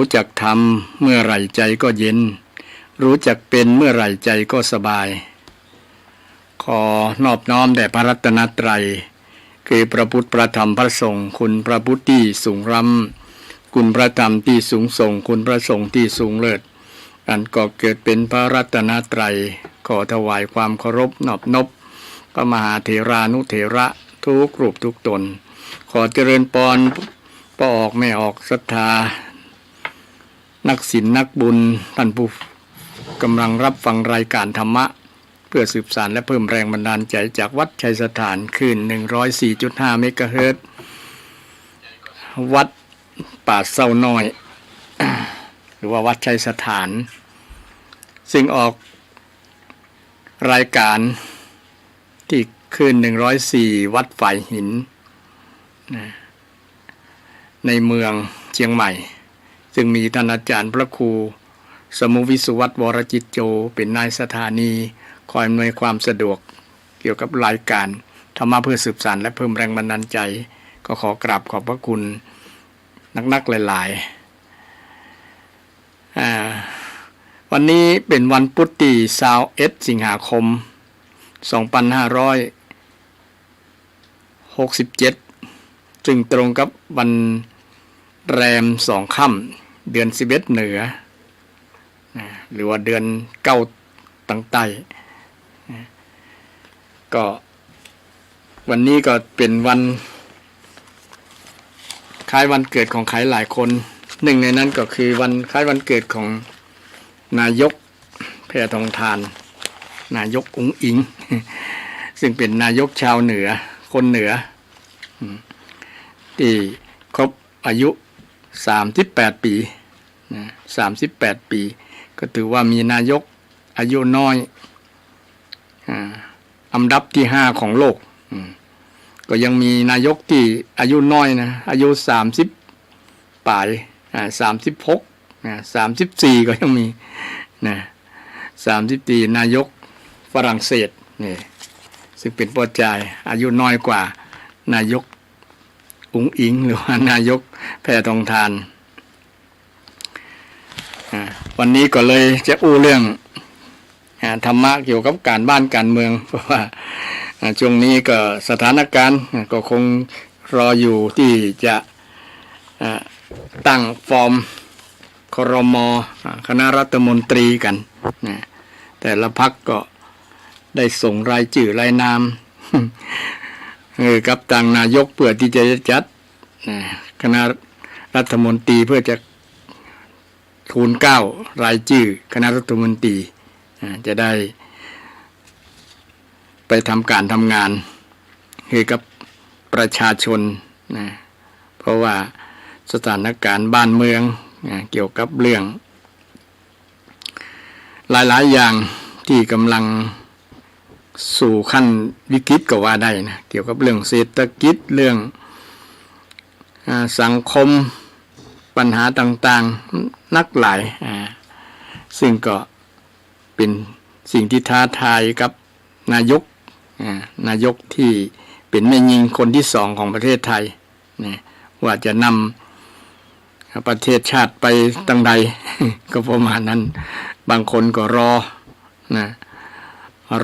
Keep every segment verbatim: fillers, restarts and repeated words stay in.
รู้จักธรรมเมื่อไหร่ใจก็เย็น รู้จักเป็นเมื่อไหร่ใจก็สบาย ขอนอบน้อมแด่พระรัตนตรัย คือพระพุทธ พระธรรม พระสงฆ์ คุณพระพุทธตี้สูงล้ำ คุณพระธรรมตี้สูงส่ง คุณพระสงฆ์ตี้สูงเลิศ อันก่อเกิดเป๋นพระรัตนตรัย ขอถวายความเคารพนอบนบ พระมหาเถรานุเถระทุกรูปทุกต๋น ขอเจริญปอน ป้อออกแม่ออกศรัทธา นักศีลนักบุญ ท่านผู้กำลังรับฟังรายการธรรมะ เพื่อสืบสานและเพิ่มแรงบันดาลใจจากวัดชัยสถาน คลื่น หนึ่งร้อยสี่จุดห้า เมกะเฮิรตซ์ วัดป่าเซ้าน้อย หรือว่าวัดชัยสถาน ซึ่งออกรายการตี้คลื่น หนึ่งร้อยสี่ วัดฝายหิน นะ ในเมืองเจียงใหม่ ซึ่งมีท่านอาจารย์พระครูสมุวิสุวัฒน์ วรจิตโจ เป๋นนายสถานี คอยอำนวยความสะดวกเกี่ยวกับรายการธรรมะเพื่อสืบสานและเพิ่มแรงบันดาลใจ ก็ขอกราบขอบพระคุณนักๆ หลายๆ อ่า วันนี้เป๋นวันพุธตี้ ซาวเอ็ด สิงหาคม สองพันห้าร้อยหกสิบเจ็ด ซึ่งตรงกับวันแรมสองค่ำ เดือนสิบเอ็ดเหนือ นะ หรือว่าเดือนเก๊าตังใต้ นะ ก็วันนี้ก็เป๋นวันคล้ายวันเกิดของใครหลายคน หนึ่งในนั้นก็คือวันคล้ายวันเกิดของนายก แพทองธาร นายกอุ๋งอิ๋ง ซึ่งเป๋นนายกชาวเหนือ คนเหนือ อืม ตี้ครบอายุ สามสิบแปด ปี นะ สามสิบแปด ปี ก็ถือว่ามีนายกอายุน้อย อ่า อันดับตี้ห้าของโลก อืม ก็ยังมีนายกตี้อายุน้อยนะ อายุสามสิบป๋าย อ่า สามสิบหก นะ สามสิบสี่ ก็ยังมี นะ สามสิบสี่ นายกฝรั่งเศส นี่ ซึ่งเป๋นป้อจาย อายุน้อยกว่านายกอุ๋งอิ๋ง หรือว่านายกแพทองธาร อ่า วันนี้ก็เลยจะอู้เรื่อง อ่า ธรรมะเกี่ยวกับก๋านบ้านก๋านเมือง เพราะว่า อ่า ช่วงนี้ก็สถานการณ์ อ่า ก็คงรออยู่ตี้จะ อ่า ตั้งฟอร์ม ครม. อ่า คณะรัฐมนตรีกั๋น นะ แต่ละพรรคก็ได้ส่งรายจื้อรายนาม เออ กับตางนายกเปื้อตี้จะจัด นะ คณะรัฐมนตรีเปื้อจะทูลเกล้ารายจื้อคณะรัฐมนตรี อ่า จะได้ไปทำก๋านทำงานหื้อกับประชาชน นะ เพราะว่าสถานการณ์บ้านเมือง นะ เกี่ยวกับเรื่อง หลายๆ อย่างตี้ก๋ำลังสู่ขั้นวิกฤตก็ว่าได้นะ เกี่ยวกับเรื่องเศรษฐกิจ เรื่อง อ่า สังคม ปัญหาต่างๆ นักหลาย อ่า ซึ่งก็เป๋นสิ่งตี้ท้าทายกับนายก อ่า นายกตี้เป๋นแม่ญิงคนตี้สองของประเทศไทย นะ ว่าจะนำประเทศชาติไปตางใด ก็ประมาณนั้น บางคนก็รอ นะ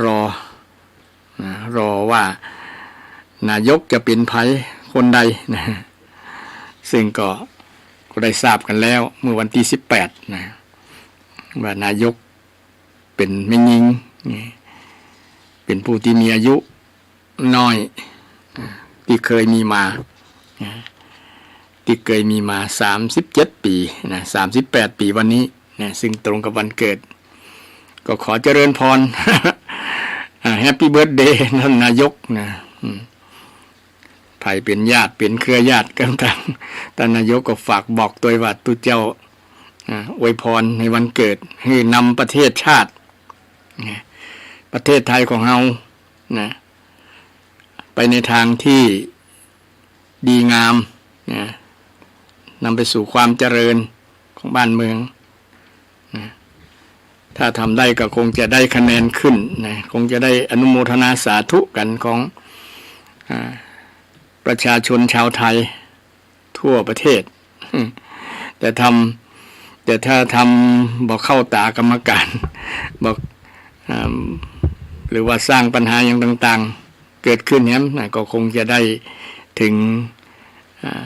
รอ นะ รอว่านายกจะเป๋นใผคนใด นะ ซึ่งก็ ก็ได้ทราบกั๋นแล้วเมื่อวันตี้สิบแปด นะ ว่านายกเป๋นแม่ญิง นะ เป๋นผู้ตี้มีอายุ น้อย ตี้เกยมีมา ตี้เกยมีมา สามสิบเจ็ด ปี๋นะ สามสิบแปด ปี๋วันนี้นะ ซึ่งตรงกับวันเกิด ก็ขอเจริญพร อ่า Happy Birthday ท่านนายกนะ อืม ใผเป๋นญาติ เป๋นเครือญาติกั๋นตัง ท่านนายกก็ฝากบอกตวยว่า ตุ๊เจ้า อ่า อวยพรในวันเกิด หื้อนำประเทศชาติ นะ ประเทศไทยของเฮา นะ ไปในทางตี้ดีงาม นะ นำไปสู่ความเจริญของบ้านเมือง นะ ถ้าทำได้ก็คงจะได้คะแนนขึ้น นะ คงจะได้อนุโมทนาสาธุกั๋นของ อ่า ประชาชนชาวไทย ทั่วประเทศ แต่ท แต่ถ้าทำบ่เข้าต๋ากรรมการ บ่ อ่า หรือว่าสร้างปัญหาอย่างต่างๆ เกิดขึ้นแหมนะ ก็คงจะได้ถึง อ่า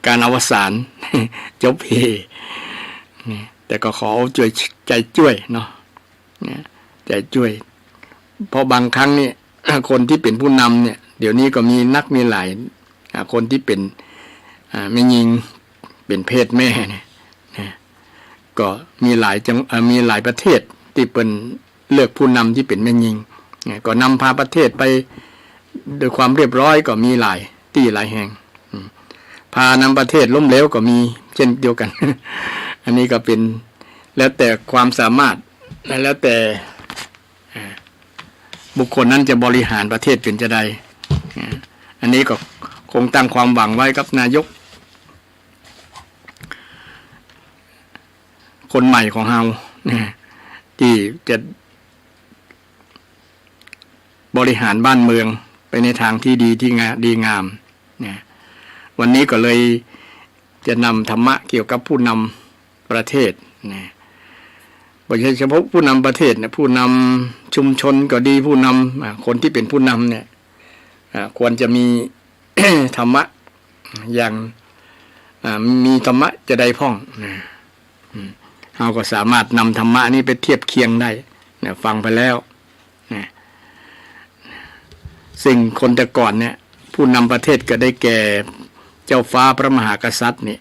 ก๋านอวสาน จบเฮ นี่ แต่ก็ขอเอาจ้วย ใจ๋จ้วยเนาะ เนี่ย ใจ๋จ้วย เพราะบางครั้งเนี่ย คนตี้เป๋นผู้นำเนี่ย เดี๋ยวนี้ก็มีนักมีหลาย อ่า คนตี้เป๋น อ่า แม่ญิง เป๋นเพศแม่เนี่ย นะ ก็มีหลายจัง เอ่อ มีหลายประเทศตี้เปิ้นเลือกผู้นำตี้เป๋นแม่ญิง เนี่ย ก็นำพาประเทศไปโดยความเรียบร้อยก็มีหลายตี้หลายแห่ง อืม พานำประเทศล้มเหลวก็มีเช่นเดียวกั๋น อันนี้ก็เป๋นแล้วแต่ความสามารถ และแล้วแต่ อ่า บุคคลนั้นจะบริหารประเทศเป๋นจาใด อ่า อันนี้ก็คงตั้งความหวังไว้กับนายก คนใหม่ของเฮา นะ ตี้จะบริหารบ้านเมืองไปในตางตี้ดีตี้งา ดีงาม นะ วันนี้ก็เลยจะนำธรรมะเกี่ยวกับผู้นำประเทศ นะ บ่ใจ้เฉพาะผู้นำประเทศนะ ผู้นำชุมชนก็ดี ผู้นำ อ่า คนตี้เป๋นผู้นำเนี่ย อ่า ควรจะมี ธรรมะอย่าง อ่า มีธรรมะจาใดพ่อง นะ อืม เฮาก็สามารถนำธรรมะนี้ไปเทียบเคียงได้ นะ ฟังไปแล้ว นะ ซึ่งคนแต่ก่อนเนี่ย ผู้นำประเทศก็ได้แก่เจ้าฟ้าพระมหากษัตริย์นี่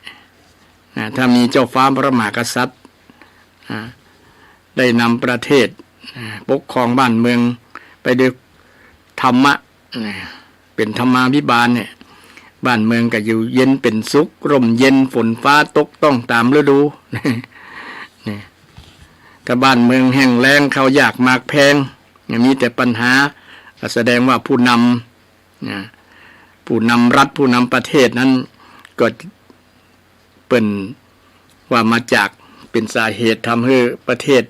นะ ถ้ามีเจ้าฟ้าพระมหากษัตริย์ อ่า ได้นำประเทศ อ่า ปกครองบ้านเมืองไปด้วยธรรมะ นะ เป๋นธรรมาภิบาลเนี่ย บ้านเมืองก็อยู่เย็นเป๋นสุข ร่มเย็น ฝนฟ้าตกต้องต๋ามฤดู นี่ ถ้าบ้านเมืองแห้งแล้ง ข้าวยากหมากแพง มีแต่ปัญหา ก็แสดงว่าผู้นำ นะ ผู้นำรัฐ ผู้นำประเทศนั้นก็เปิ้นว่ามาจาก เป๋นสาเหตุทำหื้อประเทศ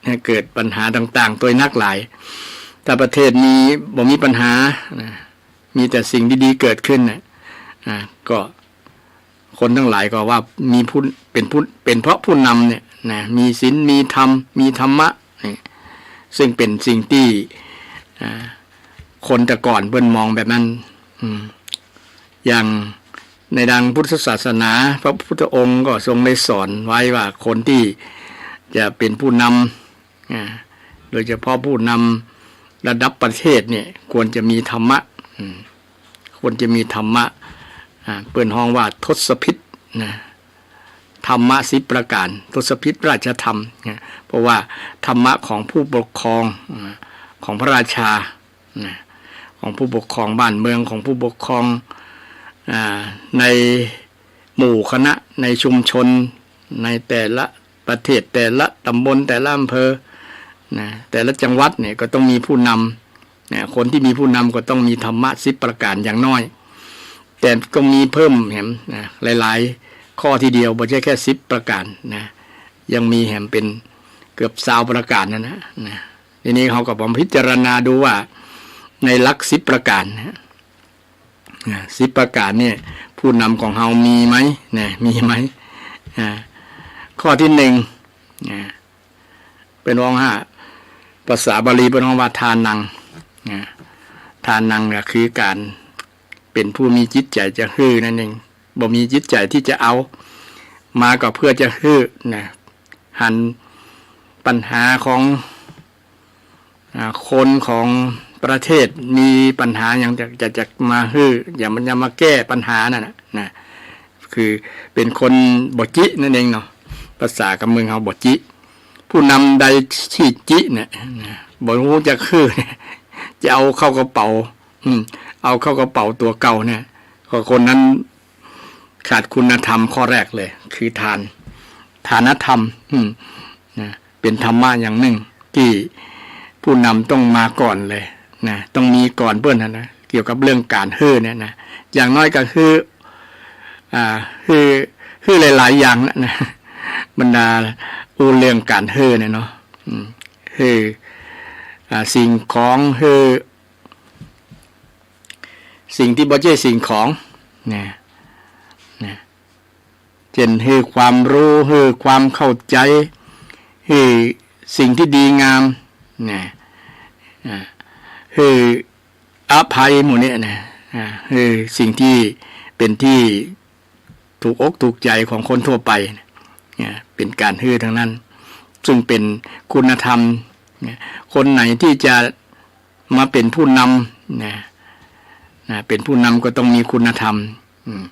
เนี่ยเกิดปัญหาต่างๆ ตวยนักหลาย ถ้าประเทศมี บ่มีปัญหา นะ มีแต่สิ่งดีๆ เกิดขึ้นน่ะ อ่า ก็ คนตังหลายก็ว่ามีผู้ เป๋นผู้ เป๋นเพราะผู้นำเนี่ยนะ มีศีล มีธรรม มีธรรมะ นี่ ซึ่งเป๋นสิ่งตี้ อ่า คนแต่ก่อนเปิ้นมองแบบนั้น อืม อย่างในตางพุทธศาสนา พระพุทธองค์ก็ทรงได้สอนไว้ว่าคนตี้จะเป๋นผู้นำ อ่า โดยเฉพาะผู้นำระดับประเทศเนี่ย ควรจะมีธรรมะ อืม ควรจะมีธรรมะ อ่า เปิ้นฮ้องว่าทศพิธนะ ธรรมะสิบประก๋าน ทศพิธราชธรรมนะ เพราะว่าธรรมะของผู้ปกครอง อ่า ของพระราชา นะ ของผู้ปกครองบ้านเมือง ของผู้ปกครอง อ่า ในหมู่คณะ ในชุมชน ในแต่ละประเทศ แต่ละต๋ำบล แต่ละอำเภอ นะ แต่ละจังหวัดเนี่ยก็ต้องมีผู้นำ นะ คนตี้มีผู้นำก็ต้องมีธรรมะสิบประก๋านอย่างน้อย แต่ก็มีเพิ่มแหมนะ หลายๆ ข้อทีเดียว บ่ใจ้แค่สิบประก๋านนะ ยังมีแหมเป๋นเกือบซาวประก๋านนั่นนะ นะ ทีนี้เฮาก็มาพิจารณาดูว่าในหลักสิบประก๋านนะ นะ สิบประก๋านเนี่ย ผู้นำของเฮามีไหม นะ มีไหม อ่า ข้อตี้หนึ่ง นะ เปิ้นฮ้องว่า ภาษาบาลีเปิ้นฮ้องว่าทานัง นะ ทานังก็คือก๋านเป๋นผู้มีจิตใจ๋จะหื้อนั่นเอง บ่มีจิตใจ๋ตี้จะเอา มาก็เปื้อจะหื้อนะ หันปัญหาของ อ่า คนของประเทศมีปัญหาหยังจะ จะ จะมาหื้อ อย่ามันจะมาแก้ปัญหานั่นน่ะ นะ คือเป๋นคนบ่จินั่นเองเนาะ ภาษากำเมืองเฮาบ่จิ ผู้นำใดตี้จิเนี่ย นะ บ่ฮู้จักหื้อ จะเอาเข้ากระเป๋า อืม เอาเข้ากระเป๋าตั๋วเก่าเนี่ย ก็คนนั้นขาดคุณธรรมข้อแรกเลย คือทาน ทานธรรม อืม นะ เป๋นธรรมะอย่างนึ่งตี้ผู้นำต้องมาก่อนเลยนะ ต้องมีก่อนเปิ้นนะ นะ เกี่ยวกับเรื่องก๋านหื้อเนี่ยนะ อย่างน้อยก็หื้อ อ่า หื้อ หื้อหลายๆ อย่างนะ นะ บรรดาอู้เรื่องก๋านหื้อเนี่ยเนาะ อืม หื้อ อ่า สิ่งของ หื้อ สิ่งตี้บ่ใจ้สิ่งของ นะ นะ เจ้นหื้อความฮู้ หื้อความเข้าใจ๋ หื้อสิ่งตี้ดีงาม นะ อ่า หื้ออภัยหมู่นี้นะ อ่า หื้อสิ่งตี้เป๋นตี้ถูกอกถูกใจ๋ของคนทั่วไปนะ อ่า เป๋นก๋านหื้อตังนั้น ซึ่งเป๋นคุณธรรมนะ คนไหนตี้จะมาเป๋นผู้นำนะ นะ เป๋นผู้นำก็ต้องมีคุณธรรม อืม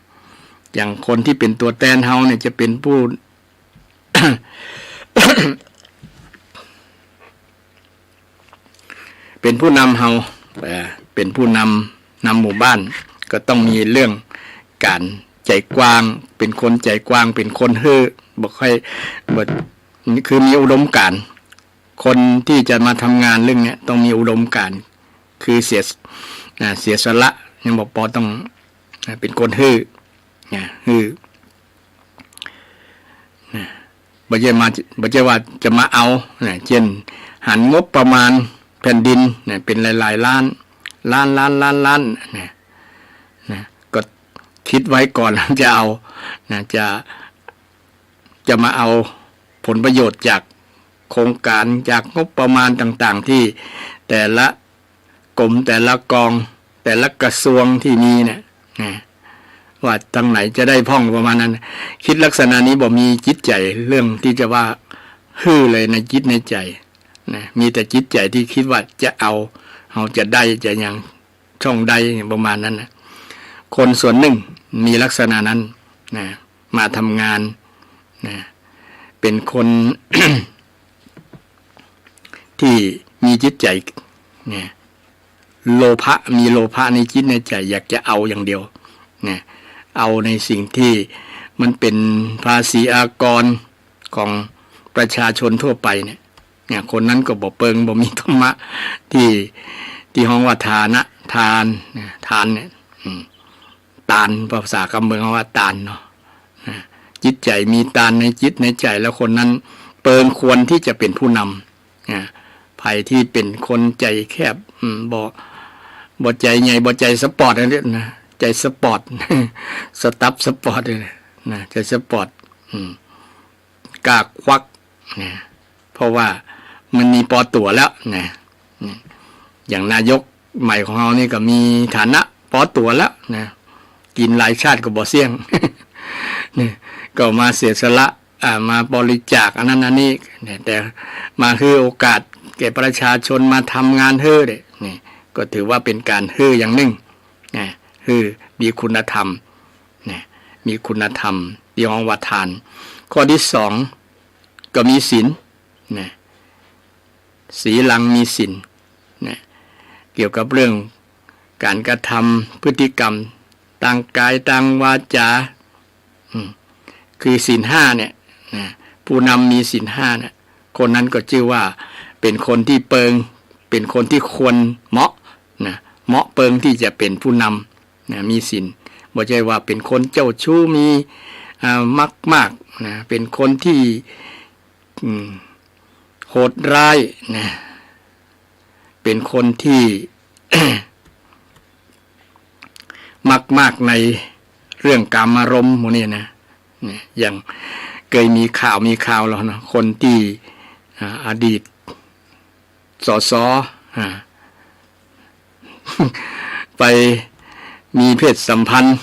อย่างคนตี้เป๋นตั๋วแตนเฮาเนี่ยจะเป๋นผู้ เป๋นผู้นำเฮา เอ่อ เป๋นผู้นำ นำหมู่บ้าน ก็ต้องมีเรื่องก๋านใจ๋กว้าง เป๋นคนใจ๋กว้าง เป๋นคนหื้อ บ่ค่อย บ่ คือมีอุดมการณ์ คนตี้จะมาทำงานเรื่องเนี้ยต้องมีอุดมการณ์ คือเสียส- อ่า เสียสละ ยังบ่ปอต้อง อ่า เป๋นคนหื้อ นะ หื้อ นะ บ่ใจ้มา- บ่ใจ้ว่าจะมาเอา นะ เจ้นหันงบประมาณแผ่นดิน นะ เป๋นหลายๆ ล้าน ล้าน ล้าน ล้าน ล้าน นะ นะ ก็กึ๊ดไว้ก่อน จะเอา นะ จะ จะมาเอาผลประโยชน์จากโครงก๋าน จากงบประมาณต่างๆ ตี้แต่ละกรม แต่ละกอง แต่ละกระทรวงตี้มีเนี่ย นะ ว่าตางไหนจะได้พ่องประมาณนั้น กึ๊ดลักษณะนี้ บ่มีจิตใจ๋เรื่องตี้จะว่าหื้อเลยในจิตในใจ๋ นะ มีแต่จิตใจ๋ตี้กึ๊ดว่าจะเอา เฮาจะได้ จะหยัง ช่องได้ประมาณนั้นนะ คนส่วนนึ่งมีลักษณะนั้นนะ มาทำงานนะ เป๋นคน ตี้มีจิตใจ๋นะ โลภะ มีโลภะในจิตในใจ๋ อยากจะเอาอย่างเดียวนะ เอาในสิ่งตี้มันเป๋นภาษีอากรของประชาชนทั่วไปเนี่ย เนี่ย คนนั้นก็บ่เปิง บ่มีธรรมะ ตี้ ตี้ฮ้องว่าทานะ ทาน นะ ทานเนี่ย อืม ตาน ภาษากำเมืองฮ้องว่าตานเนาะ นะ จิตใจ๋มีตานในจิตในใจ๋ แล้วคนนั้นเปิงควรตี้จะเป๋นผู้นำ นะ ใผตี้เป๋นคนใจ๋แคบ อืม บ่ บ่ใจ๋ใหญ่ บ่ใจ๋สปอร์ตอันนี้นะ ใจ๋สปอร์ต สตั๊บสปอร์ตเลยนะ ใจ๋สปอร์ต อืม กล้าควักนะ เพราะว่ามันมีปอตั๋วแล้วนะ อย่างนายกใหม่ของเฮานี่ก็มีฐานะปอตั๋วแล้วนะ กิ๋นหลายชาติก็บ่เสี้ยง นี่ ก็มาเสียสละ อ่า มาบริจาคอันนั้นอันนี้นะ แต่มาหื้อโอกาสแก่ประชาชน มาทำงานหื้อเนี่ย นี่ ก็ถือว่าเป๋นก๋านหื้ออย่างนึ่งนะ หื้อมีคุณธรรมนะ มีคุณธรรมตี้ฮ้องว่าทาน ข้อตี้สอง ก็มีศีลนะ ศีลัง มีศีลนะ เกี่ยวกับเรื่องก๋านกระทำพฤติกรรมตางก๋ายตางวาจ๋า อืม คือศีลห้าเนี่ยนะ ผู้นำมีศีลห้าเนี่ย คนนั้นก็จื้อว่าเป๋นคนตี้เปิง เป๋นคนตี้ควรเหมาะนะ เหมาะเปิงตี้จะเป๋นผู้นำนะ มีศีล บ่ใจ้ว่าเป๋นคนเจ้าชู้ มี อ่า มักมากนะ เป๋นคนตี้ อืม โหดร้ายนะ เป๋นคนตี้ มักมากในเรื่องกามารมณ์หมู่นี้นะ เนี่ย อย่างเกยมีข่าว มีข่าวแล้วเนาะ คนตี้ อ่า อดีต สส อ่า ไปมีเพศสัมพันธ์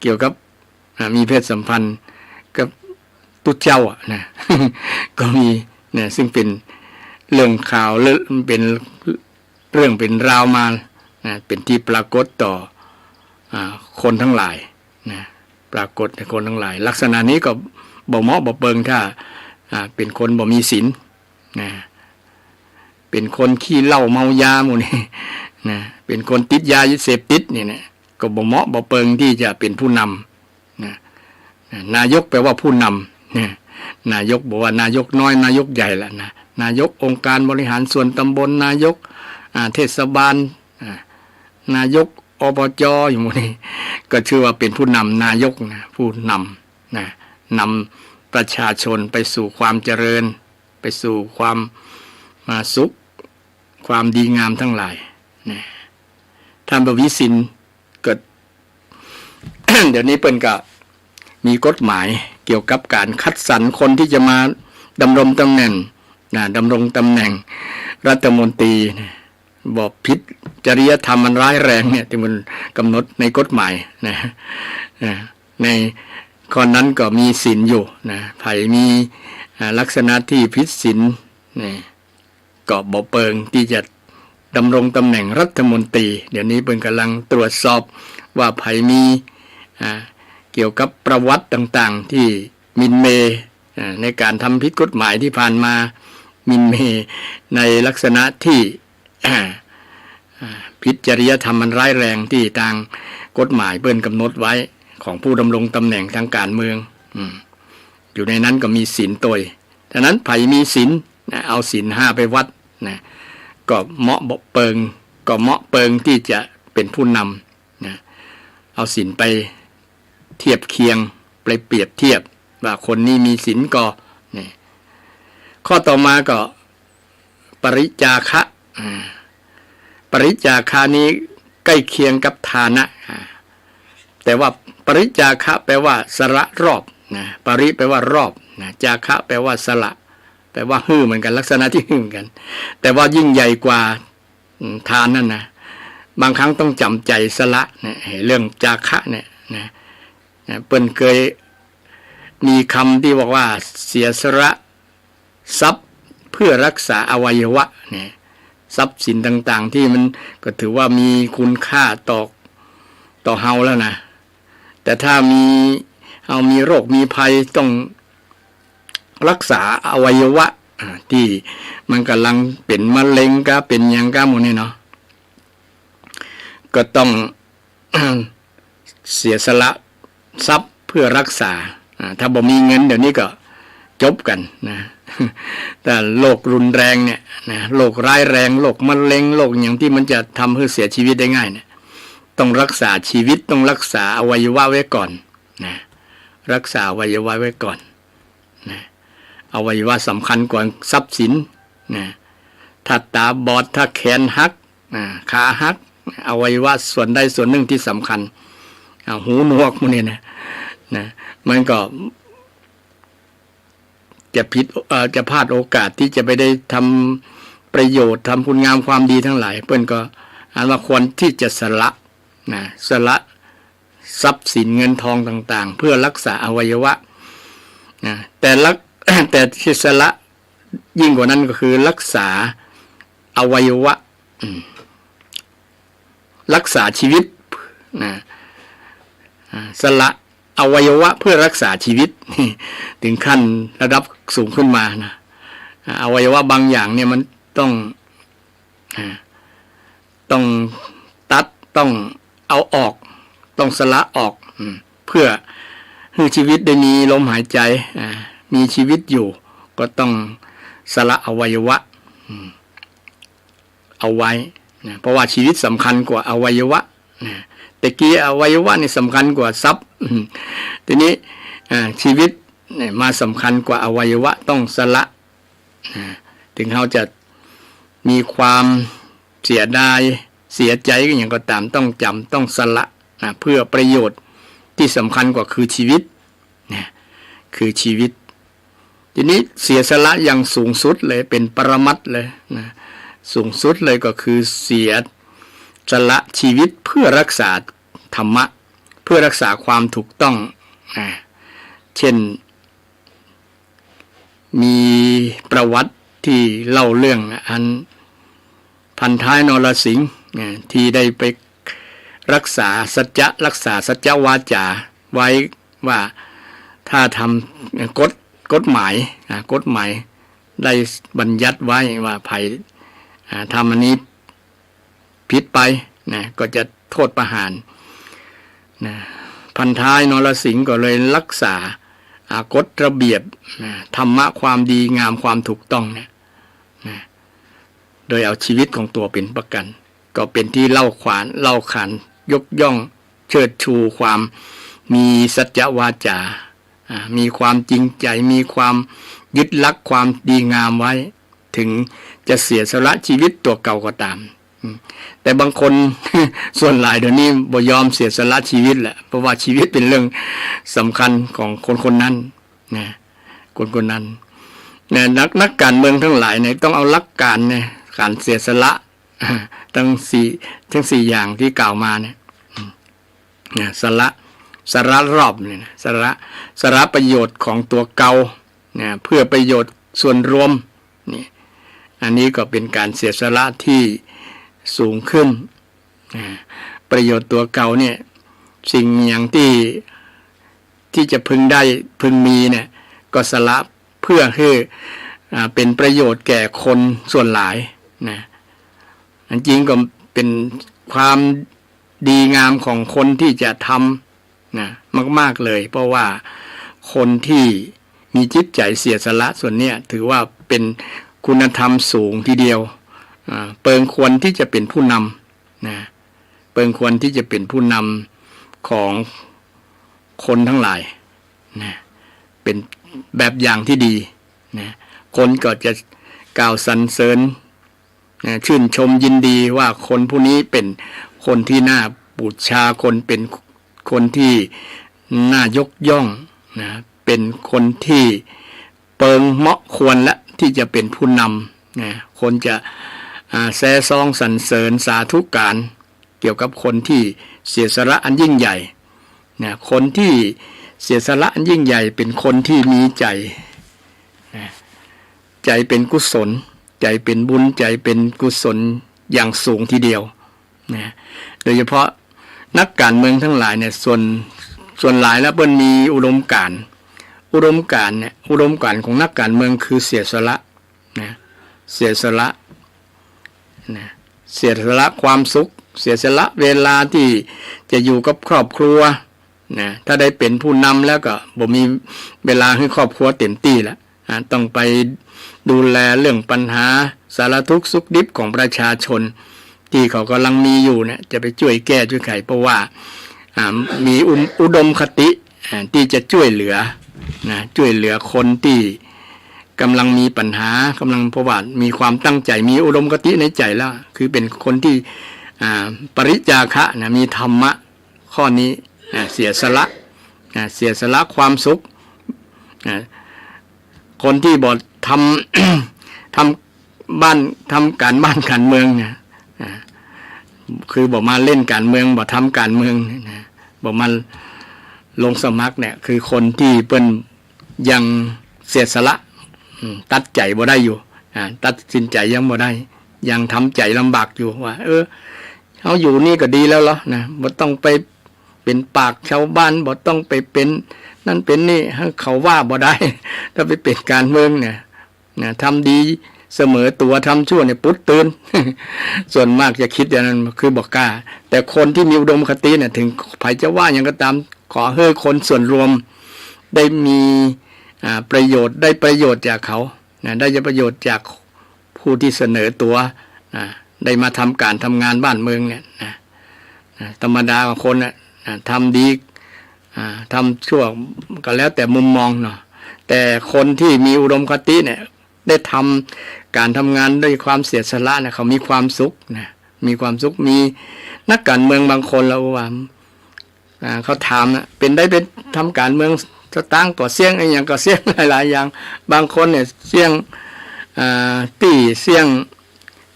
เกี่ยวกับ อ่า มีเพศสัมพันธ์กับตุ๊เจ้าอะนะ ก็มีนะ ซึ่งเป๋นเรื่องข่าว เรื่อง เป๋นเรื่องเป๋นราวมานะ เป๋นตี้ปรากฏต่อ อ่า คนตังหลายนะ ปรากฏแก่คนตังหลาย ลักษณะนี้ก็บ่เหมาะบ่เปิง ถ้า อ่า เป๋นคนบ่มีศีลนะ เป๋นคนขี้เหล้าเมายาหมู่นี้นะ เป๋นคนติดยาเสพติดนี่นะ ก็บ่เหมาะบ่เปิงตี้จะเป๋นผู้นำนะ นะ นายกแปลว่าผู้นำนะ นายกบ่ว่านายกน้อย นายกใหญ่ละนะ นายกองค์การบริหารส่วนตำบล นายก อ่า เทศบาล อ่า นายก อบจ อยู่หมู่นี้ ก็จื้อว่าเป๋นผู้นำ นายกนะ ผู้นำนะ นำประชาชนไปสู่ความเจริญ ไปสู่ความ อ่า สุข ความดีงามตังหลายนะ ถ้าบ่มีศีล ก็ เดี๋ยวนี้เปิ้นก็มีกฎหมาย เกี่ยวกับก๋านคัดสรรคนตี้จะมาดำรงต๋ำแหน่ง นะ ดำรงต๋ำแหน่งรัฐมนตรีนะ บ่ผิดจริยธรรมอันร้ายแรงเนี่ย ตี้มันก๋ำหนดในกฎหมายนะ นะ ในข้อนั้นก็มีศีลอยู่นะ ใผมี อ่า ลักษณะตี้ผิดศีลนะ ก็บ่เปิงตี้จะดำรงต๋ำแหน่งรัฐมนตรี เดี๋ยวนี้เปิ้นก่ำลังตรวจสอบว่าใผมี อ่า เกี่ยวกับประวัติต่างๆ ตี้หมิ่นเหม่ อ่า ในก๋านทำผิดกฎหมายตี้ผ่านมา หมิ่นเหม่ในลักษณะตี้ อ่า ผิดจริยธรรมอันร้ายแรงตี้ตางกฎหมายเปิ้นก๋ำหนดไว้ของผู้ดำรงต๋ำแหน่งตางก๋านเมือง อืม อยู่ในนั้นก็มีศีลตวย ฉะนั้นใผมีศีลนะ เอาศีลห้าไปวัดนะ ก็เหมาะบ่เปิง ก็เหมาะเปิงตี้จะเป๋นผู้นำนะ เอาศีลไปเทียบเคียง ไปเปรียบเทียบว่าคนนี้มีศีลก่อ นี่ ข้อต่อมาก็ ปริจจาคะ อ่า ปริจจาคะนี้ใก้เคียงกับทานะ อ่า แต่ว่าปริจจาคะแปลว่าสละรอบนะ ปริแปลว่ารอบนะ จาคะแปลว่าสละ แปลว่าหื้อเหมือนกั๋น ลักษณะตี้หื้อเหมือนกั๋น แต่ว่ายิ่งใหญ่กว่า อืม ทานนั่นนะ บางครั้งต้องจ๋ำใจ๋สละเนี่ย เรื่องจาคะเนี่ยนะ นะ เปิ้นเกยมีกำตี้บอกว่าเสียสละทรัพย์เพื่อรักษาอวัยวะเนี่ย ทรัพย์สินต่างๆ ตี้มันก็ถือว่ามีคุณค่าต่อ ต่อเฮาแล้วนะ แต่ถ้ามี เฮามีโรคมีภัยต้องรักษาอวัยวะ อ่า ตี้มันก่ำลังเป๋นมะเร็งก้า เป๋นหยังก้าหมู่นี้เนาะ ก็ต้อง เสียสละทรัพย์เพื่อรักษา อ่า ถ้าบ่มีเงินเดี๋ยวนี้ก็จบกั๋นนะ แต่โรครุนแรงเนี่ยนะ โรคร้ายแรง โรคมะเร็ง โรคหยังตี้มันจะทำหื้อเสียชีวิตได้ง่ายเนี่ย ต้องรักษาชีวิต ต้องรักษาอวัยวะไว้ก่อนนะ รักษาอวัยวะไว้ก่อนนะ อวัยวะสำคัญกว่าทรัพย์สินนะ ถ้าต๋าบอด ถ้าแขนหัก อ่า ขาหัก อวัยวะส่วนใดส่วนนึ่งตี้สำคัญ อ่า หูหนวกหมู่นี้นะ นะ มันก็จะผิด เอ่อ จะพลาดโอกาสตี้จะไปได้ทำประโยชน์ ทำคุณงามความดีตังหลาย เปิ้นก็อันว่าควรตี้จะสละนะ สละทรัพย์สินเงินทองต่างๆ เพื่อรักษาอวัยวะนะ แต่ละ แต่ที่สละยิ่งกว่านั้นก็คือรักษาอวัยวะ อืม รักษาชีวิตนะ อ่า สละอวัยวะเพื่อรักษาชีวิต เถิงขั้นระดับสูงขึ้นมานะ อ่า อวัยวะบางอย่างเนี่ยมันต้อง อ่า ต้องตัด ต้องเอาออก ต้องสละออก อืม เพื่อหื้อชีวิตได้มีลมหายใจ๋ อ่า มีชีวิตอยู่ ก็ต้องสละอวัยวะ อืม เอาไว้นะ เพราะว่าชีวิตสำคัญกว่าอวัยวะนะ แต่กี้อวัยวะนี่สำคัญกว่าทรัพย์ อืม ทีนี้ อ่า ชีวิตเนี่ยมาสำคัญกว่าอวัยวะ ต้องสละนะ เถิงเฮาจะมีความเสียดาย เสียใจ๋ก็หยังก็ต๋าม ต้องจ๋ำ ต้องสละนะ เพื่อประโยชน์ตี้สำคัญกว่าคือชีวิตนะ คือชีวิต ทีนี้เสียสละอย่างสูงสุดเลย เป๋นปรมัตถ์เลยนะ สูงสุดเลยก็คือเสียสละชีวิตเพื่อรักษาธรรมะ เพื่อรักษาความถูกต้องนะ เช่น มีประวัติตี้เล่าเรื่องอันพันท้ายนรสิงห์นะ ตี้ได้ไปรักษาสัจจะ รักษาสัจจวาจาไว้ ว่าถ้าทำ กฎ กฎหมาย อ่า กฎหมายได้บัญญัติไว้ว่าใผ อ่า ทำอันนี้ผิดไปนะ ก็จะโทษประหารนะ พันท้ายนรสิงห์ก็เลยรักษา อ่า กฎระเบียบนะ ธรรมะ ความดีงาม ความถูกต้องเนี่ยนะ โดยเอาชีวิตของตั๋วเป๋นประกัญ ก็เป๋นตี้เล่าขาน เล่าขานยกย่องเชิดชูความมีสัจจวาจา อ่า มีความจริงใจ๋ มีความยึดหลักความดีงามไว้ เถิงจะเสียสละชีวิตตั๋วเก่าก็ต๋าม อืม แต่บางคน ส่วนหลายเดี๋ยวนี้บ่ยอมเสียสละชีวิตแหละ เพราะว่าชีวิตเป๋นเรื่องสำคัญของคนคนนั้น นะ คนคนนั้น นะ นัก นักการเมืองทั้งหลายเนี่ยต้องเอาหลักการเนี่ย การเสียสละ ทั้งสี่ ทั้งสี่อย่างที่กล่าวมาเนี่ย นะ สละ สละรอบเนี่ยนะ สละ สละประโยชน์ของตั๋วเก่า นะ เพื่อประโยชน์ส่วนรวม นี่ อันนี้ก็เป็นการเสียสละที่สูงขึ้น นะ ประโยชน์ตั๋วเก่าเนี่ย สิ่งอย่างที่ ที่จะพึงได้พึงมีเนี่ย ก็สละเพื่อหื้อ อ่า เป็นประโยชน์แก่คนส่วนหลาย นะ อันจริงก็เป็นความดีงามของคนที่จะทำ นะ มากๆ เลย เพราะว่าคนที่มีจิตใจ๋เสียสละส่วนเนี้ย ถือว่าเป็นคุณธรรมสูงทีเดียว อ่า เปิงควรที่จะเป็นผู้นำ นะ เปิงควรที่จะเป็นผู้นำของคนทั้งหลาย นะ เป็นแบบอย่างที่ดี นะ คนก็จะกล่าวสรรเสริญ นะ ชื่นชมยินดีว่าคนผู้นี้เป็นคนที่น่าบูชา คนเป็นคนที่น่ายกย่อง นะ เป็นคนที่เปิงเหมาะควรและที่จะเป็นผู้นำ นะ คนจะ อ่า แซ่ซ้องสรรเสริญสาธุการ เกี่ยวกับคนที่เสียสละอันยิ่งใหญ่ นะ คนที่เสียสละอันยิ่งใหญ่เป็นคนที่มีใจ๋ นะ ใจ๋เป็นกุศล ใจ๋เป็นบุญ ใจ๋เป็นกุศลอย่างสูงทีเดียว นะ โดยเฉพาะนักการเมืองทั้งหลายเนี่ย ส่วน ส่วนหลายแล้วเปิ้นมีอุดมการณ์ อุดมการณ์เนี่ย อุดมการณ์ของนักการเมืองคือเสียสละ นะ เสียสละ นะ เสียสละความสุข เสียสละเวลาที่จะอยู่กับครอบครัว นะ ถ้าได้เป็นผู้นำแล้วก็บ่มีเวลาหื้อครอบครัวเต็มตี้ละ อ่า ต้องไปดูแลเรื่องปัญหาสารทุกข์สุขดิบของประชาชน ที่เขากำลังมีอยู่เนี่ย จะไปจ้วยแก้จ้วยไข เพราะว่า อ่า มีอุม- อุดมคติ อ่า ที่จะจ้วยเหลือ นะ จ้วยเหลือคนที่กำลังมีปัญหา กำลัง เพราะว่ามีความตั้งใจ๋ มีอุดมคติในใจ๋แล้ว คือเป็นคนที่ อ่า ปริจาคะ นะ มีธรรมะข้อนี้ อ่า เสียสละ อ่า เสียสละความสุข อ่า คนที่บ่ทำ ทำบ้าน ทำก๋านบ้านก๋านเมืองเนี่ย อ่า คือบ่มาเล่นก๋านเมือง บ่ทำก๋านเมืองเนี่ยนะ บ่มาลงสมัครเนี่ย คือคนที่เปิ้นยังเสียสละ อืม ตัดใจ๋บ่ได้อยู่ อ่า ตัดสินใจ๋ยังบ่ได้ ยังทำใจ๋ลำบากอยู่ว่า เออ เฮาอยู่นี่ก็ดีแล้วเหรอ นะ บ่ต้องไปเป็นปากชาวบ้าน บ่ต้องไปเป็นนั่นเป็นนี่ หื้อเขาว่าบ่ได้ ถ้าไปเป็นก๋านเมืองเนี่ย นะ ทำดีเสมอตั๋ว ทำชั่วเนี่ยปุ๊ดตื่น ส่วนมากจะกึ๊ดอย่างนั้น คือบ่กล้า แต่คนที่มีอุดมคติเนี่ย ถึงใผจะว่าหยังก็ต๋าม ขอหื้อคนส่วนรวมได้มี อ่า ประโยชน์ ได้ประโยชน์จากเขา นะ ได้ประโยชน์จากผู้ที่เสนอตั๋ว อ่า ได้มาทำก๋านทำงานบ้านเมืองเนี่ย นะ นะ ธรรมดาของคนน่ะ นะ ทำดี อ่า ทำชั่วก็แล้วแต่มุมมองเนาะ แต่คนที่มีอุดมคติเนี่ย ได้ทำก๋านทำงานด้วยความเสียสละเนี่ย เขามีความสุขนะ มีความสุข มีนักก๋านเมืองบางคนแล้วว่า อ่า เขาถามนะ เป๋นใดไปทำก๋านเมือง สตางค์ก็เสี้ยง อะหยังก็เสี้ยง หลายๆ อย่าง บางคนเนี่ยเสี้ยง อ่า ตี้ เสี้ยง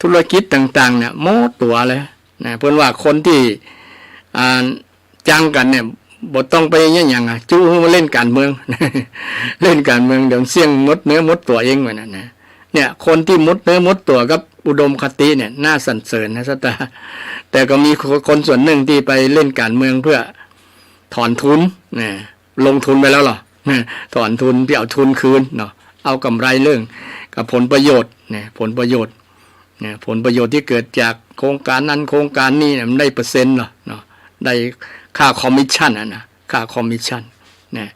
ธุรกิจต่างๆ เนี่ย หมดตั๋วเลยนะ เปิ้นว่าคนที่ อ่า จังกั๋นเนี่ย บ่ต้องไปอะหยังอะ จุ๊หื้อมาเล่นก๋านเมือง เล่นก๋านเมือง เดี๋ยวเสี้ยงหมดเนื้อหมดตั๋วเองว่านั้นนะ เนี่ย คนที่หมดเนื้อหมดตั๋วกับอุดมคติเนี่ย น่าสรรเสริญนะ สตา แต่ก็มีคนส่วนหนึ่งที่ไปเล่นก๋านเมืองเพื่อถอนทุนนะ ลงทุนไปแล้วเหรอ นะ ถอนทุน ไปเอาทุนคืนเนาะ เอากำไรเรื่องกับผลประโยชน์นะ ผลประโยชน์นะ ผลประโยชน์ที่เกิดจากโครงการนั้นโครงการนี้เนี่ย มันได้เปอร์เซ็นต์เหรอเนาะ ได้ค่าคอมมิชชั่นอะนะ ค่าคอมมิชชั่นนะ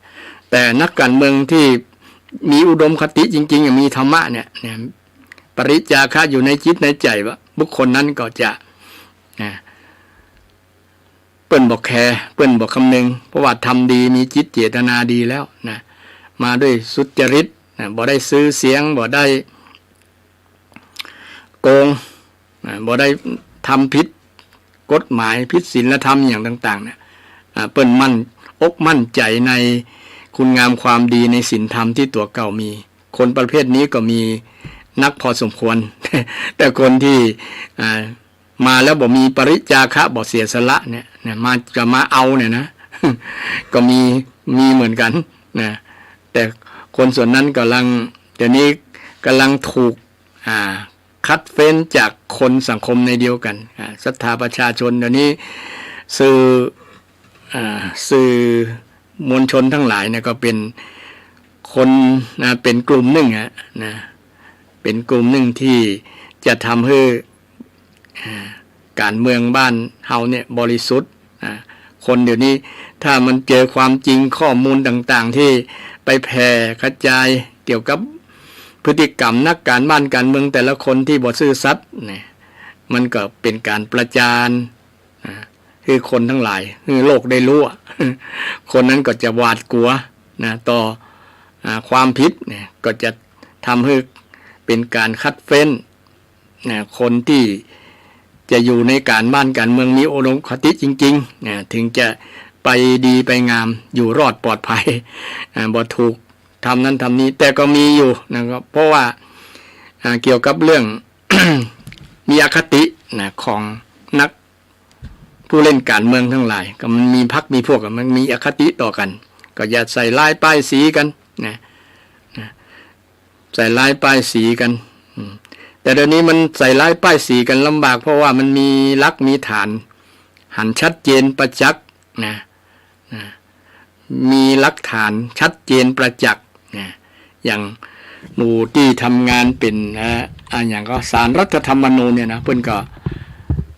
แต่นักก๋านเมืองที่มีอุดมคติจริงๆ อย่างมีธรรมะเนี่ย เนี่ย ปริจาคะอยู่ในจิตในใจ๋ว่า บุคคลนั้นก็จะ นะ เปิ้นบ่แคร์ เปิ้นบ่คำนึง เพราะว่าทำดี มีจิตเจตนาดีแล้วนะ มาด้วยสุจริตนะ บ่ได้ซื้อเสียง บ่ได้โกงนะ บ่ได้ทำผิดกฎหมาย ผิดศีลธรรมอย่างต่างๆ เนี่ย อ่า เปิ้นมั่นอกมั่นใจ๋ใน คุณงามความดีในศีลธรรมตี้ตั๋วเก่ามี คนประเภทนี้ก็มีนักพอสมควร แต่คนตี้ อ่า มาแล้วบ่มีปริจจาคะ บ่เสียสละเนี่ย เนี่ย มา จะมาเอาเนี่ยนะ ก็มี มีเหมือนกั๋นนะ แต่คนส่วนนั้นก่ำลัง เดี๋ยวนี้ก่ำลังถูก อ่า คัดเฟ้นจากคนสังคมในเดียวกั๋น อ่า ศรัทธาประชาชน เดี๋ยวนี้สื่อ อ่า สื่อมวลชนทั้งหลายเนี่ยก็เป๋นคน นะ เป๋นกลุ่มนึ่งอะ นะ เป๋นกลุ่มนึ่งตี้จะทำหื้อ อ่า ก๋านเมืองบ้านเฮาเนี่ยบริสุทธิ์ อ่า คนเดี๋ยวนี้ถ้ามันเจอความจริงข้อมูลต่างๆ ตี้ไปแผ่กระจายเกี่ยวกับพฤติกรรมนักก๋านบ้านก๋านเมืองแต่ละคนตี้บ่ซื่อสัตย์เนี่ย มันก็เป๋นก๋านประจาน อ่า หื้อคนทั้งหลาย หื้อโลกได้ฮู้ คนนั้นก็จะหวาดกลัวนะ ต่อ อ่า ความผิดเนี่ย ก็จะทำหื้อเป๋นก๋านคัดเฟ้น นะ คนตี้จะอยู่ในก๋านบ้านก๋านเมืองมีอุดมคติจริงๆ นะ เถิงจะไปดีไปงาม อยู่รอดปลอดภัย อ่า บ่ถูกทำนั้นทำนี้ แต่ก็มีอยู่นะครับ เพราะว่า อ่า เกี่ยวกับเรื่อง มีอคตินะ ของนักผู้เล่นก๋านเมืองทั้งหลาย ก็มันมีพรรคมีพวกอะ มันมีอคติต่อกั๋น ก็อย่าใส่ร้ายป้ายสีกั๋นนะ นะ ใส่ร้ายป้ายสีกั๋น อืม แต่เดี๋ยวนี้มันใส่ร้ายป้ายสีกั๋นลำบาก เพราะว่ามันมีหลักมีฐาน หันชัดเจนประจักษ์นะ นะ มีหลักฐานชัดเจนประจักษ์นะ อย่างหมู่ตี้ทำงานเป๋น อ่า อะหยังก็ศาลรัฐธรรมนูญเนี่ยนะ เปิ้นก็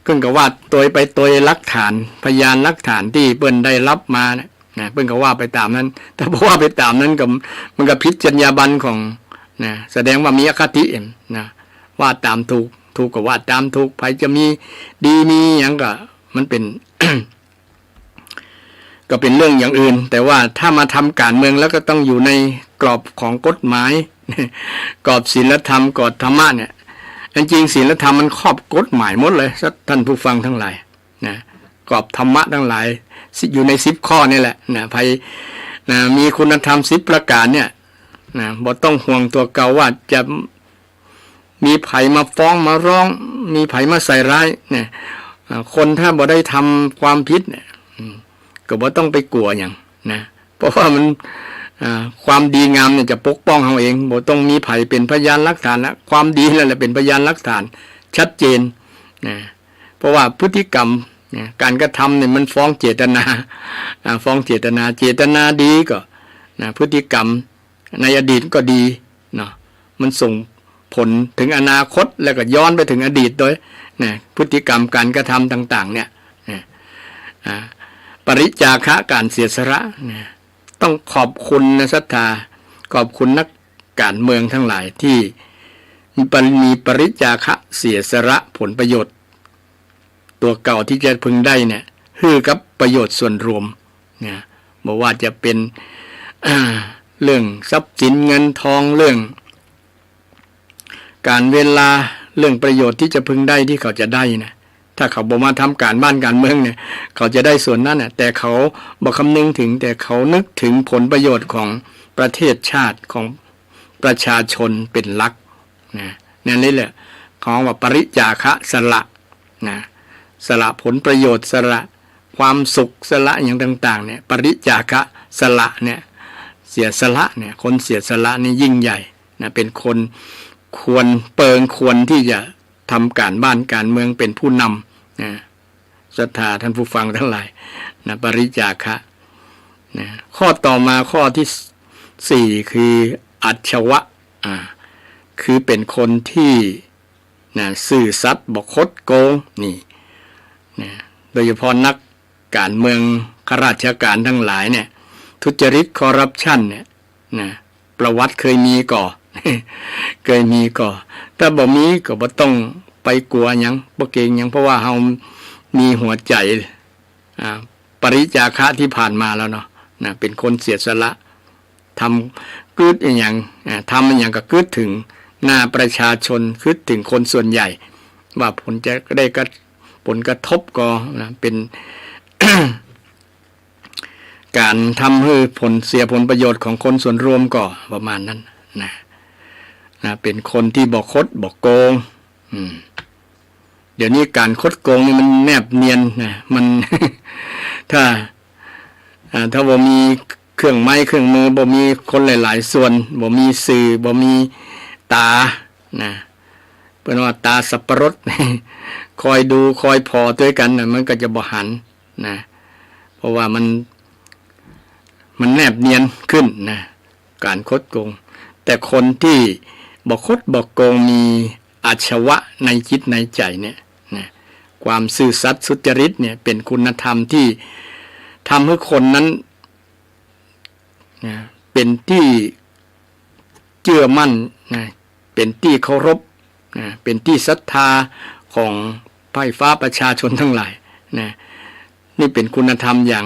เปิ้นก็ว่าตวยไปตวยหลักฐาน พยานหลักฐานตี้เปิ้นได้ฮับมานะ นะ เปิ้นก็ว่าไปต๋ามนั้น ถ้าบ่ว่าไปต๋ามนั้นก็ มันก็ผิดจรรยาบรรณของ นะ แสดงว่ามีอคตินะ ว่าต๋ามถูก ถูกก็ว่าต๋ามถูก ใผจะมีดีมีหยังก็ มันเป๋น ก็เป๋นเรื่องอย่างอื่น แต่ว่าถ้ามาทำก๋านเมืองแล้วก็ต้องอยู่ในกรอบของกฎหมาย กรอบศีลธรรม กรอบธรรมะเนี่ย อันจริงศีลธรรมมันครอบกฎหมายหมดเลย ท่านผู้ฟังทั้งหลาย นะ กรอบธรรมะทั้งหลาย สิ อยู่ในสิบข้อนี่แหละนะ ใผ นะ มีคุณธรรมสิบประก๋านเนี่ย นะ บ่ต้องห่วงตั๋วเก่าว่าจะมีใผมาฟ้องมาร้อง มีใผมาใส่ร้ายเนี่ย อ่า คนถ้าบ่ได้ทำความผิดเนี่ย อืม ก็บ่ต้องไปกลัวหยังนะ เพราะว่ามัน อ่า ความดีงามเนี่ยจะปกป้องเฮาเอง บ่ต้องมีใผเป๋นพยานหลักฐานละ ความดีนั่นแหละเป๋นพยานหลักฐานชัดเจนนะ เพราะว่าพฤติกรรมเนี่ย ก๋านกระทำเนี่ยมันฟ้องเจตนา อ่า ฟ้องเจตนา เจตนาดีก็ นะ พฤติกรรมในอดีตก็ดีเนาะ มันส่งผลเถิงอนาคต แล้วก็ย้อนไปเถิงอดีตโดย นะ พฤติกรรมก๋านกระทำต่างๆ เนี่ย นะ อ่า ปริจจาคะ ก๋านเสียสละ นะ ต้องขอบคุณนะศรัทธา ขอบคุณนักก๋านเมืองทั้งหลายตี้มีปริ มีปริจจาคะ เสียสละผลประโยชน์ตั๋วเก่าตี้จะพึงได้เนี่ย หื้อกับประโยชน์ส่วนรวมเนี่ย บ่ว่าจะเป๋น อ่า เรื่องทรัพย์สินเงินทอง เรื่องก๋านเวลา เรื่องประโยชน์ตี้จะพึงได้ตี้เขาจะได้นะ ถ้าเขาบ่มาทำก๋านบ้านก๋านเมืองเนี่ย เขาจะได้ส่วนนั้นน่ะ แต่เขาบ่คำนึงเถิง แต่เขานึกเถิงผลประโยชน์ของประเทศชาติ ของประชาชนเป๋นหลักนะ นั่นเลยแหละ เขาว่าปริจจาคะ สละนะ สละผลประโยชน์ สละความสุข สละหยังต่างๆ เนี่ย ปริจจาคะ สละเนี่ย เสียสละเนี่ย คนเสียสละนี่ยิ่งใหญ่นะ เป๋นคนควร เปิงควรตี้จะ ทำก๋านบ้านก๋านเมืองเป๋นผู้นำนะ ศรัทธาท่านผู้ฟังทั้งหลายนะ ปริจจาคะนะ ข้อต่อมาข้อตี้สี่ คืออัจฉวะ อ่า คือเป๋นคนตี้นะ ซื่อสัตย์ บ่คดโกง นี่นะ โดยเฉพาะนักก๋านเมืองข้าราชก๋านทั้งหลายเนี่ย ทุจริตคอร์รัปชันเนี่ย นะ ประวัติเคยมีก่อ เคยมีก่อ ถ้าบ่มีก็บ่ต้องไปกลัวหยัง บ่เกรงหยัง เพราะว่าเฮามีหัวใจ๋ อ่า ปริจจาคะตี้ผ่านมาแล้วเนาะ นะ เป๋นคนเสียสละ ทำกึ๊ดอะหยัง อ่า ทำอะหยังก็กึ๊ดเถิงหน้าประชาชน กึ๊ดเถิงคนส่วนใหญ่ ว่าผลจะได้กระ ผลกระทบก็นะ เป๋น ก๋านทำหื้อผลเสียผลประโยชน์ของคนส่วนรวมก็ประมาณนั้นนะ นะ เป๋นคนตี้บ่คดบ่โกง อืม เดี๋ยวนี้ก๋านคดโกงนี่มันแนบเนียนนะ มัน ถ้า อ่า ถ้าบ่มีเครื่องไม้เครื่องมือ บ่มีคนหลายๆ ส่วน บ่มีสื่อ บ่มีต๋า นะ เปิ้นว่าต๋าสับปะรด คอยดูคอยผ่อตวยกั๋นนะ มันก็จะบ่หันนะ เพราะว่ามัน มันแนบเนียนขึ้นนะ ก๋านคดโกง แต่คนตี้บ่คดบ่โกง มีอาชวะในจิตในใจ๋เนี่ยนะ ความซื่อสัตย์สุจริตเนี่ย เป๋นคุณธรรมตี้ทำหื้อคนนั้นนะ เป๋นตี้เจื้อมั่นนะ เป๋นตี้เคารพนะ เป๋นตี้ศรัทธาของใพร่ฟ้าประชาชนตังหลายนะ นี่เป๋นคุณธรรมอย่าง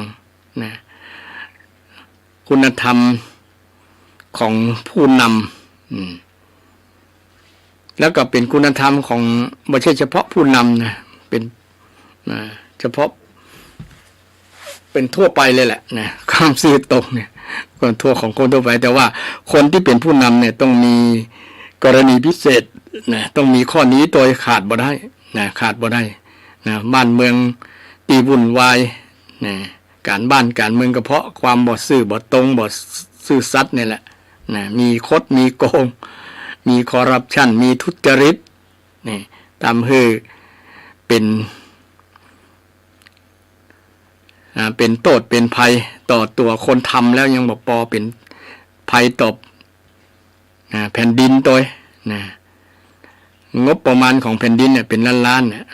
นะ คุณธรรมของผู้นำ อืม แล้วก็เป๋นคุณธรรมของ บ่ใจ้เฉพาะผู้นำนะ เป๋น นะ เฉพาะ เป๋นทั่วไปเลยแหละนะ ความซื่อตรงเนี่ย คนทั่ว ของคนทั่วไป แต่ว่าคนตี้เป๋นผู้นำเนี่ย ต้องมีกรณีพิเศษนะ ต้องมีข้อนี้โดยขาดบ่ได้นะ ขาดบ่ได้นะ บ้านเมืองตี้วุ่นวายนะ ก๋านบ้านก๋านเมืองก็เพราะความบ่ซื่อบ่ตรง บ่ซื่อสัตย์นี่แหละนะ มีคดมีโกง มีคอร์รัปชัน มีทุจริต นี่ ทำหื้อเป๋น อ่า เป๋นโต้ษเป๋นภัยต่อตั๋วคนทำแล้วยังบ่ปอ เป๋นภัยต่อ อ่า แผ่นดินตวยนะ งบประมาณของแผ่นดินเนี่ยเป๋นล้านๆ เนี่ย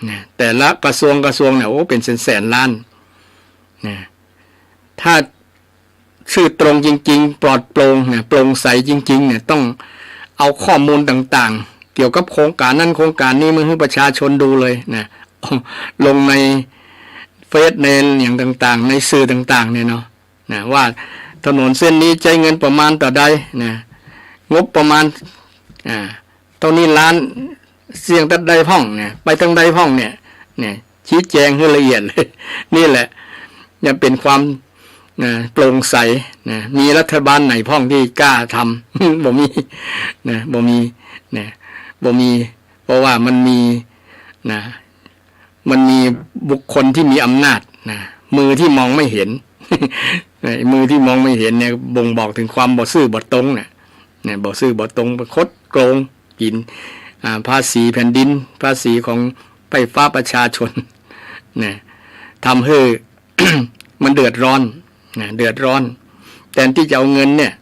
นะ แต่ละกระทรวงกระทรวงเนี่ย โอ้ เป๋นแสนๆ ล้านนะ ถ้าซื่อตรงจริงๆ ปลอดโปร่งนะ โปร่งใสจริงๆ เนี่ย ต้องเอาข้อมูลต่างๆ เกี่ยวกับโครงก๋านนั้นโครงก๋านนี้มาหื้อประชาชนดูเลยนะ ลงในเฟซในอย่างต่างๆ ในสื่อต่างๆ เนี่ยเนาะ นะ ว่าถนนเส้นนี้ใจ๊เงินประมาณเต้าใดนะ งบประมาณ อ่า เต้านี้ล้าน เสี้ยงตัดใดพ่องเนี่ย ไปตังใดพ่องเนี่ย เนี่ย ชี้แจงหื้อละเอียดเลย นี่แหละ ยังเป๋นความ นะ โปร่งใสนะ มีรัฐบาลไหนพ่องตี้กล้าทำ บ่มีนะ บ่มีนะ บ่มี เพราะว่ามันมีนะ มันมีบุคคลที่มีอำนาจนะ มือที่มองไม่เห็น มือที่มองไม่เห็นเนี่ย บ่งบอกถึงความบ่ซื่อบ่ตรงเนี่ย เนี่ย บ่ซื่อบ่ตรง ไปคดโกง กิ๋น อ่า ภาษีแผ่นดิน ภาษีของใพร่ฟ้าประชาชน เนี่ย ทำหื้อ มันเดือดร้อน นะ เดือดร้อน แทนตี้จะเอาเงินเนี่ย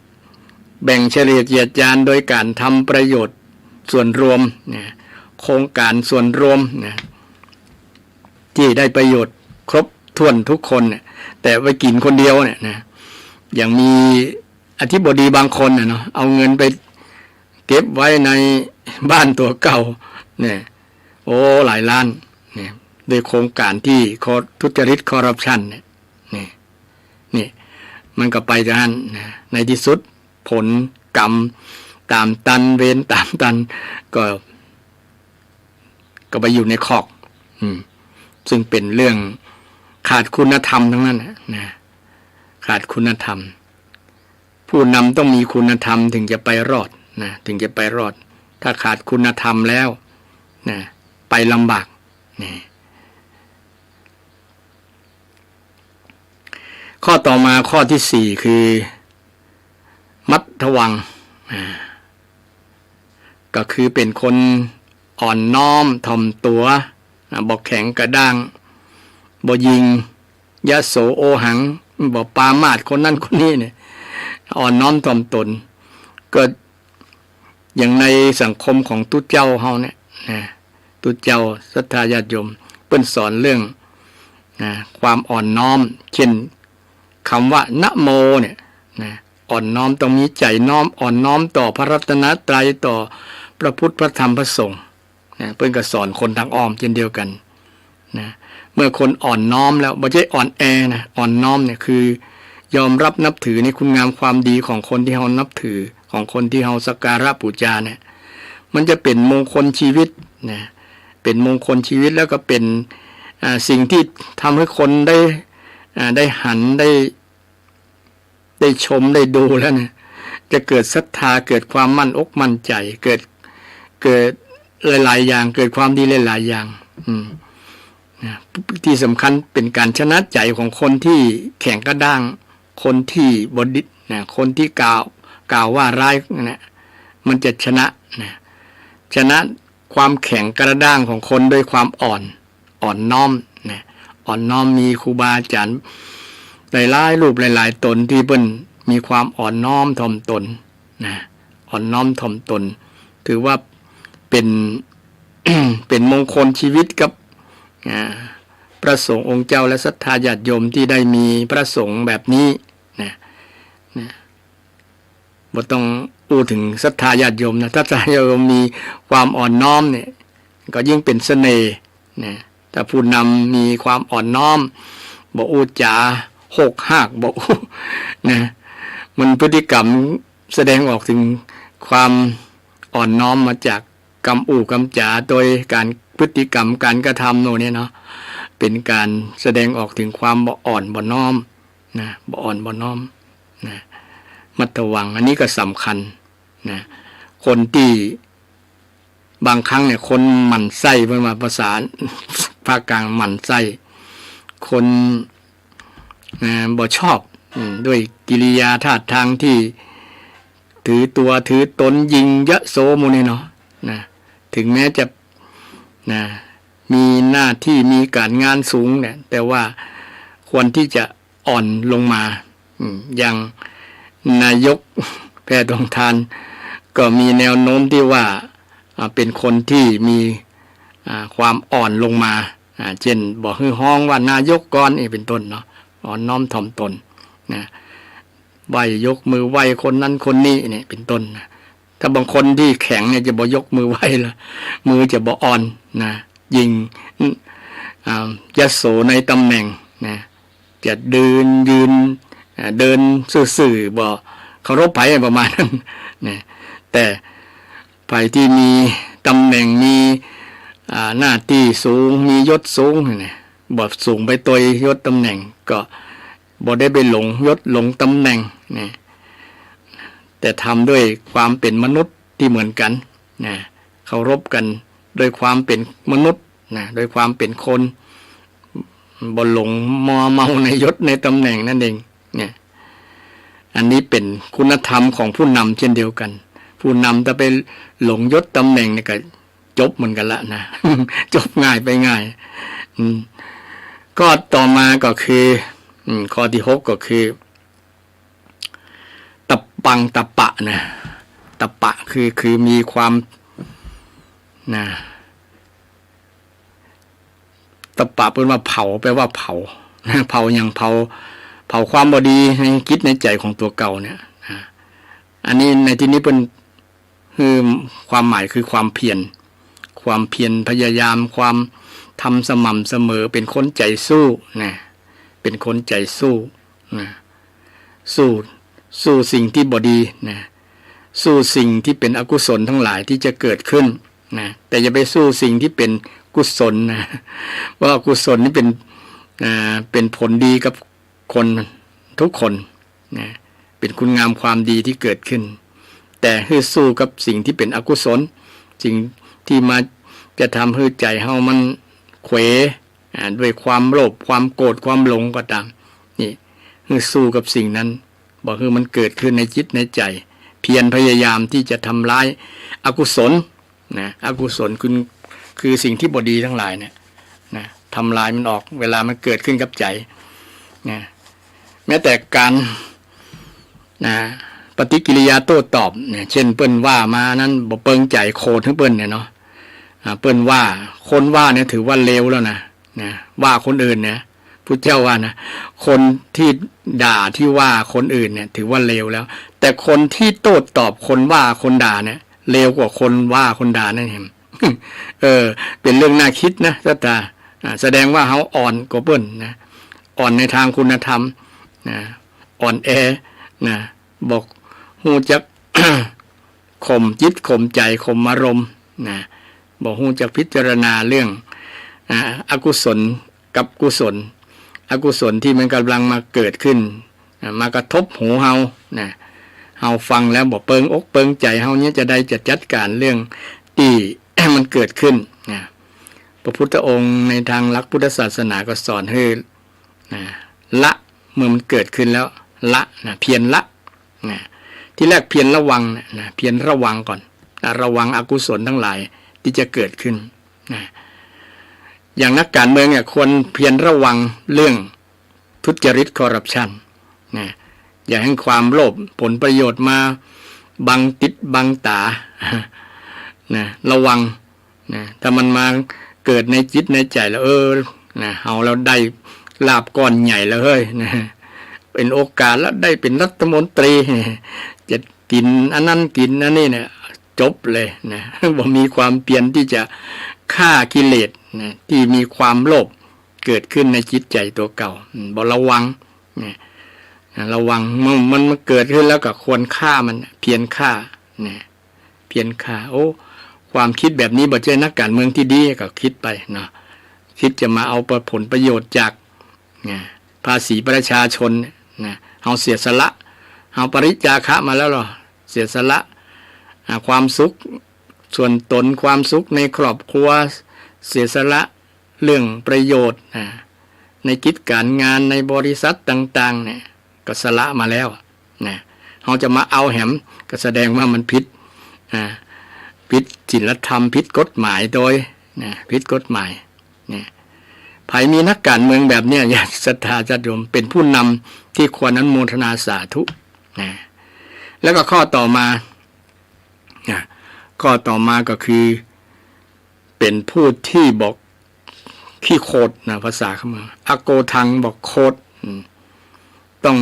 แบ่งเฉลี่ยเจียดจานโดยก๋านทำประโยชน์ส่วนรวมนะ โครงก๋านส่วนรวมนะ ตี้ได้ประโยชน์ครบถ้วนทุกคนเนี่ย แต่ไปกิ๋นคนเดียวเนี่ยนะ อย่างมีอธิบดีบางคนน่ะเนาะ เอาเงินไปเก็บไว้ในบ้านตั๋วเก่าเนี่ย โอ้ หลายล้านเนี่ย ด้วยโครงก๋านตี้คอ ทุจริตคอร์รัปชันเนี่ย นี่ นี่ มันก็ไปจาหั้นนะ ในตี้สุดผลกรรมต๋ามตัน เวรต๋ามตัน ก็ ก็ไปอยู่ในคอก อืม ซึ่งเป๋นเรื่องขาดคุณธรรมตังนั้นน่ะนะ ขาดคุณธรรม ผู้นำต้องมีคุณธรรมถึงจะไปรอดนะ ถึงจะไปรอด ถ้าขาดคุณธรรมแล้วนะ ไปลำบากนะ ข้อต่อมาข้อตี้สี่คือ มัทวัง อ่า ก็คือเป๋นคนอ่อนน้อมถ่อมตั๋ว อ่า บ่แข็งกระด้าง บ่หยิ่ง ยโสโอหัง บ่ปรามาสคนนั้นคนนี้เนี่ย อ่อนน้อมถ่อมตน ก็อย่างในสังคมของตุ๊เจ้าเฮาเนี่ยนะ ตุ๊เจ้าศรัทธาญาติโยม เปิ้นสอนเรื่องนะ ความอ่อนน้อม เช่น กำว่านะโมเนี่ยนะ อ่อนน้อม ต้องมีใจ๋น้อม อ่อนน้อมต่อพระรัตนตรัย ต่อพระพุทธ พระธรรม พระสงฆ์นะ เปิ้นก็สอนคนตางอ้อมเจ้นเดียวกั๋นนะ เมื่อคนอ่อนน้อมแล้ว บ่ใจ้อ่อนแอนะ อ่อนน้อมเนี่ยคือยอมรับนับถือในคุณงามความดีของคนตี้เฮานับถือ ของคนตี้เฮาสักการะปู๋จาเนี่ย มันจะเป๋นมงคลชีวิตนะ เป๋นมงคลชีวิต แล้วก็เป๋น อ่า สิ่งตี้ทำหื้อคนได้ อ่า ได้หัน ได้ ได้ชมได้ดูแล้วเนี่ย จะเกิดศรัทธา เกิดความมั่นอกมั่นใจ๋ เกิด เกิดหลายๆ อย่าง เกิดความดีหลายๆ อย่าง อืม นะ ตี้สำคัญเป๋นก๋านชนะใจ๋ของคนตี้แข็งกระด้าง คนตี้บ่ดีนะ คนตี้กล่าว กล่าวว่าร้ายนะ มันจะชนะนะ ชนะความแข็งกระด้างของคนด้วยความอ่อน อ่อนน้อมนะ อ่อนน้อม มีครูบาอาจ๋ารย์หลายๆ รูปหลายๆ ต๋นตี้เปิ้นมีความอ่อนน้อมถ่อมต๋นนะ อ่อนน้อมถ่อมต๋น ถือว่าเป๋น เป๋นมงคลชีวิตกับ อ่า พระสงฆ์องค์เจ้าและศรัทธาญาติโยมตี้ได้มีพระสงฆ์แบบนี้นะ นะ บ่ต้องอู้เถิงศรัทธาญาติโยมนะ ถ้าศรัทธาญาติโยมมีความอ่อนน้อมเนี่ย ก็ยิ่งเป๋นเสน่ห์นะ ถ้าผู้นำมีความอ่อนน้อม บ่อู้จ๋าโฮกฮาก บ่อู้นะ มันพฤติกรรมแสดงออกเถิงความอ่อนน้อมมาจากกำอู้กำจ๋า โดยก๋านพฤติกรรมก๋านกระทำโน่นเนี่ยเนาะ เป๋นก๋านแสดงออกเถิงความบ่อ่อนบ่น้อมนะ บ่อ่อนบ่น้อมนะ มัดระวัง อันนี้ก็สำคัญนะ คนตี้ บางครั้งเนี่ย คนหมั่นไส้ เปิ้นว่าภาษาภาคกลางหมั่นไส้ คน นะ บ่ชอบ อืม ด้วยกิริยาท่าทางตี้ถือตั๋วถือต๋น ยิ่งยโสหมู่นี้เนาะ นะ เถิงแม้จะ นะ มีหน้าตี้มีก๋านงานสูงเนี่ย แต่ว่าควรตี้จะอ่อนลงมา อืม อย่างนายกแพทองธารก็มีแนวโน้มตี้ว่า อ่า เป๋นคนตี้มี อ่า ความอ่อนลงมา อ่า เจ้น บ่หื้อฮ้องว่านายกก่อน นี่เป๋นต้นเนาะ อ่อนน้อมถ่อมต๋นนะ ไหว้ ยกมือไหว้คนนั้นคนนี้ นี่เป๋นต้นนะ ถ้าบางคนตี้แข็งเนี่ย จะบ่ยกมือไหว้ละ มือจะบ่อ่อนนะ ยิ่ง อ่า ยโสในตำแหน่งนะ จะเดินยืน อ่า เดินซื่อๆ บ่เคารพใผ ประมาณนั้นนะ แต่ใผตี้มีตำแหน่ง มี อ่า หน้าตี้สูง มียศสูงเนี่ย บ่สูงไปตวยยศตำแหน่ง ก็บ่ได้ไปหลงยศหลงตำแหน่งนะ แต่ทำด้วยความเป๋นมนุษย์ตี้เหมือนกั๋นนะ เคารพกั๋นด้วยความเป๋นมนุษย์นะ ด้วยความเป๋นคน บ่หลงมัวเมาในยศในตำแหน่งนั่นเองเนี่ย อันนี้เป๋นคุณธรรมของผู้นำเช่นเดียวกั๋น ผู้นำถ้าไปหลงยศตำแหน่งเนี่ยก็จบเหมือนกั๋นละนะ จบง่ายไปง่าย อืม ข้อต่อมาก็คือ อืม ข้อตี้หกก็คือ ตะปังตะปะนะ ตะปะคือ คือมีความ นะ ตะปะเปิ้นว่าเผา แปลว่าเผา นะ เผาหยัง เผา เผาความบ่ดีในจิตในใจ๋ของตั๋วเก่าเนี่ย นะ อันนี้ในตี้นี้เปิ้น คือความหมายคือความเพียร ความเพียรพยายาม ความทำสม่ำเสมอ เป๋นคนใจ๋สู้นะ เป๋นคนใจ๋สู้นะ สู้ สู้สิ่งตี้บ่ดีนะ สู้สิ่งตี้เป๋นอกุศลตังหลายตี้จะเกิดขึ้นนะ แต่อย่าไปสู้สิ่งตี้เป๋นกุศลนะ เพราะอกุศลนี่เป๋น อ่า เป๋นผลดีกับ คนทุกคนนะ เป๋นคุณงามความดีตี้เกิดขึ้น แต่หื้อสู้กับสิ่งตี้เป๋นอกุศล สิ่งตี้มาจะทำหื้อใจ๋เฮามันเขว อ่า ด้วยความโลภ ความโกรธ ความหลงก็ต๋าม นี่ หื้อสู้กับสิ่งนั้น บ่หื้อมันเกิดขึ้นในจิตในใจ๋ เพียรพยายามตี้จะทำลายอกุศล นะ อกุศลคือ คือสิ่งตี้บ่ดีตังหลายเนี่ยนะ ทำลายมันออก เวลามันเกิดขึ้นกับใจ๋นะ แม้แต่ก๋าน นะ ปฏิกิริยาโต้ตอบเนี่ย เจ้นเปิ้นว่ามานั้น บ่เปิงใจ๋ โขดหื้อเปิ้นเนี่ยเนาะ อ่า เปิ้นว่า คนว่าเนี่ยถือว่าเลวแล้วนะ นะ ว่าคนอื่นเนี่ย พุทธเจ้าว่านะ คนตี้ด่าตี้ว่าคนอื่นเนี่ย ถือว่าเลวแล้ว แต่คนตี้โต้ตอบคนว่าคนด่าเนี่ย เลวกว่าคนว่าคนด่านั่นเอง เออ เป๋นเรื่องน่าคิดนะ ศรัทธา อ่า แสดงว่าเฮาอ่อนกว่าเปิ้นนะ อ่อนในตางคุณธรรมนะ อ่อนแอนะ บ่ฮู้จัก ข่มจิตข่มใจ๋ ข่มอารมณ์นะ บ่ฮู้จักพิจารณาเรื่อง อ่า อกุศลกับกุศล อกุศลตี้มันก่ำลังมาเกิดขึ้น นะ มากระทบหูเฮา นะ เฮาฟังแล้วบ่เปิงอกเปิงใจ๋ เฮาเนี่ยจะใดจะจัดก๋านเรื่องตี้ มันเกิดขึ้น นะ พระพุทธองค์ในตางหลักพุทธศาสนาก็สอนหื้อ นะ ละ เมื่อมันเกิดขึ้นแล้ว ละ นะ เพียรละ นะ ทีแรกเพียรระวังนะ นะ เพียรระวังก่อน นะ ระวังอกุศลตังหลายตี้จะเกิดขึ้น นะ อย่างนักก๋านเมืองเนี่ยควรเพียรระวังเรื่องทุจริตคอร์รัปชัน นะ อย่าหื้อความโลภผลประโยชน์มาบังติดบังต๋า นะ ระวัง นะ ถ้ามันมาเกิดในจิตในใจ๋แล้ว เออ นะ เฮาแล้วได้ลาภก้อนใหญ่แล้วเฮ้ย นะ เป๋นโอกาสแล้วได้เป๋นรัฐมนตรี จะกิ๋นอันนั้นกิ๋นอันนี้เนี่ย จบเลยนะ บ่มีความเพียรตี้จะฆ่ากิเลสนะ ตี้มีความโลภเกิดขึ้นในจิตใจ๋ตั๋วเก่า อืม บ่ระวังนะ นะ ระวัง เมื่อมัน มันเกิดขึ้นแล้วก็ควรฆ่ามัน เพียรฆ่านะ เพียรฆ่า โอ้ ความกึ๊ดแบบนี้บ่ใจ้นักก๋านเมืองตี้ดี ก็กึ๊ดไปเนาะ กึ๊ดจะมาเอาผลประโยชน์จาก นะ ภาษีประชาชนเนี่ยนะ เฮาเสียสละ เฮาปริจาคะมาแล้วเหรอ เสียสละ อ่า ความสุขส่วนตน ความสุขในครอบครัว เสียสละเรื่องประโยชน์ นะ ในกิจก๋านงาน ในบริษัทต่างๆ เนี่ย ก็สละมาแล้ว นะ เฮาจะมาเอาแหม ก็แสดงว่ามันผิด อ่า ผิดศีลธรรม ผิดกฎหมายโดย นะ ผิดกฎหมาย นะ ใผมีนักก๋านเมืองแบบเนี้ย ญาติศรัทธาญาติโยม เป๋นผู้นำตี้ควรอนุโมทนาสาธุ นะ แล้วก็ข้อต่อมา นะ ข้อต่อมาก็คือ เป๋นผู้ตี้บ่ขี้โขดนะ ภาษาเขาว่า อโกทัง บ่โขด อืม ต้อง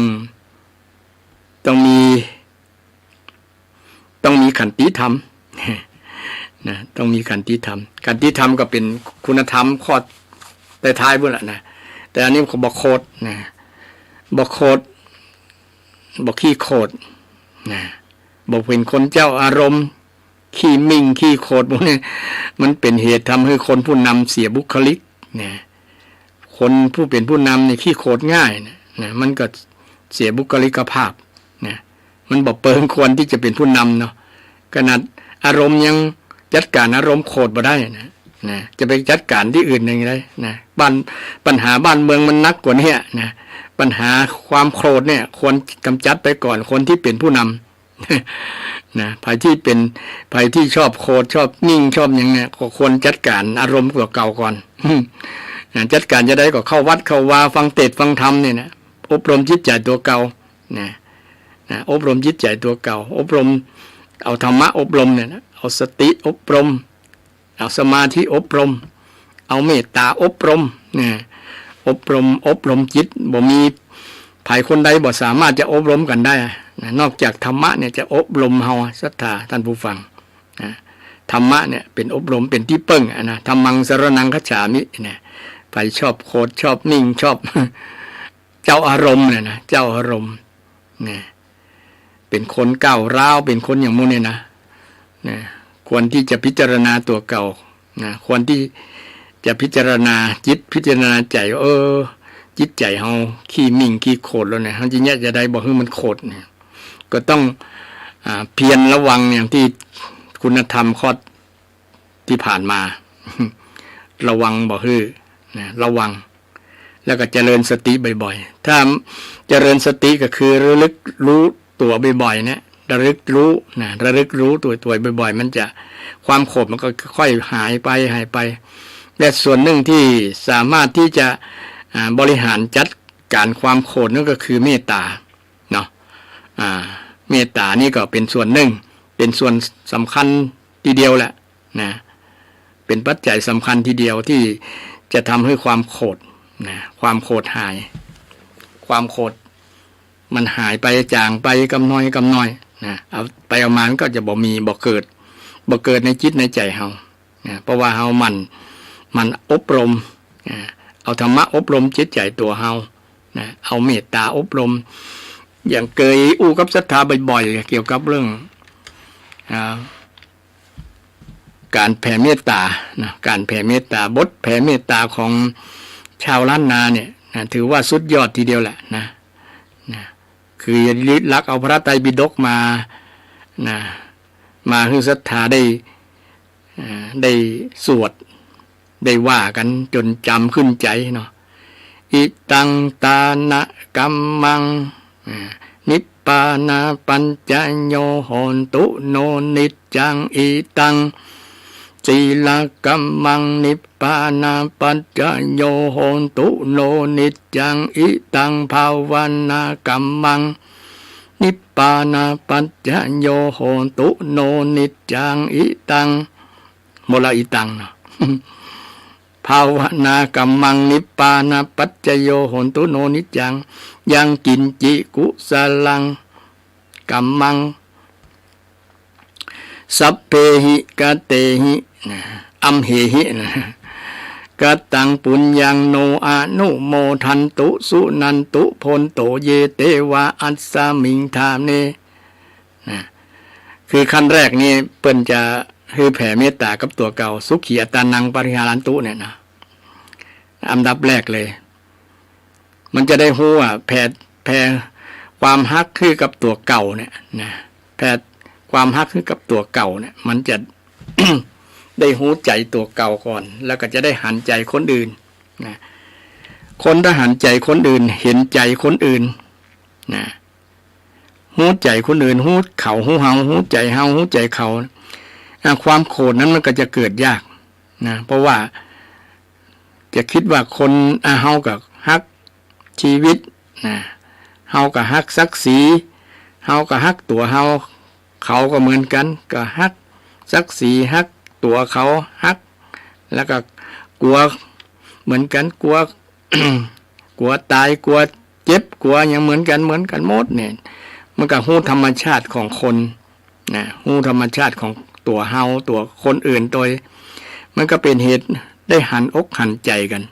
ต้องมี ต้องมีขันติธรรม นะ ต้องมีขันติธรรม ขันติธรรมก็เป๋นคุณธรรมข้อท้ายๆ พุ้นแหละนะ แต่อันนี้ก็บ่โขดนะ บ่โขด บ่ขี้โขดนะ บ่เป๋นคนเจ้าอารมณ์ ขี้มิ่งขี้โขดพวกนี้ มันเป๋นเหตุทำหื้อคนผู้นำเสียบุคลิกนะ คนผู้เป๋นผู้นำนี่ขี้โขดง่ายนะ นะ มันก็เสียบุคลิกภาพนะ มันบ่เปิงควรตี้จะเป๋นผู้นำเนาะ ขนาดอารมณ์ยังจัดก๋านอารมณ์โขดบ่ได้นะ นะ จะไปจัดก๋านตี้อื่นยังไงนะ บ้าน ปัญหาบ้านเมืองมันหนักกว่านี้นะ ปัญหาความโขดเนี่ยควรก๋ำจัดไปก่อน คนตี้เป๋นผู้นำ นะ ใผตี้เป๋น ใผตี้ชอบโขด ชอบมิ่ง ชอบหยังเนี่ย ก็ควรจัดก๋านอารมณ์ตั๋วเก่าก่อน นะ จัดก๋านจะใดก็เข้าวัดเข้าวา ฟังเตสน์ฟังธรรมเนี่ยนะ อบรมจิตใจ๋ตั๋วเก่า นะ นะ อบรมจิตใจ๋ตั๋วเก่า อบรม เอาธรรมะอบรมเนี่ยนะ เอาสติอบรม เอาสมาธิอบรม เอาเมตตาอบรม นะ อบรม อบรมจิต บ่มีใผคนใดบ่สามารถจะอบรมกั๋นได้นะ นอกจากธรรมะเนี่ยจะอบรมเฮา ศรัทธาท่านผู้ฟังนะ ธรรมะเนี่ยเป๋นอบรม เป๋นตี้เปิ้งอะนะ ธัมมังสรณังคัจฉามินะ ใผชอบโขด ชอบมิ่ง ชอบ เจ้าอารมณ์เนี่ยนะ เจ้าอารมณ์ นะ เป๋นคนก้าวร้าว เป๋นคนอย่างหมู่นี้นะ นะ ควรตี้จะพิจารณาตั๋วเก่า นะ ควรตี้จะพิจารณาจิต พิจารณาใจ๋ เออ จิตใจ๋เฮาขี้มิ่งขี้โขดแล้วเนี่ย เฮาจะเยียะจะใดบ่หื้อมันโขดเนี่ย ก็ต้อง อ่า เพียรระวังอย่างตี้คุณธรรมข้อ ตี้ผ่านมา ระวังบ่หื้อ นะ ระวัง แล้วก็เจริญสติบ่อยๆ ถ้าเจริญสติก็คือระลึกรู้ตั๋วบ่อยๆ เนี่ย ระลึกรู้นะ ระลึกรู้ตั๋วๆ บ่อยๆ มันจะ ความโขดมันก็ค่อยหายไป หายไป และส่วนนึ่งตี้สามารถตี้จะ อ่า บริหารจัดก๋านความโขดนั่นก็คือเมตตา เนาะ อ่า เมตตานี่ก็เป๋นส่วนนึ่ง เป๋นส่วนสำคัญทีเดียวแหละนะ เป๋นปัจจัยสำคัญทีเดียวตี้จะทำหื้อความโขดนะ ความโขดหาย ความโขดมันหายไป จ๋างไปกำน้อยกำน้อยนะ เอาไปเอามามันก็จะบ่มี บ่เกิด บ่เกิดในจิตในใจ๋เฮานะ เพราะว่าเฮาหมั่น หมั่นอบรมนะ เอาธรรมะอบรมจิตใจ๋ตั๋วเฮา นะ เอาเมตตาอบรม อย่างเกยอู้กับศรัทธาบ่อยๆ เกี่ยวกับเรื่อง อ่า ก๋านแผ่เมตตานะ ก๋านแผ่เมตตา บทแผ่เมตตาของชาวล้านนาเนี่ยนะ ถือว่าสุดยอดทีเดียวแหละนะ นะ คือยึดลักเอาพระไตรปิฎกมา นะ มาหื้อศรัทธาได้ อ่า ได้สวด ได้ว่ากั๋นจ๋นจ๋ำขึ้นใจ๋เนาะ อิตังตานะกัมมัง อ่า นิพพานาปัจจโย โหนตุโน นิจจัง อิตัง สีลกัมมัง นิพพานาปัจจโย โหนตุโน นิจจัง อิตัง ภาวนากัมมัง นิพพานาปัจจโย โหนตุโน นิจจัง อิตัง หมดละ อิตังเนาะ ภาวนากัมมัง นิพพานาปัจจโย โหนตุโน นิจจัง ยังกิญจิกุสลังกัมมัง สัพเพหิ กะเตหิ นะ อัมเหหิ นะ กะตัง ปุญญัง โน อนุโมทันตุ สุนันตุ โภนโต เย เตวา อัสสมิง ฐาเน นะ คือขั้นแรกนี่เปิ้นจะหื้อแผ่เมตต๋ากับตั๋วเก่า สุขีอัตตานัง ปะริหารันตุ เนี่ยนะ อันดับแรกเลย มันจะได้ฮู้ว่าแผ่ แผ่ความฮักหื้อกับตั๋วเก่าเนี่ยนะ แผ่ความฮักหื้อกับตั๋วเก่าเนี่ย มันจะ ได้ฮู้ใจ๋ตั๋วเก่าก่อน แล้วก็จะได้หันใจ๋คนอื่นนะ คนถ้าหันใจ๋คนอื่น หันใจ๋คนอื่นนะ ฮู้ใจ๋คนอื่น ฮู้เขา ฮู้เฮา ฮู้ใจ๋เฮา ฮู้ใจ๋เขา อ่า ความโขดนั้นมันก็จะเกิดยากนะ เพราะว่าจะกึ๊ดว่าคน อ่า เฮาก็ฮักจีวิตนะ เฮาก็ฮักศักดิ์ศรี เฮาก็ฮักตั๋วเฮา เขาก็เหมือนกั๋น ก็ฮักศักดิ์ศรี ฮักตั๋วเขา ฮัก แล้วก็กั๋วเหมือนกั๋น กั๋ว กั๋วต๋าย กั๋วเจ็บ กั๋วหยังเหมือนกั๋น เหมือนกั๋นหมดเนี่ย มันก็ฮู้ธรรมชาติของคนนะ ฮู้ธรรมชาติของตั๋วเฮา ตั๋วคนอื่นโตย มันก็เป๋นเหตุได้หันอกหันใจ๋กั๋น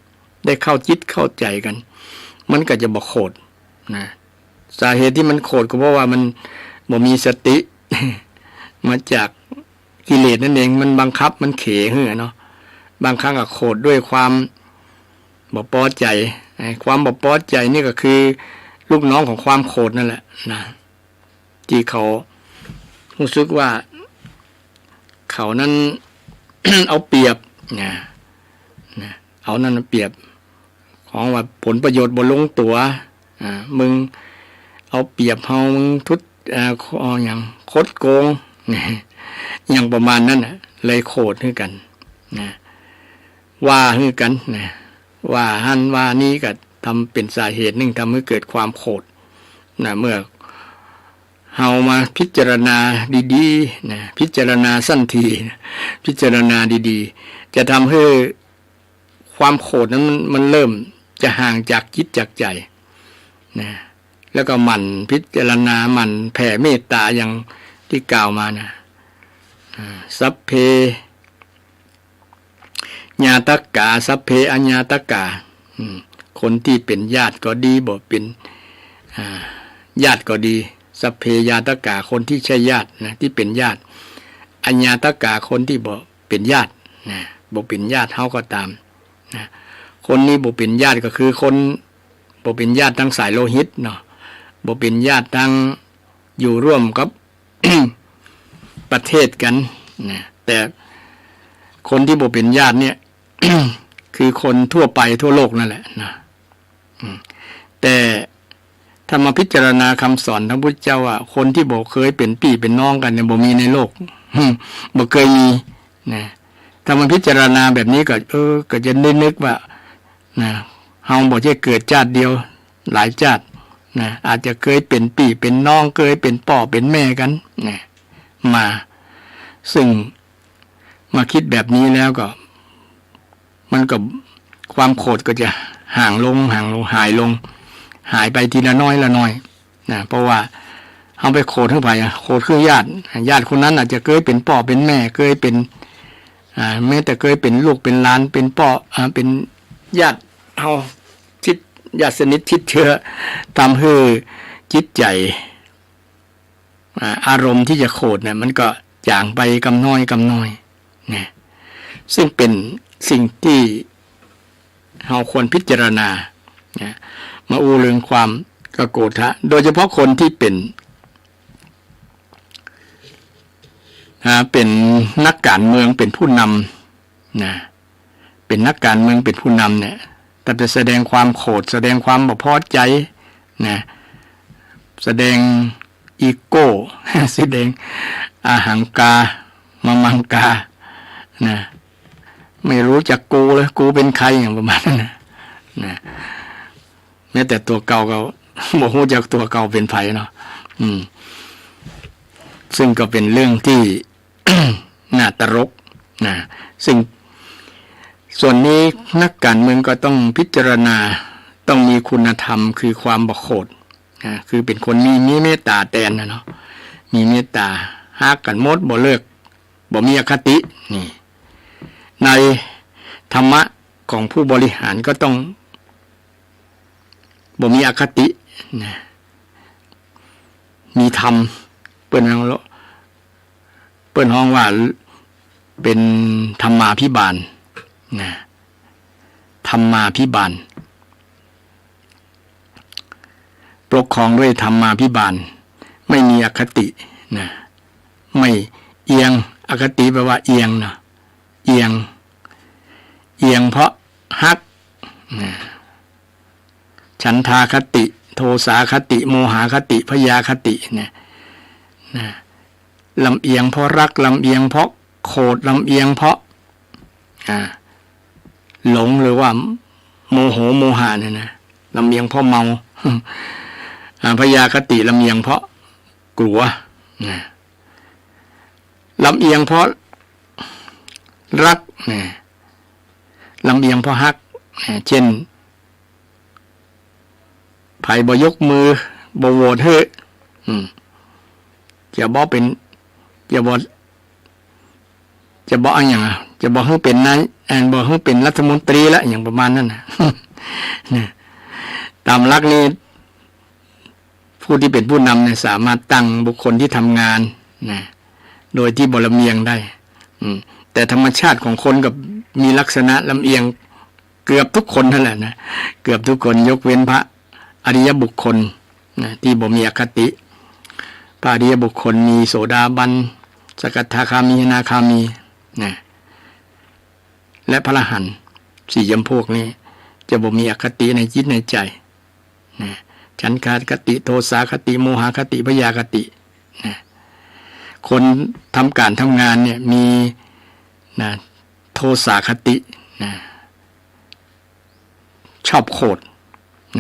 ได้เข้าจิตเข้าใจ๋กั๋น มันก็จะบ่โขดนะ สาเหตุตี้มันโขดก็เพราะว่ามันบ่มีสติ มาจากกิเลสนั่นเอง มันบังคับ มันเขหื้อเนาะ บางครั้งก็โขดด้วยความบ่ปอใจ๋ ไอ้ความบ่ปอใจ๋นี่ก็คือลูกน้องของความโขดนั่นแหละนะ ตี้เขาฮู้สึกว่าเขานั้น เอาเปรียบนะ นะ เอานั้นเอาเปรียบ ของว่าผลประโยชน์บ่ลงตั๋ว อ่า มึงเอาเปรียบเฮา มึงทุจ อ่า ขอ หยัง คดโกง หยังประมาณนั้นน่ะ เลยโขดหื้อกั๋นนะ ว่าหื้อกั๋นนะ ว่าหั้นว่านี้ก็ทำเป๋นสาเหตุนึ่งทำหื้อเกิดความโขดนะ เมื่อเฮามาพิจารณาดีๆ นะ พิจารณาสันที พิจารณาดีๆ จะทำหื้อความโขดนั้นมัน มันเริ่มจะห่างจากจิตจากใจ๋นะ แล้วก็หมั่นพิจารณา หมั่นแผ่เมตต๋าอย่างตี้กล่าวมานะ อ่า สัพเพ ญาตกา สัพเพอญาตกา อืม คนตี้เป๋นญาติก็ดี บ่เป๋น อ่า ญาติก็ดี สัพเพญาตกา คนตี้ใจ้ญาตินะ ตี้เป๋นญาติ อญาตกา คนตี้บ่เป๋นญาตินะ บ่เป๋นญาติเฮาก็ต๋ามนะ คนนี้บ่เป๋นญาติก็คือคนบ่เป๋นญาติตางสายโลหิตเนาะ บ่เป๋นญาติตางอยู่ร่วมกับ ประเทศกั๋นนะ แต่คนตี้บ่เป๋นญาติเนี่ย คือคนทั่วไปทั่วโลกนั่นแหละนะ อืม แต่ถ้ามาพิจารณาคำสอนของพุทธเจ้าว่า คนตี้บ่เกยเป๋นปี้เป๋นน้องกั๋นเนี่ย บ่มีในโลก บ่เกยมีนะ ถ้ามาพิจารณาแบบนี้ก็ เออ ก็จะได้นึกว่า นะ เฮาบ่ใจ้เกิดจาติเดียว หลายจาตินะ อาจจะเกยเป๋นปี้เป๋นน้อง เกยเป๋นป้อเป๋นแม่กั๋นนะ มา ซึ่งมาคิดแบบนี้แล้วก็ มันก็ ความโขดก็จะห่างลง ห่างลง หายลง หายไปทีละน้อยละน้อยนะ เพราะว่าเฮาไปโขดหื้อใผอะ โขดหื้อญาติ ญาติคนนั้นอาจจะเกยเป๋นป้อเป๋นแม่ เกยเป๋น อ่า แม้แต่เกยเป๋นลูกเป๋นหลาน เป๋นป้อ อ่า เป๋นญาติเฮา ชิด ญาติสนิทชิดเชื้อ ทำหื้อจิตใจ๋ อ่า อารมณ์ตี้จะโขดเนี่ย มันก็จ๋างไปกำน้อยกำน้อยนะ ซึ่งเป๋นสิ่งตี้เฮาควรพิจารณานะ มาอู้เรื่องความ ก็โกรธะ โดยเฉพาะคนที่เป๋น อ่า เป๋นนักก๋านเมือง เป๋นผู้นำ นะ เป๋นนักก๋านเมือง เป๋นผู้นำเนี่ย ถ้าไปแสดงความโขด แสดงความบ่พอใจ๋ นะ แสดงอีโก้ แสดงอหังกา มะมังกา นะ ไม่รู้จักกูเลย กูเป๋นใผ อย่างประมาณนั้นนะ นะ แม้แต่ตั๋วเก่าก็ บ่ฮู้จักตั๋วเก่าเป๋นใผเนาะ อืม ซึ่งก็เป๋นเรื่องตี้ น่าตลก นะ ซึ่งส่วนนี้นักก๋านเมืองก็ต้องพิจารณา ต้องมีคุณธรรมคือความบ่โขด นะ คือเป๋นคนมี มีเมตต๋าแตนนะเนาะ มีเมตต๋า ฮักกั๋นหมด บ่เลิก บ่มีอคติ นี่ ในธรรมะของผู้บริหารก็ต้อง บ่มีอคติ นะ มีธรรม เปิ้นฮ้อง เปิ้นฮ้องว่าเป๋นธรรมาภิบาล นะ ธรรมาภิบาล ปกครองด้วยธรรมาภิบาล ไม่มีอคติ นะ ไม่เอียง อคติแปลว่าเอียงเนาะ เอียง เอียงเพราะฮัก นะ ฉันทาคติ โทสาคติ โมหาคติ พยาคติ เนี่ย นะ ลำเอียงเพราะฮัก ลำเอียงเพราะโขด ลำเอียงเพราะ อ่า หลงหรือว่าโมโหโมหะเนี่ยนะ ลำเอียงเพราะเมา อ่า พยาคติ ลำเอียงเพราะกั๋ว นะ ลำเอียงเพราะฮัก นะ ลำเอียงเพราะฮัก นะ เจ้น ใผบ่ยกมือ บ่โหวตหื้อ อืม จะบ่เป๋น จะบ่ จะบ่อะหยังอะ จะบ่หื้อเป๋นนาย อัน บ่หื้อเป๋นรัฐมนตรีละ อย่างประมาณนั้นนะ นะ ต๋ามหลักนี้ ผู้ตี้เป๋นผู้นำเนี่ย สามารถตั้งบุคคลตี้ทำงาน นะ โดยตี้บ่ลำเอียงได้ อืม แต่ธรรมชาติของคนก็มีลักษณะลำเอียงเกือบทุกคนนั่นแหละนะ เกือบทุกคน ยกเว้นพระอริยบุคคล นะ ตี้บ่มีอคติ พระอริยบุคคลมีโสดาบัน สกทาคามี อนาคามี นะ และพระอรหันต์ สี่จำพวกนี้ จะบ่มีอคติในจิตในใจ๋ นะ ฉันทาคติ โทสาคติ โมหาคติ พยาคติ นะ คนทำก๋านทำงานเนี่ย มี นะ โทสาคติ นะ ชอบโขด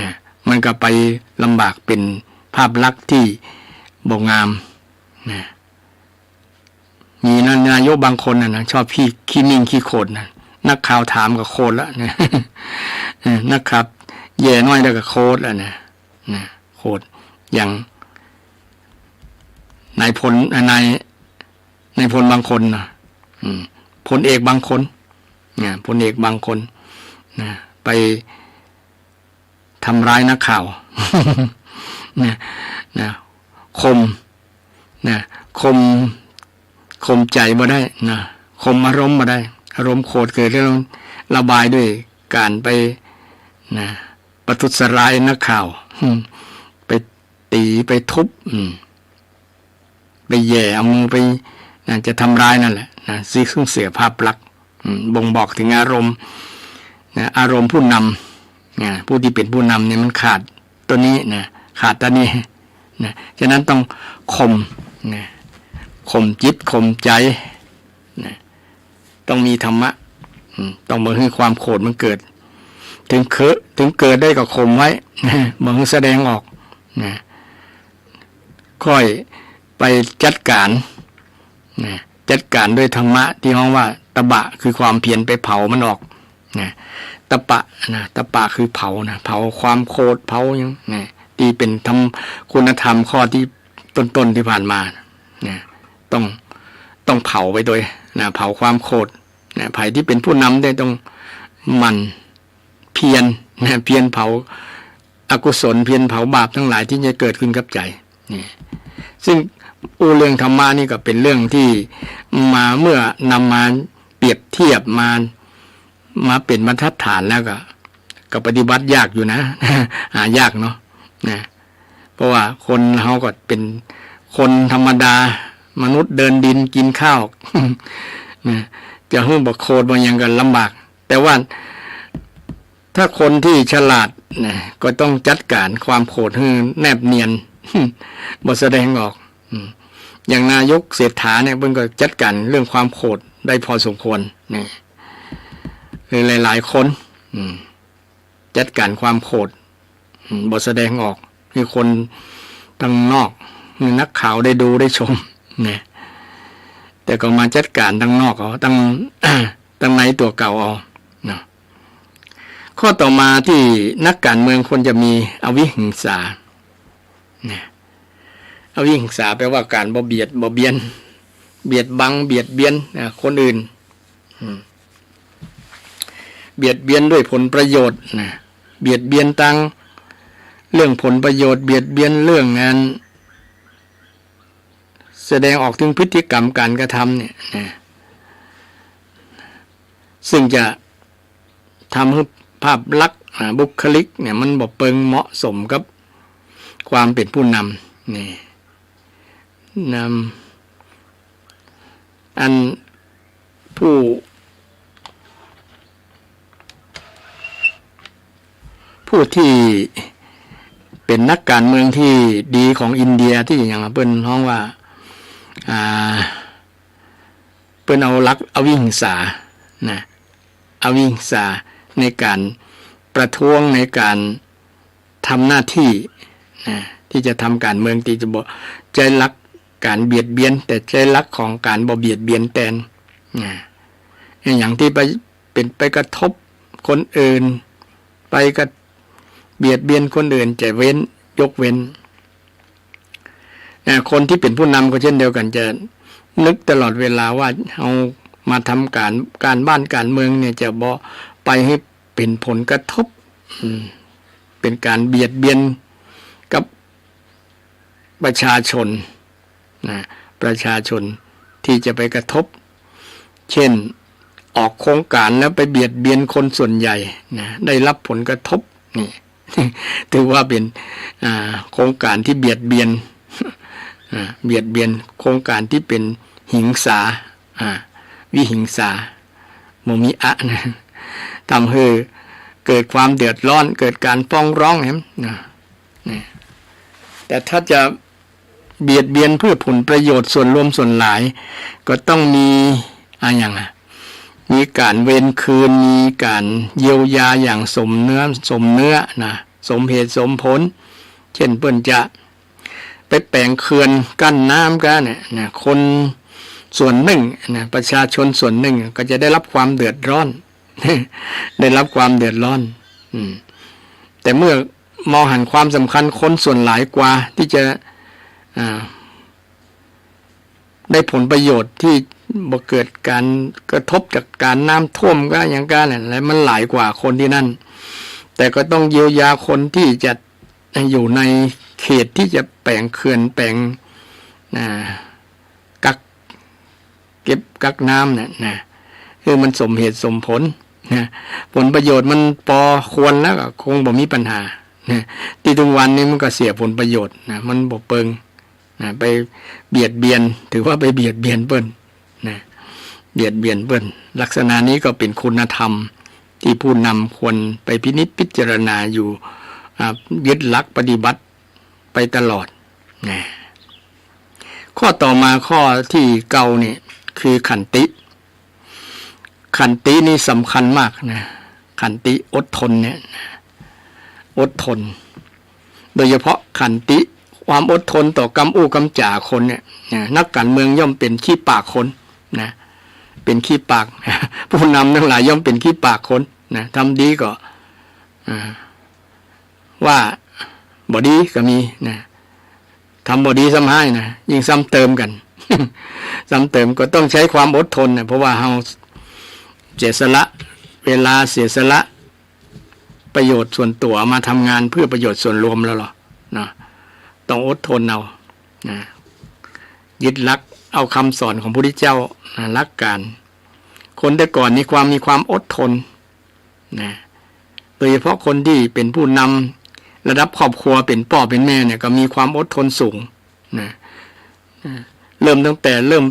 นะ มันก็ไปลำบาก เป๋นภาพลักษณ์ตี้บ่งาม นะ มีนะ นายกบางคนน่ะนะ ชอบขี้ ขี้มิ่งขี้โขดนะ นักข่าวถามก็โขดละนะ เออ นักข่าวแหย่หน้อยเดียวก็โขดละนะ นะ โขด อย่างนายพล อ่ะ นาย นายพลบางคนนะ อืม พลเอกบางคน นะ พลเอกบางคน นะ ไป ทำร้ายนักข่าว นะ นะ ข่ม นะ ข่ม ข่มใจ๋บ่ได้ นะ ข่มอารมณ์บ่ได้ อารมณ์โขดเกิดขึ้น ระบายด้วยก๋านไป นะ ประทุษร้ายนักข่าว อืม ไปตี๋ ไปทุบ อืม ไปแหย่เอามือไป นะ จะทำร้ายนั่นแหละ นะ ซึ่งเสียภาพลักษณ์ อืม บ่งบอกเถิงอารมณ์ นะ อารมณ์ผู้นำ นะ ผู้ตี้เป๋นผู้นำเนี่ยมันขาดโตนี้นะ ขาดโตนี้นะ ฉะนั้นต้องข่ม นะ ข่มจิต ข่มใจ๋ นะ ต้องมีธรรมะ อืม ต้องบ่หื้อความโขดมันเกิด เถิงเกอะ เถิงเกิดได้ก็ข่มไว้ นะ บ่หื้อแสดงออก นะ ค่อยไปจัดก๋าน นะ จัดก๋านด้วยธรรมะตี้ฮ้องว่าตบะ คือความเพียรไปเผามันออก นะ ตปะ นะ ตปะคือเผา นะ เผาความโขด เผาหยัง นะ ตี้เป๋นธรรม คุณธรรมข้อตี้ต้นๆ ตี้ผ่านมา นะ ต้อง ต้องเผาไปโตย นะ เผาความโขด นะ ใผตี้เป๋นผู้นำได้ต้องหมั่นเพียร นะ เพียรเผาอกุศล เพียรเผาบาปตังหลายตี้จะเกิดขึ้นกับใจ๋ นี่ ซึ่งอู้เรื่องธรรมะนี่ก็เป๋นเรื่องตี้มา เมื่อนำมาเปรียบเทียบ มา มาเป๋นบรรทัดฐานแล้วก็ ก็ปฏิบัติยากอยู่นะ หายากเนาะ นะ เพราะว่าคนเฮาก็เป๋นคนธรรมดา มนุษย์เดินดินกิ๋นข้าว นะ จะหื้อบ่โขดบ่หยังก็ลำบาก แต่ว่าถ้าคนตี้ฉลาดนะ ก็ต้องจัดก๋านความโขดหื้อแนบเนียน บ่แสดงออก อืม อย่างนายกเศรษฐาเนี่ย เปิ้นก็จัดก๋านเรื่องความโขดได้พอสมควร นี่ หรือหลายๆ คน อืม จัดก๋านความโขด อืม บ่แสดงออก หื้อคนตังนอก หื้อนักข่าวได้ดูได้ชม นะ แต่ก็มาจัดก๋านตังนอกเอา ตัง ตังในตั๋วเก่าเอา เนาะ ข้อต่อมาตี้นักก๋านเมืองควรจะมีอวิหิงสา นะ อวิหิงสาแปลว่าก๋านบ่เบียดบ่เบียน เบียดบัง เบียดเบียน นะ คนอื่น อืม เบียดเบียนด้วยผลประโยชน์ นะ เบียดเบียนตางเรื่องผลประโยชน์ เบียดเบียนเรื่องงาน แสดงออกเถิงพฤติกรรมก๋านกระทำเนี่ย นะ ซึ่งจะทำหื้อภาพลักษณ์ อ่า บุคลิกเนี่ย มันบ่เปิงเหมาะสมกับความเป๋นผู้นำ นี่ นำ อันผู้ ผู้ตี้เป๋นนักก๋านเมืองตี้ดีของอินเดียตี้หยังเปิ้นฮ้องว่า อ่า เปิ้นเอาหลักอวิหิงสา นะ อวิหิงสาในก๋านประท้วง ในก๋านทำหน้าตี้ นะ ตี้จะทำก๋านเมือง ตี้จะบ่ใจ๊หลักก๋านเบียดเบียน แต่ใจ๊หลักของก๋านบ่เบียดเบียนแตน นะ อย่างตี้ไป เป๋นไปกระทบคนอื่น ไปกระ เบียดเบียนคนอื่น จะเว้น ยกเว้น นะ คนตี้เป๋นผู้นำก็เช่นเดียวกั๋น จะนึกตลอดเวลาว่าเฮามาทำก๋าน ก๋านบ้านก๋านเมืองเนี่ย จะบ่ไปหื้อเป๋นผลกระทบ อืม เป๋นก๋านเบียดเบียนกับประชาชน นะ ประชาชนตี้จะไปกระทบ เช่น ออกโครงก๋านแล้วไปเบียดเบียนคนส่วนใหญ่ นะ ได้รับผลกระทบ นี่ ถือว่าเป๋น อ่า โครงก๋านตี้เบียดเบียน อ่า เบียดเบียน โครงก๋านตี้เป๋นหิงสา อ่า วิหิงสา บ่มีอะ นะ ทำหื้อเกิดความเดือดร้อน เกิดก๋านฟ้องร้อง หันก่อ นะ นี่ แต่ถ้าจะเบียดเบียนเพื่อผลประโยชน์ส่วนรวมส่วนหลาย ก็ต้องมี อะหยังอะ มีก๋านเวรคืน มีก๋านเยียวยาอย่างสมเนื้อ สมเนื้อ นะ สมเหตุสมผล เช่น เปิ้นจะไปแป๋งเขื่อนกั้นน้ำก็เนี่ย นะ คนส่วนนึ่ง นะ ประชาชนส่วนนึ่งก็จะได้รับความเดือดร้อน ได้รับความเดือดร้อน อืม แต่เมื่อมองหันความสำคัญคนส่วนหลายกว่าตี้จะ อ่า ได้ผลประโยชน์ตี้บ่เกิดก๋านกระทบจากก๋านน้ำท่วมก็หยังก็เนี่ย และมันหลายกว่าคนตี้นั่น แต่ก็ต้องเยียวยาคนตี้จะอยู่ในเขตตี้จะแป๋งเขื่อนแป๋ง อ่า กัก เก็บกักน้ำเนี่ยนะ หื้อมันสมเหตุสมผลนะ ผลประโยชน์มันปอควรแล้วก็คงบ่มีปัญหานะ ตี้ทุกวันนี้มันก็เสียผลประโยชน์นะ มันบ่เปิงนะ ไปเบียดเบียน ถือว่าไปเบียดเบียนเปิ้นนะ เบียดเบียนเปิ้น ลักษณะนี้ก็เป๋นคุณธรรมตี้ผู้นำควรไปพินิจพิจารณาอยู่ อ่า ยึดหลักปฏิบัติไปตลอดนะ ข้อต่อมาข้อตี้เก้านี่คือขันติ ขันตินี่สำคัญมากนะ ขันติอดทนเนี่ยนะ อดทน โดยเฉพาะขันติความอดทนต่อกำอู้กำจ๋าคนเนี่ยนะ นักก๋านเมืองย่อมเป๋นขี้ปากคนนะ เป๋นขี้ปาก ผู้นำตังหลายย่อมเป๋นขี้ปากคนนะ ทำดีก็ อ่า ว่าบ่ดีก็มีนะ ทำบ่ดีซ้ำฮ้ายนะ ยิ่งซ้ำเติมกั๋น ซ้ำเติมก็ต้องใช้ความอดทนนะ เพราะว่าเฮาเสียสละเวลา เสียสละประโยชน์ส่วนตั๋วมาทำงานเพื่อประโยชน์ส่วนรวมแล้วเนาะ ต้องอดทนเอานะ ยึดหลักเอากำสอนของพระพุทธเจ้านะ หลักก๋าน คนแต่ก่อนมีความ มีความอดทน นะ โดยเฉพาะคนตี้เป๋นผู้นำ ระดับครอบครัวเป๋นป้อเป๋นแม่เนี่ยก็มีความอดทนสูงนะ เริ่มตั้งแต่เริ่ม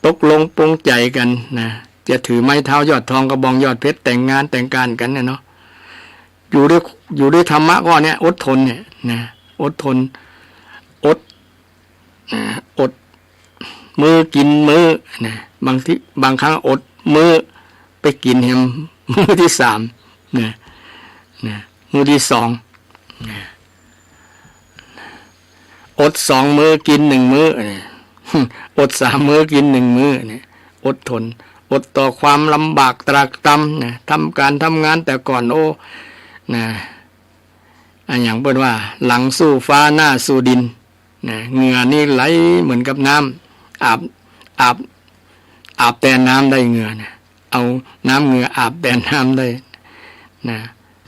ตกลงปลงใจ๋กั๋นนะ จะถือไม้เท้ายอดทองกระบองยอดเพชร แต่งงานแต่งก๋านกั๋นเนี่ยเนาะ อยู่ด้วย อยู่ด้วยธรรมะข้อเนี้ย อดทนเนี่ยนะ อดทน อด นะ อดมื้อกิ๋นมื้อนะ บางที บางครั้งอดมื้อไปกิ๋นแหมมื้อตี้สามนะ นะ มื้อตี้สองนะ อดสองมื้อกิ๋นนึ่งมื้อเนี่ย อดสามมื้อกิ๋นนึ่งมื้อเนี่ย อดทน อดต่อความลำบากตรากตรำนะ ทำก๋านทำงานแต่ก่อน โอ้ นะ อะหยังเปิ้นว่า หลังสู้ฟ้าหน้าสู้ดินนะ เหงื่อนี่ไหลเหมือนกับน้ำ อาบ อาบ อาบแตนน้ำได้เหงื่อนะ เอาน้ำเหงื่ออาบแตนน้ำได้นะ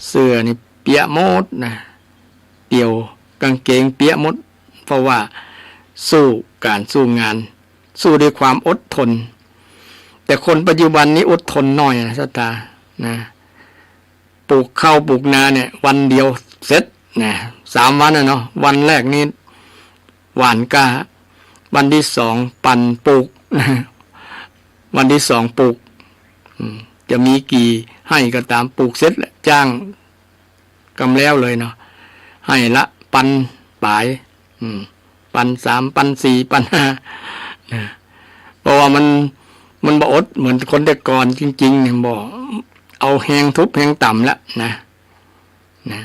เสื้อนี่เปียะหมดนะ เตี่ยวกางเกงเปียะหมด เพราะว่าสู้ก๋านสู้งาน สู้ด้วยความอดทน แต่คนปัจจุบันนี้อดทนน้อยนะศรัทธานะ ปลูกข้าวปลูกนาเนี่ย วันเดียวเสร็จนะ สามวันน่ะเนาะ วันแรกนี่หว่านกล้า วันตี้สองปั่นปลูก วันตี้สองปลูก อืม จะมีกี่ไฮ่ก็ต๋าม ปลูกเสร็จแล้วจ้าง กำแล้วเลยเนาะ ไฮ่ละปันป๋าย อืม ปันสาม ปันสี่ ปันห้า นะ เพราะว่ามัน มันบ่อดเหมือนคนแต่ก่อนจริงๆ เนี่ย บ่ เอาแฮงทุบแฮงตำแล้วนะ นะ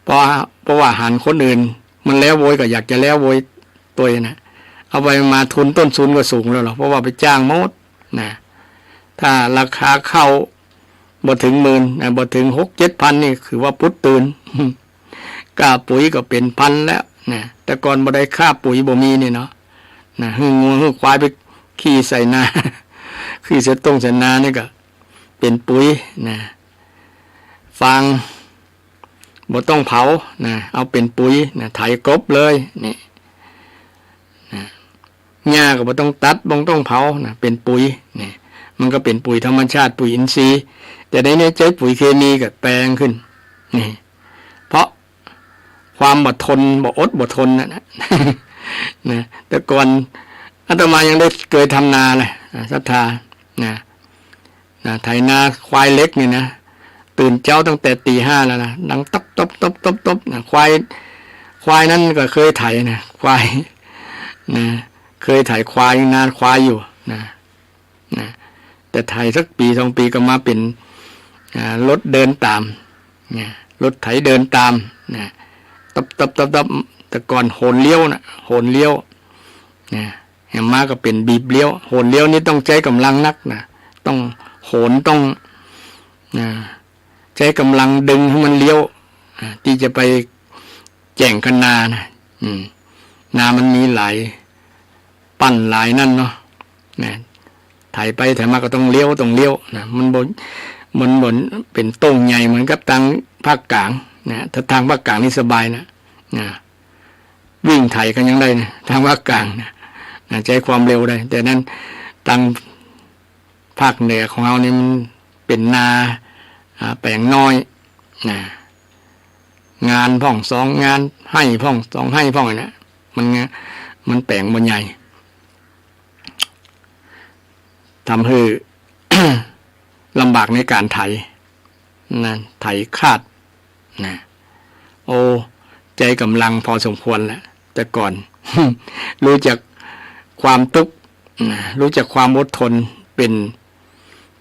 เพราะว่า เพราะว่าหันคนอื่นมันแล้วโวยก็อยากจะแล้วโวยตวยนะ เอาไปมาทุนต้นทุนก็สูงแล้วเนาะ เพราะว่าไปจ้างหมดนะ ถ้าราคาข้าวบ่เถิงหมื่นนะ บ่เถิงหกเจ็ดพันนี่ คือว่าปุ๊ดตื่น ก้าปุ๋ยก็เป๋นพันแล้วนะ แต่ก่อนบ่ได้ค่าปุ๋ยบ่มีนี่เนาะ นะ หื้องัวหื้อควายไปขี้ใส่นา ขี้ใส่ต้งใส่นานี่ก็เป๋นปุ๋ยนะ ฟางบ่ต้องเผานะ เอาเป๋นปุ๋ยนะ ไถกลบเลยนี่นะ หญ้าก็บ่ต้องตัด บ่ต้องเผานะ เป๋นปุ๋ยนี่ มันก็เป๋นปุ๋ยธรรมชาติ ปุ๋ยอินทรีย์ แต่เดี๋ยวนี้ใจ๊ปุ๋ยเคมีก็แปงขึ้นนี่ เพราะความบ่ทน บ่อดบ่ทนนั่นนะ นะ แต่ก่อนอาตมายังได้เกยทำนาเลย อ่า ศรัทธา นะ นะ ไถนาควายเหล็กนี่นะ ตื่นเจ๊าตั้งแต่ตี๋ห้าแล้วนะ ดังตบตบตบตบตบนะ ควาย ควายนั้นก็เคยไถนะ ควาย นะ เคยไถควาย นาควายอยู่นะ นะ แต่ไถสักปี๋สองปี๋ก็มาเป๋น อ่า รถเดินต๋าม นะ รถไถเดินต๋าม นะ ตบตบตบตบ แต่ก่อนโหนเลี้ยวนะ โหนเลี้ยว นะ แหมมาก็เป๋นบีบเลี้ยว โหนเลี้ยวนี่ต้องใจ๊ก๋ำลังนักนะ ต้องโหน ต้อง อ่า ใจ๊ก๋ำลังดึงหื้อมันเลี้ยว อ่า ตี้จะไปแจ่งคันนานะ อืม นามันมีหลายปั่นหลายนั่นเนาะ นะ ไถไปไถมาก็ต้องเลี้ยว ต้องเลี้ยวนะ มันบ่ มันบ่เป๋นต้งใหญ่เหมือนกับตางภาคกลางนะ ถ้าตางภาคกลางนี่สบายนะ นะ วิ่งไถก็ยังได้นะ ตางภาคกลางนะ นะ ใจ๊ความเร็วได้ แต่นั้นตางภาคเหนือของเฮานี่มันเป๋นนา อ่า แป๋งน้อยนะ งานพ่องสองงาน ไฮ่พ่องสองไฮ่พ่องนะ มันงะ มันแป๋งบ่ใหญ่ ทำหื้อ ลำบากในก๋านไถนะ ไถคาดนะ โอ้ ใจ๊ก๋ำลังพอสมควรแหละ แต่ก่อน ฮู้จักความตุ๊กข์นะ ฮู้จักความอดทน เป๋น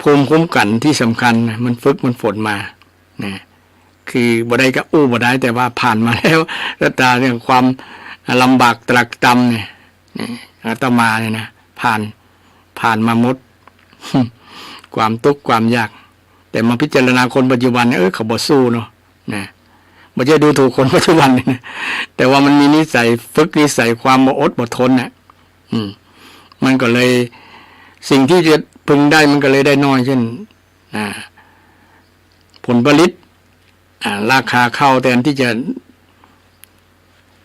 ภูมิคุ้มกั๋นตี้สำคัญนะ มันฝึกมันฝนมานะ คือบ่ได้ก็อู้บ่ได้ แต่ว่าผ่านมาแล้ว ศรัทธา เรื่องความลำบากตรากตรำเนี่ย นี่ อาตมาเนี่ยนะ ผ่าน ผ่านมาหมด ความตุ๊กข์ความยาก แต่มาพิจารณาคนปัจจุบันเนี่ย เออ เขาบ่สู้เนาะ นะ บ่ใจ้ดูถูกคนปัจจุบันนี่นะ แต่ว่ามันมีนิสัย ฝึกนิสัยความบ่อดบ่ทนน่ะ อืม มันก็เลย สิ่งที่จะพึงได้มันก็เลยได้น้อย เช่น อ่า ผลผลิต อ่า ราคาข้าวแตนตี้จะ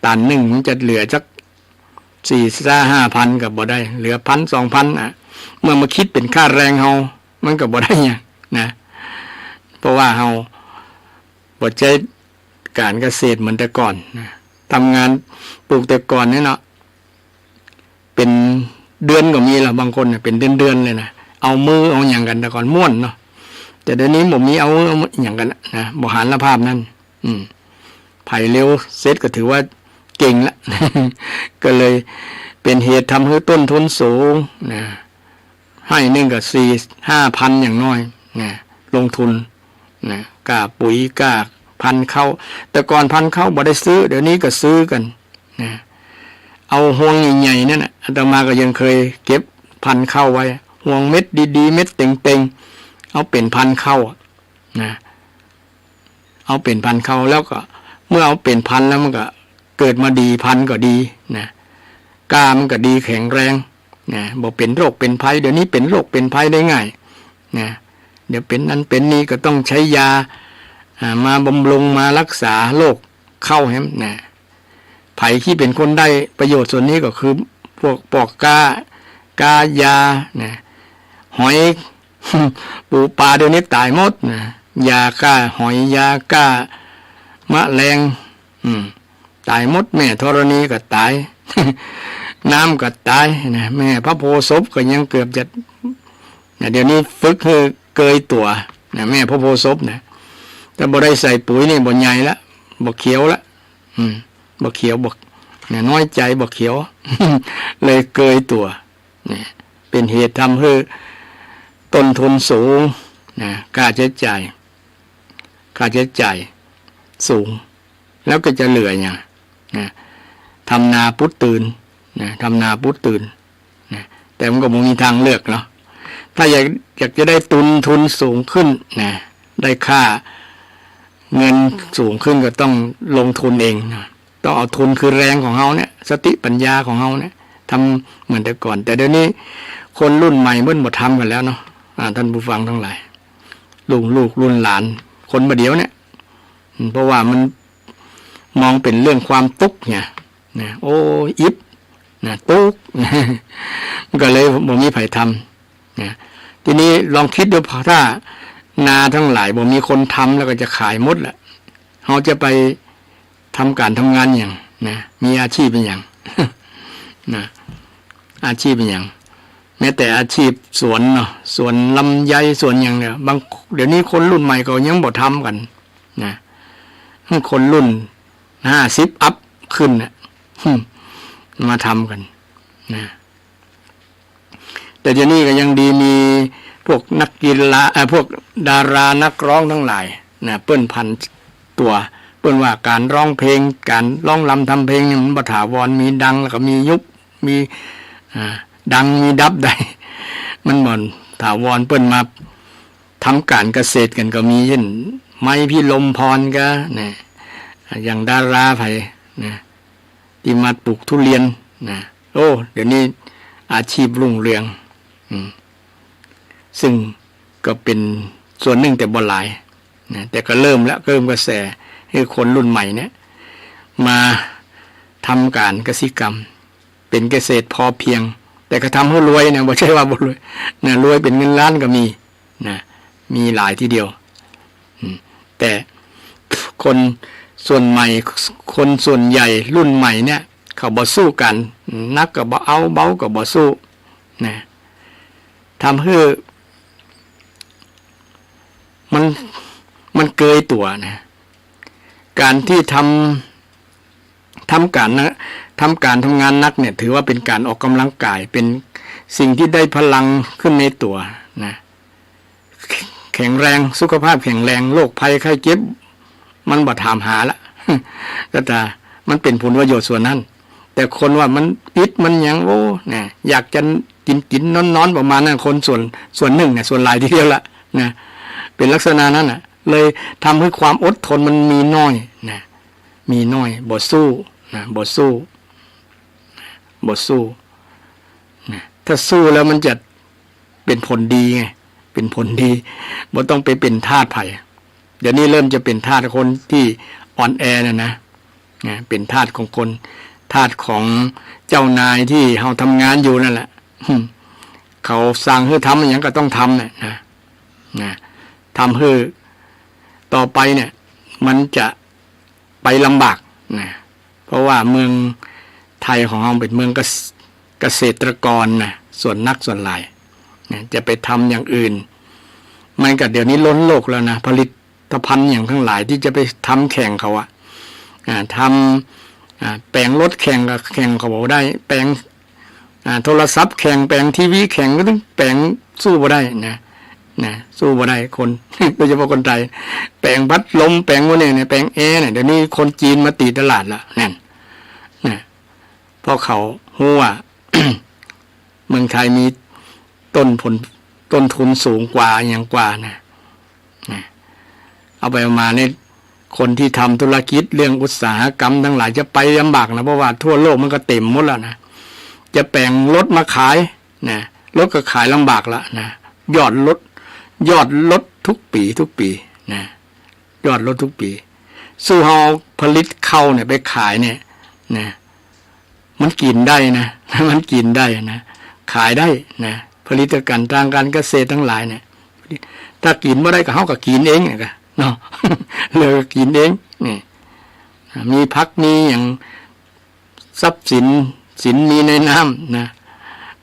ตันนึ่งมันจะเหลือสักสี่ห้าพันก็บ่ได้ เหลือพันสองพัน อ่ะ เมื่อมาคิดเป๋นค่าแรงเฮา มันก็บ่ได้หยังนะ เพราะว่าเฮาบ่ใจ้ ก๋านเกษตรเหมือนแต่ก่อนนะ ทำงานปลูกแต่ก่อนเนี่ยเนาะ เป๋นเดือนก็มีละ บางคนเนี่ยเป๋นเดือนๆ เลยนะ เอามื้อเอาหยังกั๋น แต่ก่อนม่วนเนาะ แต่เดี๋ยวนี้บ่มีเอามื้อเอาหยังกั๋นละนะ บ่หาญภาพนั้น อืม ใผเร็วเสร็จก็ถือว่าเก่งละ ก็เลยเป๋นเหตุทำหื้อต้นทุนสูงนะ ไฮ่นึ่งก็สี่ห้าพันอย่างน้อยนะ ลงทุนนะ ก้าปุ๋ย ก้าพันธุ์ข้าว แต่ก่อนพันธุ์ข้าวบ่ได้ซื้อ เดี๋ยวนี้ก็ซื้อกั๋นนะ เอาฮวงใหญ่ๆ นั่นน่ะ อาตมาก็ยังเคยเก็บพันธุ์ข้าวไว้ ฮวงเม็ดดีๆ เม็ดเต็งๆ เอาเป๋นพันธุ์ข้าวอะนะ เอาเป๋นพันธุ์ข้าว แล้วก็เมื่อเอาเป๋นพันธุ์แล้วมันก็เกิดมาดี พันธุ์ก็ดีนะ ก้ามันก็ดีแข็งแรงนะ บ่เป๋นโรคเป๋นภัย เดี๋ยวนี้เป๋นโรคเป๋นภัยได้ง่ายนะ เดี๋ยวเป๋นนั้นเป๋นนี้ก็ต้องใช้ยา อ่า มาบำรุงมารักษาโรคข้าวแหมนะ ใผตี้เป๋นคนได้ประโยชน์ส่วนนี้ก็คือพวกปอกก้า ก้ายานะ หอย ปูปลาเดี๋ยวนี้ต๋ายหมดนะ ยาก้าหอย ยาก้าแมลง อืม ต๋ายหมด แม่ธรณีก็ต๋าย น้ำก็ต๋ายนะ แม่พระโพธิ์ศพก็ยังเกือบจะ นะ เดี๋ยวนี้ฝึกหื้อเกยตั๋วนะ แม่พระโพธิ์ศพนะ ถ้าบ่ได้ใส่ปุ๋ยนี่บ่ใหญ่ละ บ่เขียวละ อืม บ่เขียว บ่ นะ น้อยใจ๋บ่เขียว เลยเกยตั๋ว เนี่ย เป๋นเหตุทำหื้อต้นทุนสูงนะ ค่าใจ๊จ่าย ค่าใจ๊จ่ายสูง แล้วก็จะเหลือหยังนะ ทำนาปุ๊ดตื่นนะ ทำนาปุ๊ดตื่นนะ แต่มันก็บ่มีทางเลือกเนาะ ถ้าอยาก อยากจะได้ทุน ทุนสูงขึ้นนะ ได้ค่าเงินสูงขึ้นก็ต้องลงทุนเองนะ ต้องเอาทุนคือแรงของเฮาเนี่ย สติปัญญาของเฮาเนี่ย ทำเหมือนแต่ก่อน แต่เดี๋ยวนี้คนรุ่นใหม่เปิ้นบ่ทำกั๋นแล้วเนาะ อ่า ท่านผู้ฟังตังหลาย รุ่นลูกรุ่นหลาน คนบ่าเดี่ยวเนี่ย อืม เพราะว่ามันมองเป๋นเรื่องความตุ๊กข์ไง นะ โอ้ อิด นะ ตุ๊กข์ มันก็เลยบ่มีใผทำ นะ ทีนี้ลองกึ๊ดดู ถ้านาตังหลายบ่มีคนทำแล้วก็จะขายหมดละ เฮาจะไปทำก๋านทำงานหยังนะ มีอาชีพเป๋นหยัง นะ อาชีพเป๋นหยัง แม้แต่อาชีพสวนเนาะ สวนลำไย สวนหยังเนี่ย บาง เดี๋ยวนี้คนรุ่นใหม่ก็ยังบ่ทำกั๋นนะ คนรุ่นห้าสิบอัพขึ้นน่ะ มาทำกั๋นนะ แต่เดี๋ยวนี้ก็ยังดีมีพวกนักกีฬา เอ่อ พวกดารานักร้องตังหลายนะ เปิ้นผันตั๋ว เปิ้นว่าก๋านร้องเพลง ก๋านร้องรำทำเพลงนี่มันบ่ถาวร มีดังแล้วก็มียุบ มี อ่า ดังมีดับได้ มันบ่ถาวร เปิ้นมาทำก๋านเกษตรกั๋นก็มี เช่น ไม้พิรมพรก็นะ อย่างดาราใผนะ ตี้มาปลูกทุเรียนนะ โอ้ เดี๋ยวนี้อาชีพรุ่งเรือง อืม ซึ่งก็เป๋นส่วนนึ่งแต่บ่หลายนะ แต่ก็เริ่มแล้ว เริ่มกระแสหื้อคนรุ่นใหม่เนี่ย มาทำก๋านกสิกรรม เป๋นเกษตรพอเพียง แต่ก็ทำหื้อรวยนะ บ่ใจ้ว่าบ่รวยนะ รวยเป๋นเงินล้านก็มีนะ มีหลายทีเดียว อืม แต่คนส่วนใหม่ คนส่วนใหญ่รุ่นใหม่เนี่ย เขาบ่สู้กั๋น นักก็บ่เอา เบาก็บ่สู้นะ ทำหื้อมัน มันเกยตั๋วนะ ก๋านตี้ทำ ทำก๋านนะ ทำก๋านทำงานหนักเนี่ย ถือว่าเป๋นก๋านออกก๋ำลังก๋าย เป๋นสิ่งตี้ได้พลังขึ้นในตั๋วนะ แข็งแรง สุขภาพแข็งแรง โรคภัยไข้เจ็บ มันบ่ถามหาละ ก็แต่มันเป๋นผลประโยชน์ส่วนนั้น แต่คนว่ามันอิดมันหยัง โอ้ นะ อยากจะกิ๋นกิ๋นนอนนอนประมาณนั้น คนส่วน ส่วนนึ่งเนี่ย ส่วนหลายทีเดียวละนะ เป๋นลักษณะนั้นน่ะ เลยทำหื้อความอดทนมันมีน้อยนะ มีน้อย บ่สู้นะ บ่สู้ บ่สู้นะ ถ้าสู้แล้วมันจะเป๋นผลดีไง เป๋นผลดี บ่ต้องไปเป๋นทาสใผ เดี๋ยวนี้เริ่มจะเป๋นทาสคนตี้อ่อนแอแล้วนะ นะ เป๋นทาสของคน ทาสของเจ้านายตี้เฮาทำงานอยู่นั่นแหละ เขาสั่งหื้อทำอะหยังก็ต้องทำน่ะนะ นะ ทำหื้อต่อไปเนี่ย มันจะ ไปลำบากนะ เพราะว่าเมืองไทยของเฮาเป๋นเมืองเกษ- เกษตรกรนะ ส่วนนักส่วนหลายนะ จะไปทำอย่างอื่น มันก็เดี๋ยวนี้ล้นโลกแล้วนะ ผลิตภัณฑ์อย่างทั้งหลายที่จะไปทำแข่งเขาอะ อ่า ทำ อ่า แป๋งรถแข่งก็แข่งเขาบ่ได้ แป๋ง อ่า โทรศัพท์แข่ง แป๋งทีวีแข่ง ก็ต้องแป๋งสู้บ่ได้นะ นะ สู้บ่ได้คน โดยเฉพาะคนไทย แป๋งพัดลม แป๋งพวกนี้นะ แป๋งแอร์เนี่ย เดี๋ยวนี้คนจีนมาตี๋ตลาดละ นั่น นะ เพราะเขาฮู้ว่า เมืองไทยมีต้นผล ต้นทุนสูงกว่า อะหยังกว่านะ นะ เอาไปเอามาเนี่ย คนที่ทำธุรกิจเรื่องอุตสาหกรรมทั้งหลายจะไปลำบากนะ เพราะว่าทั่วโลกมันก็เต็มหมดแล้วนะ จะแป๋งรถมาขายนะ รถก็ขายลำบากละนะ ยอดรถ ยอดลดทุกปี๋ ทุกปี๋นะ ยอดลดทุกปี๋ สู้เฮาเอาผลิตข้าวเนี่ยไปขายเนี่ยนะ มันกิ๋นได้นะ มันกิ๋นได้นะ ขายได้นะ ผลิตภัณฑ์ทางการเกษตรทั้งหลายเนี่ย ถ้ากิ๋นบ่ได้ก็เฮาก็กิ๋นเองเนี่ยก็เนาะ เลยก็กิ๋นเอง นี่ มีผัก มีหยัง ทรัพย์สิน สินมีในน้ำนะ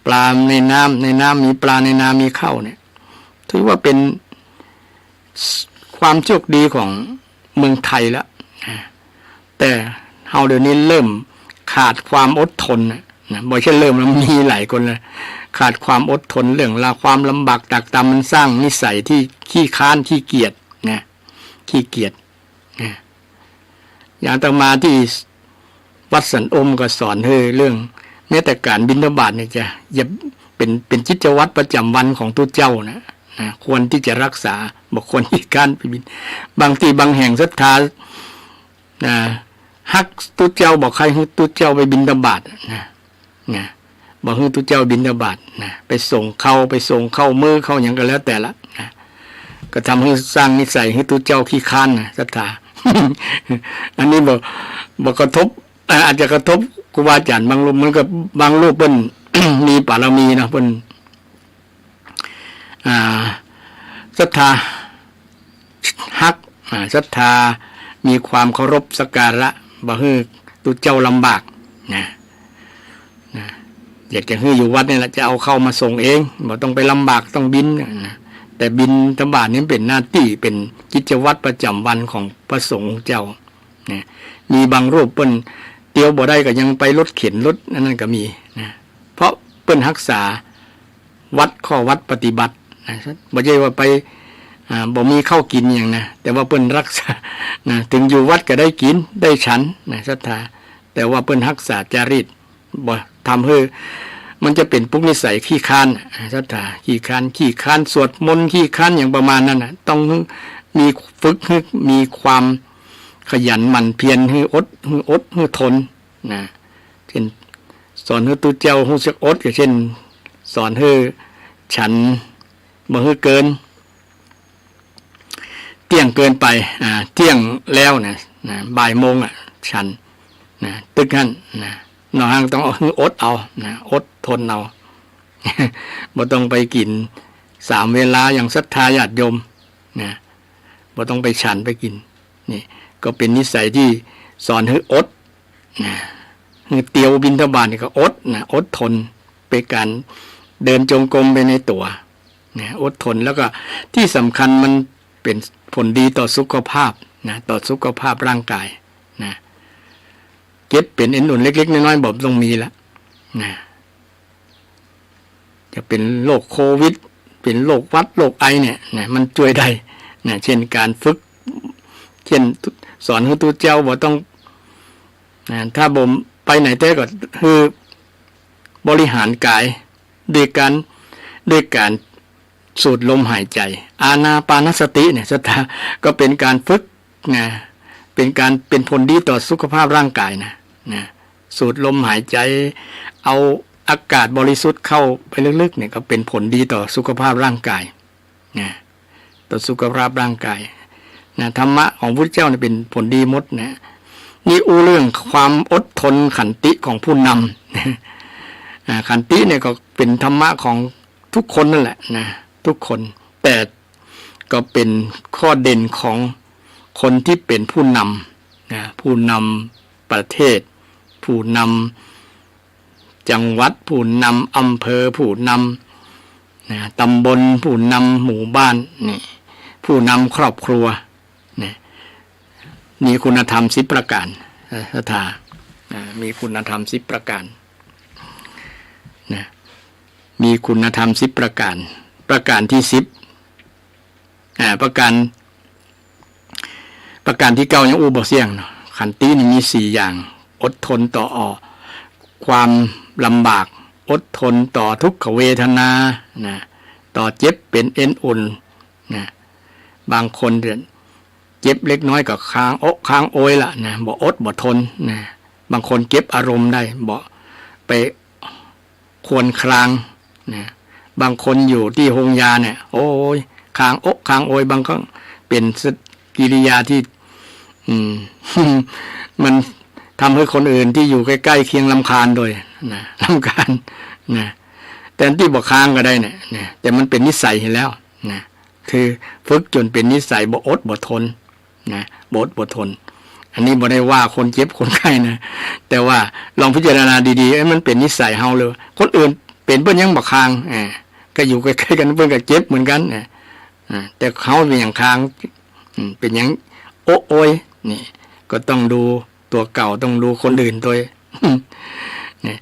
ปลาในน้ำ ในน้ำมีปลา ในนามีข้าวเนี่ย ถือว่าเป๋น ความโชคดีของเมืองไทยแล้วนะ แต่เฮาเดี๋ยวนี้เริ่มขาดความอดทนนะ นะ บ่ใจ้เริ่มแล้ว มีหลายคนแล้ว ขาดความอดทน เรื่องราวความลำบากตรากตำ มันสร้างนิสัยที่ขี้คร้าน ขี้เกียจนะ ขี้เกียจนะ อย่างอาตมาตี้วัดสันอมก็สอนหื้อเรื่อง แม้แต่ก๋านบิณฑบาตเนี่ยจะ อย่า เป๋น เป๋นกิจวัตรประจ๋ำวันของตุ๊เจ้านะ นะ ควรตี้จะรักษา บ่ควรขี้คร้านไปบิณ บางตี้บางแห่งศรัทธา นะ ฮักตุ๊เจ้า บ่ใค่หื้อตุ๊เจ้าไปบิณฑบาตนะ นะ บ่หื้อตุ๊เจ้าบิณฑบาตนะ ไปส่งข้าว ไปส่งข้าวมื้อ ข้าวหยังก็แล้วแต่ละนะ ก็ทำหื้อสร้างนิสัยหื้อตุ๊เจ้าขี้คร้านนะศรัทธา อันนี้บ่ บ่กระทบ อ่า อาจจะกระทบครูบาอาจ๋ารย์บางรูป มันก็บางรูปเปิ้น มีบารมีนะ เปิ้น อ่า ศรัทธาฮัก อ่า ศรัทธามีความเคารพสักการะ บ่หื้อตุ๊เจ้าลำบากนะ นะ อยากจะหื้ออยู่วัดนี่แหละ จะเอาข้าวมาส่งเอง บ่ต้องไปลำบากต้องบิณนะ แต่บิณฑบาตนี่เป๋นหน้าตี้ เป๋นกิจวัตรประจ๋ำวันของพระสงฆ์เจ้านะ มีบางรูปเปิ้นเตียวบ่ได้ก็ยังไปรถเข็นรถอันนั้นก็มีนะ เพราะเปิ้นฮักษาวัตรข้อวัตรปฏิบัตินะ บ่ใจ้ว่าไป อ่า บ่มีข้าวกิ๋นหยังนะ แต่ว่าเปิ้นฮักษานะ เถิงอยู่วัดก็ได้กิ๋นได้ฉันนะศรัทธา แต่ว่าเปิ้นฮักษาจารีต บ่ทำหื้อ มันจะเป๋นปุกนิสัยขี้คร้านนะศรัทธา ขี้คร้าน ขี้คร้านสวดมนต์ ขี้คร้านหยังประมาณนั้นนะ ต้องหื้อมี ฝึกหื้อมีความขยันหมั่นเพียร หื้ออด หื้ออด หื้อทนนะ เช่น สอนหื้อตุ๊เจ้าฮู้จักอด ก็เช่น สอนหื้อฉัน บ่หื้อเกิน เตี้ยงเกินไป อ่า เตี้ยงแล้วนะ นะ บ่ายโมงอะ ฉัน นะ ตึกหั้นนะ นอกหั้นต้องเอาหื้ออดเอานะ อดทนเอา บ่ต้องไปกิ๋นสามเวลาอย่างศรัทธาญาติโยมนะ บ่ต้องไปฉันไปกิ๋น นี่ก็เป๋นนิสัยตี้สอนหื้ออดนะ หื้อเตียวบิณฑบาตนี่ก็อดนะ อดทน เป๋นก๋านเดินจงกรมไปในตั๋วนะ อดทน แล้วก็ตี้สำคัญมันเป๋นผลดีต่อสุขภาพนะ ต่อสุขภาพร่างกายนะ เจ็บเป๋นเอ็นอุ่นเล็กๆ น้อยๆ บ่ต้องมีละนะ จะเป๋นโรคโควิด เป๋นโรคหวัด โรคไอเนี่ยนะ มันจ้วยได้นะ เช่นก๋านฝึก เช่นสอนหื้อตุ๊เจ้าบ่ต้องนะ ถ้าบ่ไปไหนแต๊ก็คือบริหารกายด้วยก๋าน ด้วยก๋านสูดลมหายใจ๋ อานาปานสติเนี่ย ศรัทธา ก็เป๋นก๋านฝึกนะ เป๋นก๋าน เป๋นผลดีต่อสุขภาพร่างกายนะ นะ สูดลมหายใจ๋ เอาอากาศบริสุทธิ์เข้าไปลึกๆ เนี่ย ก็เป๋นผลดีต่อสุขภาพร่างกายนะ ต่อสุขภาพร่างกายนะ ธรรมะของพุทธเจ้าเนี่ยเป๋นผลดีหมดนะ นี่อู้เรื่องความอดทนขันติของผู้นำ อ่า ขันติเนี่ยก็เป๋นธรรมะของทุกคนนั่นแหละนะ ทุกคน แต่ก็เป๋นข้อเด่นของคนที่เป๋นผู้น นะ ผู้นำประเทศ ผู้นำจังหวัด ผู้นำอำเภอ ผู้นำ นะ ตำบล ผู้นำหมู่บ้าน นี่ ผู้นำครอบครัว นะ มีคุณธรรมสิบประการ เอ่อ ศรัทธา อ่า มีคุณธรรมสิบประการ นะ มีคุณธรรมสิบประการ ประการตี้สิบ อ่า ประการ ประการตี้เก้ายังอู้บ่เสี้ยงเนาะ ขันตินี่มีสี่อย่าง อดทนต่อความลำบาก อดทนต่อทุกขเวทนา นะ ต่อเจ็บเป๋นเอ็นอุ่น นะ บางคนเนี่ยเจ็บเล็กน้อยก็ค้างโอ๊ะค้างโอยละนะ บ่อดบ่ทนนะ บางคนเก็บอารมณ์ได้ บ่ไป ครวญครางนะ บางคนอยู่ตี้โฮงยาเนี่ย โอ๊ย ครางโอ๊ะครางโอย บางครั้งเป๋นกิริยาตี้ อืม มันทำหื้อคนอื่นตี้อยู่ใก้ๆเคียงรำคาญโดยนะ รำคาญนะ แต่ตี้บ่ครางก็ได้เนี่ยนะ แต่มันเป๋นนิสัยหั้นแล้วนะ คือฝึกจ๋นเป๋นนิสัย บ่อดบ่ทน นะ บ่อดบ่ทน อันนี้บ่ได้ว่าคนเจ็บคนไข้นะ แต่ว่าลองพิจารณาดีๆ เอ๊ะ มันเป๋นนิสัยเฮาเลย คนอื่นเป๋นเปิ้นยังบ่คราง เออ ก็อยู่ใก้ๆกั๋นเปิ้นก็เจ็บเหมือนกั๋น เออ อ่า แต่เฮาเป๋นหยังคราง อืม เป๋นหยังโอ๊ะโอย นี่ ก็ต้องดูตั๋วเก่า ต้องดูคนอื่นตวย นี่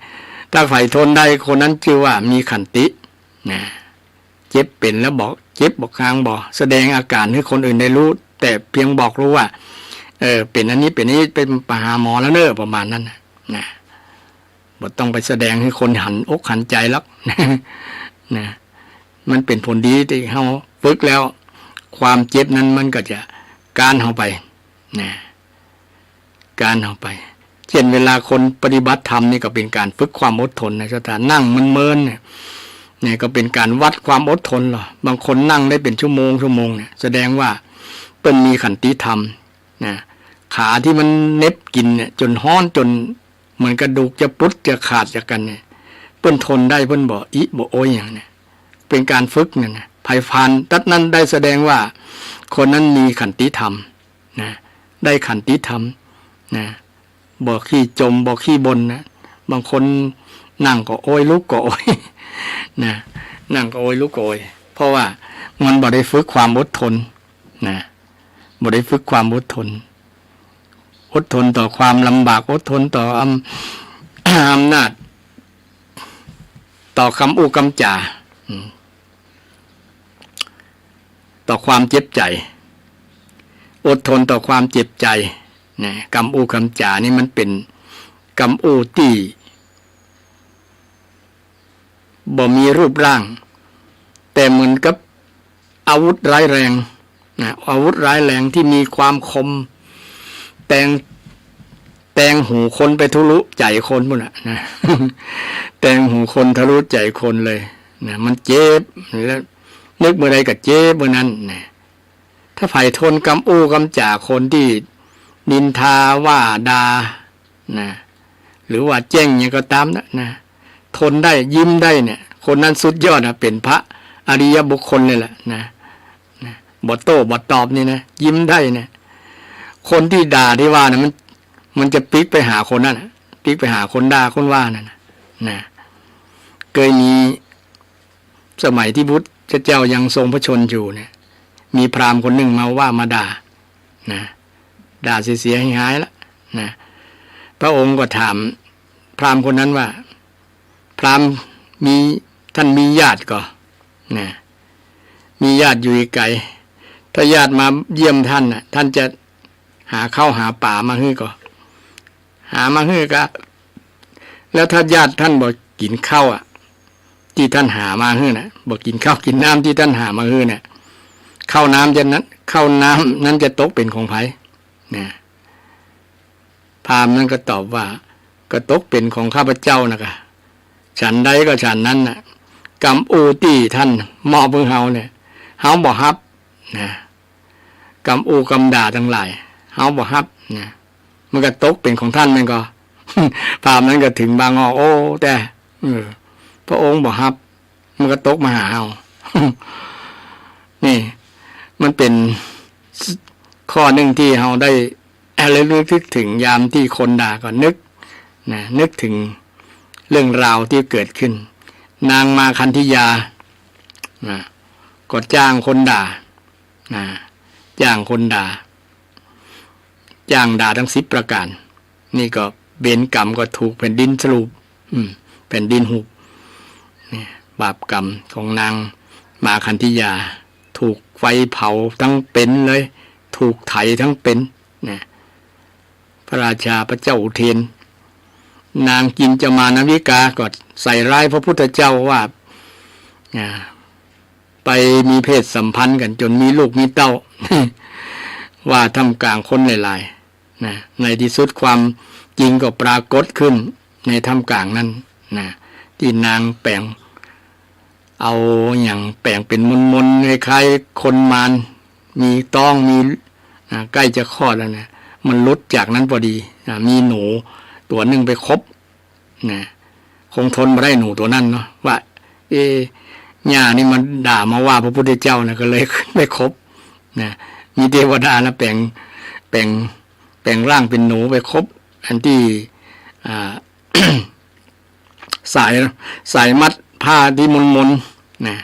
ถ้าใผทนได้ คนนั้นจื้อว่ามีขันติ นะ เจ็บเป๋นแล้วบ่เจ็บบ่คราง บ่แสดงอาก๋านหื้อคนอื่นได้ฮู้ แต่เพียงบอกฮู้ว่า เออ เป๋นอันนี้ เป๋นอันนี้ ไป ไปหาหมอแล้วเน่อ ประมาณนั้นนะ นะ บ่ต้องไปแสดงหื้อคนหันอกหันใจ๋หรอก นะ มันเป๋นผลดีตี้เฮาฝึกแล้ว ความเจ็บนั้นมันก็จะก๊านเฮาไป นะ ก๊านเฮาไป เช่นเวลาคนปฏิบัติธรรมนี่ก็เป๋นก๋านฝึกความอดทนนะ ศรัทธา นั่งเมินๆเนี่ย เนี่ยก็เป๋นก๋านวัดความอดทนลอ บางคนนั่งได้เป๋นชั่วโมงชั่วโมงเนี่ย แสดงว่าเปิ้นมีขันติธรรมนะ ขาตี้มันเหน็บกิ๋นเนี่ย จ๋นฮ้อนจ๋นเหมือนกระดูกจะปุดจะขาดจากกั๋นเนี่ย เปิ้นทนได้ เปิ้นบ่อิบ่โอยหยังเนี่ย เป๋นก๋านฝึกนั่นนะ ใผผ่านตั๊ดนั้นได้แสดงว่าคนนั้นมีขันติธรรม นะ ได้ขันติธรรม นะ บ่ขี้จ่ม บ่ขี้บ่นนะ บางคนนั่งก็โอย ลุกก็โอย นะ นั่งก็โอย ลุกก็โอย เพราะว่ามันบ่ได้ฝึกความอดทน นะ บ่ได้ฝึกความอดทน อดทนต่อความลำบาก อดทนต่ออำ อำนาจ ต่อกำอู้กำจ๋า อืม ต่อความเจ็บใจ๋ อดทนต่อความเจ็บใจ๋ นะ กำอู้กำจ๋านี่มันเป๋นกำอู้ตี้บ่มีรูปร่าง แต่เหมือนกับอาวุธร้ายแรง นะ อาวุธร้ายแรงตี้มีความคม แตง แตงหูคนไปทะลุใจ๋คนปู้นน่ะ นะ แตงหูคนทะลุใจ๋คนเลย นะ มันเจ็บ แล้วนึกเมื่อใดก็เจ็บเมื่อนั้น นะ ถ้าใผทนกำอู้กำจ๋าคนตี้นินทาว่าด่า นะ หรือว่าแจ้งหยังก็ต๋ามนะ นะ ทนได้ ยิ้มได้เนี่ย คนนั้นสุดยอดนะ เป๋นพระอริยบุคคลเลยแหละ นะ นะ บ่โต้บ่ตอบนี่นะ ยิ้มได้เนี่ย คนตี้ด่าตี้ว่านะ มัน มันจะปิ๊กไปหาคนนั้นน่ะ ปิ๊กไปหาคนด่าคนว่านั่นน่ะ นะ เกยมีสมัยตี้พุทธเจ้ายังทรงพระชนม์อยู่เนี่ย มีพราหมณ์คนนึ่งมาว่ามาด่า นะ ด่าเสียๆหายๆละ นะ พระองค์ก็ถามพราหมณ์คนนั้นว่า พราหมณ์มี ต้านมีญาติก่อ นะ มีญาติอยู่ไก๋ ถ้าญาติมาเยี่ยมต้านน่ะ ต้านจะหาข้าวหาป๋ามาหื้อก่อ หามาหื้อก่อ แล้วถ้าญาติต้านบ่กิ๋นข้าวอะ ตี้ต้านหามาหื้อน่ะ บ่กิ๋นข้าวกิ๋นน้ำตี้ต้านหามาหื้อเนี่ย ข้าวน้ำจะนั้น ข้าวน้ำนั้นจะตกเป๋นของใผ นะ พราหมณ์นั้นก็ตอบว่า ก็ตกเป๋นของข้าพเจ้านะกะ ฉันใดก็ฉันนั้นน่ะ กำอู้ตี้ต้านมอบหื้อเฮาเนี่ย เฮาบ่ฮับ นะ กำอู้กำด่าตังหลาย เฮาบ่ฮับ นะ มันก็ตกเป๋นของต้านแม่นก่อ พราหมณ์นั้นก็ถึงบางอ้อ โอ้ แต่ เออ พระองค์บ่ฮับ มันก็ตกมาหาเฮา นี่ มันเป๋นข้อนึ่งตี้เฮาได้ ระลึกนึกถึงยามตี้คนด่าก็นึกนะ นึกถึงเรื่องราวตี้เกิดขึ้น นางมาคันธยานะ ก็จ้างคนด่านะ จ้างคนด่า จ้างด่าทั้งสิบประก๋าน นี่ก็เวรกรรมก็ถูกแผ่นดินสรุป อืม แผ่นดินหุบ เนี่ย บาปกรรมของนางมาคันธยา ถูกไฟเผาทั้งเป๋นเลย ถูกไถทั้งเป๋น นะ พระราชาพระเจ้าอุเทน นางกิญจมานาวิกาก็ใส่ร้ายพระพุทธเจ้าว่า อ่า ไปมีเพศสัมพันธ์กั๋นจ๋นมีลูกมีเต้า ว่าท่ามกลางคนหลายๆ นะ ในตี้สุดความจริงก็ปรากฏขึ้นในท่ามกลางนั้นนะ ตี้นางแป๋ง เอาอะหยังแป๋งเป๋นมนๆ คล้ายๆ คนมาร มีต๊อง มี นะ ใก้จะคลอดแล้วนะ มันหลุดจากนั้นพอดีนะ มีหนูตั๋วนึ่งไปคบนะ คงทนบ่ได้หนูตั๋วนั้นเนาะ ว่า เอ๊ะ หญ้านี่มันด่ามาว่าพระพุทธเจ้านะ ก็เลยขึ้นไปคบนะ มีเตวดานะ แป๋ง แป๋ง แป๋งร่างเป๋นหนูไปคบ อันตี้ อ่า สาย สายมัดผ้าตี้มนๆ นะ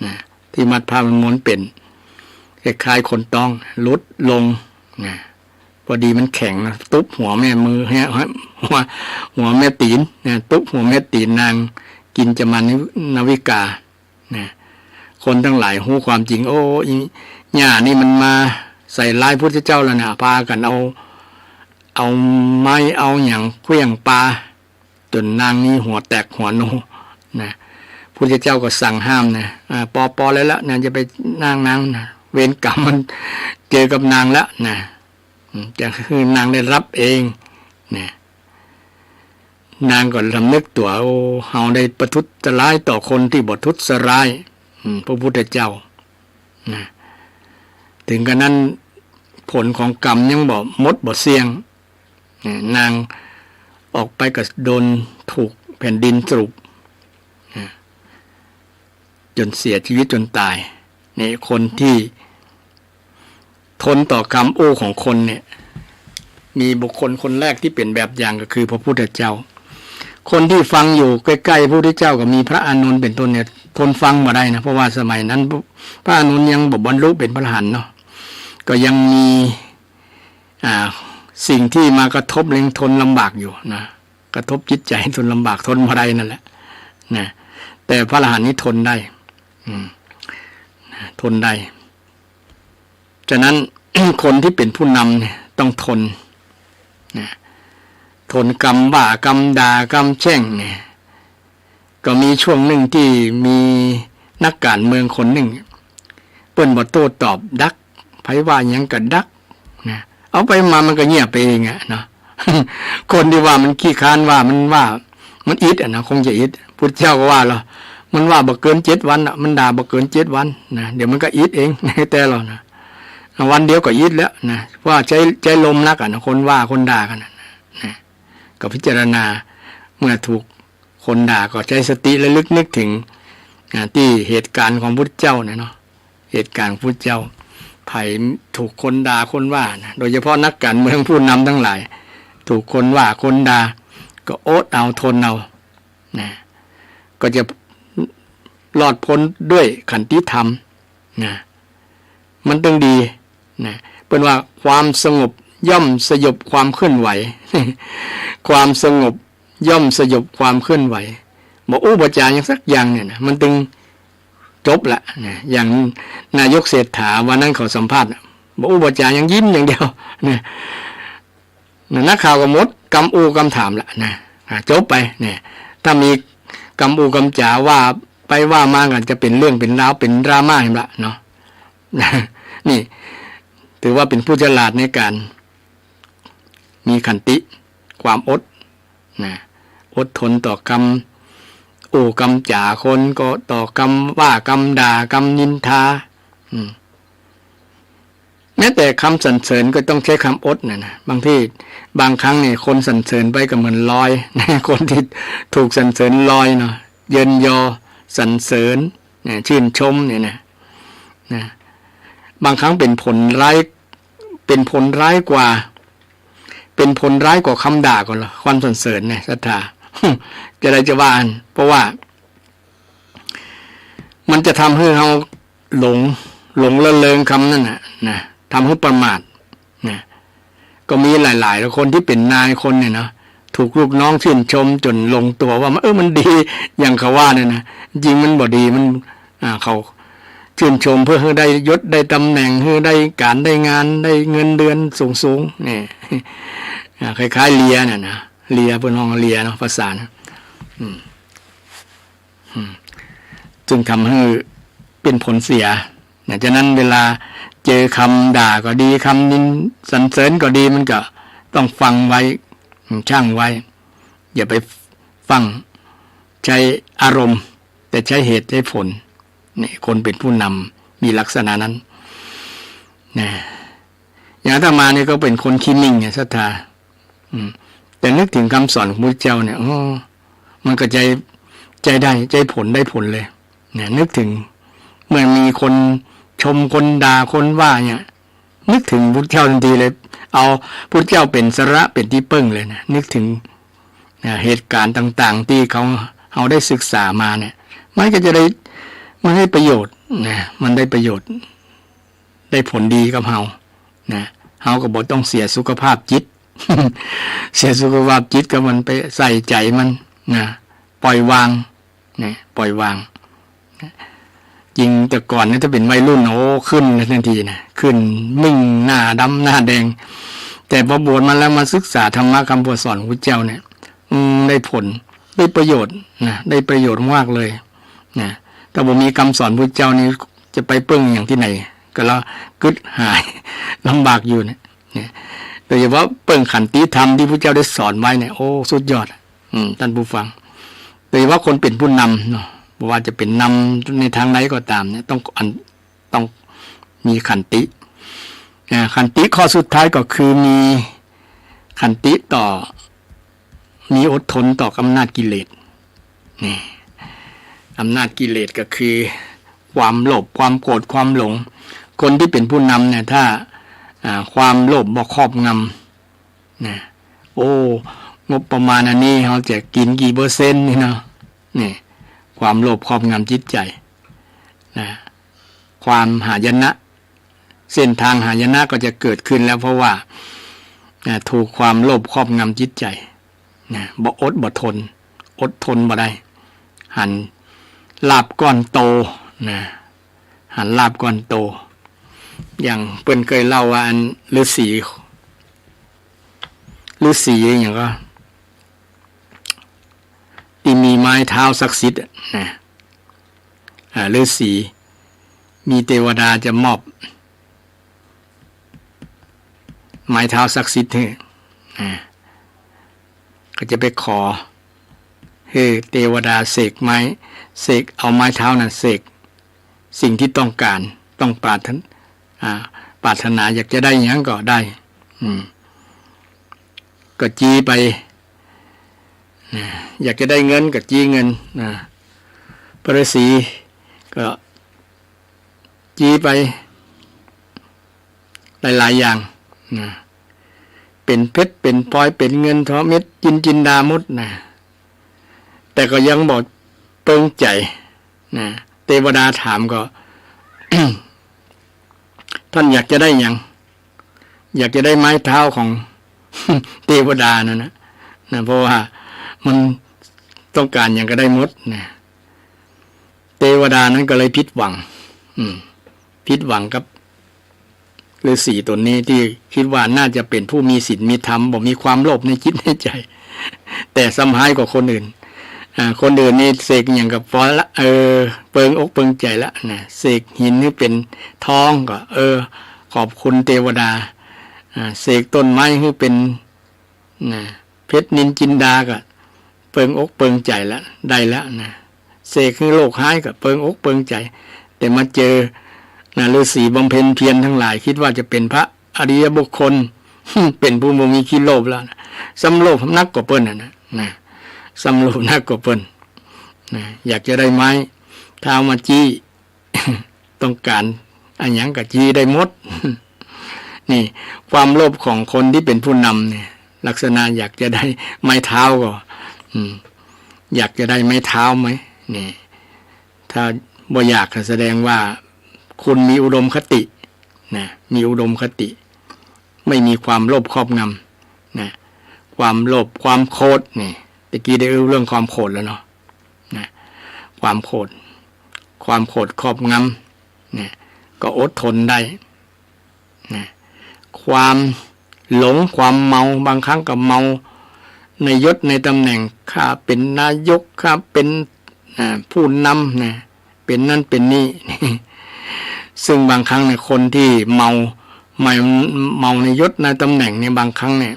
นะ ตี้มัดผ้ามนๆ เป๋นคล้ายๆ คนต๊อง หลุดลงนะ พอดีมันแข็งนะ ตุ๊บหัวแม่มือ หัว หัวแม่ตี๋นนะ ตุ๊บหัวแม่ตี๋นนางกิญจมานาวิกานะ คนตังหลายฮู้ความจริง โอ้ อีหญ้านี่มันมาใส่ร้ายพุทธเจ้าแล้วนะ ปากั๋นเอา เอาไม้เอาหยังเขวี้ยงปา จ๋นนางนี่หัวแตกหัวโนนะ พุทธเจ้าก็สั่งห้ามนะ อ่า ปอ ปอได้แล้วนะ จะไปนั่งนางนะ เวรกรรมมันเจอกับนางแล้วนะ อืม จะหื้อนางได้ฮับเองนะ นางก็สำนึกตั๋ว โอ้ เฮาได้ประทุษร้ายต่อคนตี้บ่ทุษร้าย อืม พระพุทธเจ้านะ เถิงกระนั้นผลของกรรมยังบ่หมดบ่เสี้ยง เนี่ย นางออกไปก็โดนถูกแผ่นดินสรุปนะ จ๋นเสียจีวิตจ๋นต๋าย เนี่ย คนตี้ทนต่อกรรมอู้ของคนเนี่ย มีบุคคลคนแรกตี้เป๋นแบบอย่างก็คือพระพุทธเจ้า คนตี้ฟังอยู่ใก้ๆ พระพุทธเจ้าก็มีพระอานนท์เป๋นต้นเนี่ย ทนฟังบ่ได้นะ เพราะว่าสมัยนั้นพระอานนท์ยังบ่บรรลุเป๋นพระอรหันต์เนาะ ก็ยังมี อ่า สิ่งตี้มากระทบ ยังทนลำบากอยู่นะ กระทบจิตใจ๋ทนลำบาก ทนบ่ได้นั่นแหละนะ แต่พระอรหันต์นี่ทนได้ อืม ทนได้ ฉะนั้น คนตี้เป๋นผู้นำเนี่ยต้องทนนะ ทนกำว่ากำด่ากำแช่งเนี่ย ก็มีช่วงนึ่งตี้มีนักก๋านเมืองคนนึ่ง เปิ้นบ่โต้ตอบดัก ใผว่าหยังก็ดักนะ เอาไปมามันก็เงียบไปเองอะเนาะ คนตี้ว่ามันขี้ค้านว่า มันว่า มันอิดอะนะ คงจะอิด พุทธเจ้าก็ว่าแล้ว มันว่าบ่เกินเจ็ดวันอะ มันด่าบ่เกินเจ็ดวันนะ เดี๋ยวมันก็อิดเอง แต่แล้วนะ วันเดียวก็อิดแล้วนะ ว่าใจ๊ ใจ๊ลมนักอะนะ คนว่าคนด่ากั๋นนะ นะ ก็พิจารณา เมื่อถูกคนด่าก็ใจ๊สติระลึกนึกเถิง อ่า ตี้เหตุก๋ารณ์ของพุทธเจ้าเนี่ยเนาะ เหตุก๋ารณ์ของพุทธเจ้า ใผถูกคนด่าคนว่านะ โดยเฉพาะนักก๋านเมืองผู้นำตังหลาย ถูกคนว่าคนด่า ก็อดเอาทนเอานะ ก็จะรอดป๊นด้วยขันติธรรมนะ มันตึงดีนะ เปิ้นว่าความสงบย่อมสยบความเคลื่อนไหว ความสงบย่อมสยบความเคลื่อนไหว บ่อู้บ่จ๋าหยังสักอย่างเนี่ยนะ มันตึงจบละนะ อย่างนายกเศรษฐาวันนั้นเขาสัมภาษณ์น่ะ บ่อู้บ่จ๋าหยัง ยิ้มอย่างเดียวนะ นะ นักข่าวก็หมดกำอู้กำถามละนะ อ่า จบไปเนี่ย ถ้ามีกำอู้กำจ๋าว่าไปว่ามาก็จะเป๋นเรื่องเป๋นราว เป๋นดราม่าหั้นละเนาะ นี่ ถือว่าเป๋นผู้ฉลาดในก๋านมีขันติ ความอดนะ อดทนต่อกำอู้กำจ๋าคน ก็ต่อกำว่ากำด่ากำนินทา อืม แม้แต่กำสรรเสริญก็ต้องใจ๊กำอดน่ะนะ บางที บางครั้งเนี่ย คนสรรเสริญไปก็เหมือนลอย คนตี้ถูกสรรเสริญลอยเนาะ เยินยอ สรรเสริญ เนี่ย ชื่นชมเนี่ยนะ นะ บางครั้งเป๋นผลร้าย เป๋นผลร้ายกว่า เป๋นผลร้ายกว่าคำด่าก่อนละ ความสรรเสริญเนี่ย ศรัทธา จะใดจะว่าอั้น เพราะว่า มันจะทำหื้อเฮาหลง หลงละเริงกำนั้นน่ะ นะ ทำหื้อประมาท นะ ก็มีหลายๆ คนตี้เป๋นนายคนเนี่ยเนาะ ถูกลูกน้องชื่นชมจ๋นหลงตั๋วว่า เออ มันดี อย่างเขาว่าเนี่ยนะ จริงมันบ่ดี มัน อ่า เขาชื่นชมเพื่อหื้อได้ยศได้ต๋ำแหน่ง หื้อได้ก๋านได้งาน ได้เงินเดือนสูงๆ เนี่ย อ่า คล้ายๆ เลียน่ะนะ เลีย เปิ้นฮ้องเลียเนาะ ภาษานะ อืม อืม ซึ่งทำหื้อเป๋นผลเสียนะ ฉะนั้นเวลาเจอกำด่าก็ดี กำนินสรรเสริญก็ดี มันก็ต้องฟังไว้ อืม ชั่งไว้ อย่าไปฟั่งใจ๊อารมณ์ แต่ใจ๊เหตุใจ๊ผล นี่ คนเป๋นผู้นำมีลักษณะนั้น นะ อย่างอาตมานี่ก็เป๋นคนขี้หมิ่งไง ศรัทธา อืม แต่นึกเถิงกำสอนของพุทธเจ้าเนี่ย โอ้ มันก็ใจ๊ ใจ๊ได้ ใจ๊ผล ได้ผลเลย เนี่ย นึกเถิง เมื่อมีคนชม คนด่า คนว่าเนี่ย นึกเถิงพุทธเจ้าตันทีเลย เอาพุทธเจ้าเป๋นสาระ เป๋นตี้เปิ้งเลยนะ นึกเถิง นะ เหตุก๋ารณ์ต่างๆ ตี้เขา เฮาได้ศึกษามาเนี่ย มันก็จะได้ มันได้ประโยชน์นะ มันได้ประโยชน์ ได้ผลดีกับเฮานะ เฮาก็บ่ต้องเสียสุขภาพจิต เสียสุขภาพจิตก็มันไปใส่ใจ๋มันนะ ปล่อยวางนะ ปล่อยวางนะ จริงแต่ก่อนเนี่ยถ้าเป๋นวัยรุ่น โอ้ ขึ้นทันทีนะ ขึ้นหมิ่ง หน้าดำหน้าแดง แต่พอบวชมาแล้วมาศึกษาธรรมะกำสั่งสอนของพุทธเจ้าเนี่ย อืม ได้ผล ได้ประโยชน์นะ ได้ประโยชน์มากเลยนะ ถ้าบ่มีกำสอนพุทธเจ้านี่จะไปเปิ้งอย่างตี้ไหน ก็ละกึ๊ดหาย ลำบากอยู่เนี่ย เนี่ย โดยเฉพาะเปิ้งขันติธรรมตี้พุทธเจ้าได้สอนไว้เนี่ย โอ้ สุดยอด อืม ต้านผู้ฟัง โดยเฉพาะคนเป๋นผู้นำเนาะ บ่ว่าจะเป๋นนำในตางใดก็ต๋ามเนี่ย ต้องอัน ต้องมีขันติ อ่า ขันติข้อสุดท้ายก็คือมีขันติต่อ มีอดทนต่ออำนาจกิเลส นี่ อำนาจกิเลสก็คือความโลภ ความโกรธ ความหลง คนตี้เป๋นผู้นำเนี่ย ถ้า อ่า ความโลภบ่ครอบงำ นะ โอ้ งบประมาณอันนี้เฮาจะกิ๋นกี่เปอร์เซ็นต์นี่เนาะ นี่ ความโลภครอบงำจิตใจ๋นะ ความหายนะ เส้นตางหายนะก็จะเกิดขึ้นแล้ว เพราะว่า นะ ถูกความโลภครอบงำจิตใจ๋นะ บ่อดบ่ทน อดทนบ่ได้ หันลาภก้อนโตนะ หันลาภก้อนโต อย่างเปิ้นเกยเล่าว่าอันฤๅษี ฤๅษีอย่างก็ ตี้มีไม้เท้าศักดิ์สิทธิ์อะนะ อ่า ฤๅษี มีเตวดาจะมอบ ไม้เท้าศักดิ์สิทธิ์หื้อ อ่า ก็จะไปขอหื้อเตวดาเสกไม้ เสก เอาไม้เท้านั้นเสกสิ่งตี้ต้องก๋าน ต้องปรารถนา อ่า ปรารถนาอยากจะได้หยังก็ได้ อืม ก็จี้ไป นะ อยากจะได้เงินก็จี้เงิน นะ พระฤๅษีก็ จี้ไปหลายๆ อย่างนะ เป๋นเพชร เป๋นพลอย เป๋นเงินทอง เม็ดนิลจินดาหมดนะ แต่ก็ยังบ่เปิงใจ๋นะ เตวดาถามก็ ต้านอยากจะได้หยัง อยากจะได้ไม้เท้าของ เตวดานั่นนะ นะ เพราะว่ามันต้องก๋านหยังก็ได้หมดนะ เตวดานั้นก็เลยผิดหวัง อืม ผิดหวังกับฤๅษีต๋นนี้ตี้กึ๊ดว่าน่าจะเป๋นผู้มีศีลมีธรรม บ่มีความโลภในจิตในใจ๋ แต่ซ้ำฮ้ายกว่าคนอื่น อ่า คนอื่นนี่เสกหยังก็ปอละ เออ เปิงอกเปิงใจ๋ละนะ เสกหินหื้อเป๋นทองก็ เออ ขอบคุณเตวดา อ่า เสกต้นไม้หื้อเป๋น นะ เพชรนิลจินดาก็เปิงอกเปิงใจ๋ละ ได้ละนะ เสกหื้อโรคฮ้ายก็เปิงอกเปิงใจ๋ แต่มาเจอ นะ ฤๅษีบำเพ็ญเพียรตังหลาย กึ๊ดว่าจะเป๋นพระอริยบุคคล เป๋นผู้บ่มีขี้โลภแล้วนะ ซ้ำโลภนักกว่าเปิ้นน่ะนะ นะ ซ้ำโลภนักกว่าเปิ้น นะ อยากจะได้ไม้เท้ามาจี้ ต้องก๋านอะหยังก็จี้ได้หมด นี่ ความโลภของคนตี้เป๋นผู้นำเนี่ย ลักษณะอยากจะได้ไม้เท้าก็ อืม อยากจะได้ไม้เท้าไหม นี่ ถ้าบ่อยากก็แสดงว่าคุณมีอุดมคตินะ มีอุดมคติ ไม่มีความโลภครอบงำนะ ความโลภ ความโกรธ นี่ ตะกี้ได้อู้เรื่องความโกรธแล้วเนาะ นะ ความโกรธ ความโกรธครอบงำ เนี่ย ก็อดทนได้ นะ ความหลง ความเมา บางครั้งก็เมาในยศในตำแหน่ง ข้าเป๋นนายก ข้าเป๋น อ่า ผู้นำ นะ เป๋นนั้นเป๋นนี่ ซึ่งบางครั้งเนี่ย คนที่เมา เมา เมาในยศในตำแหน่งเนี่ย บางครั้งเนี่ย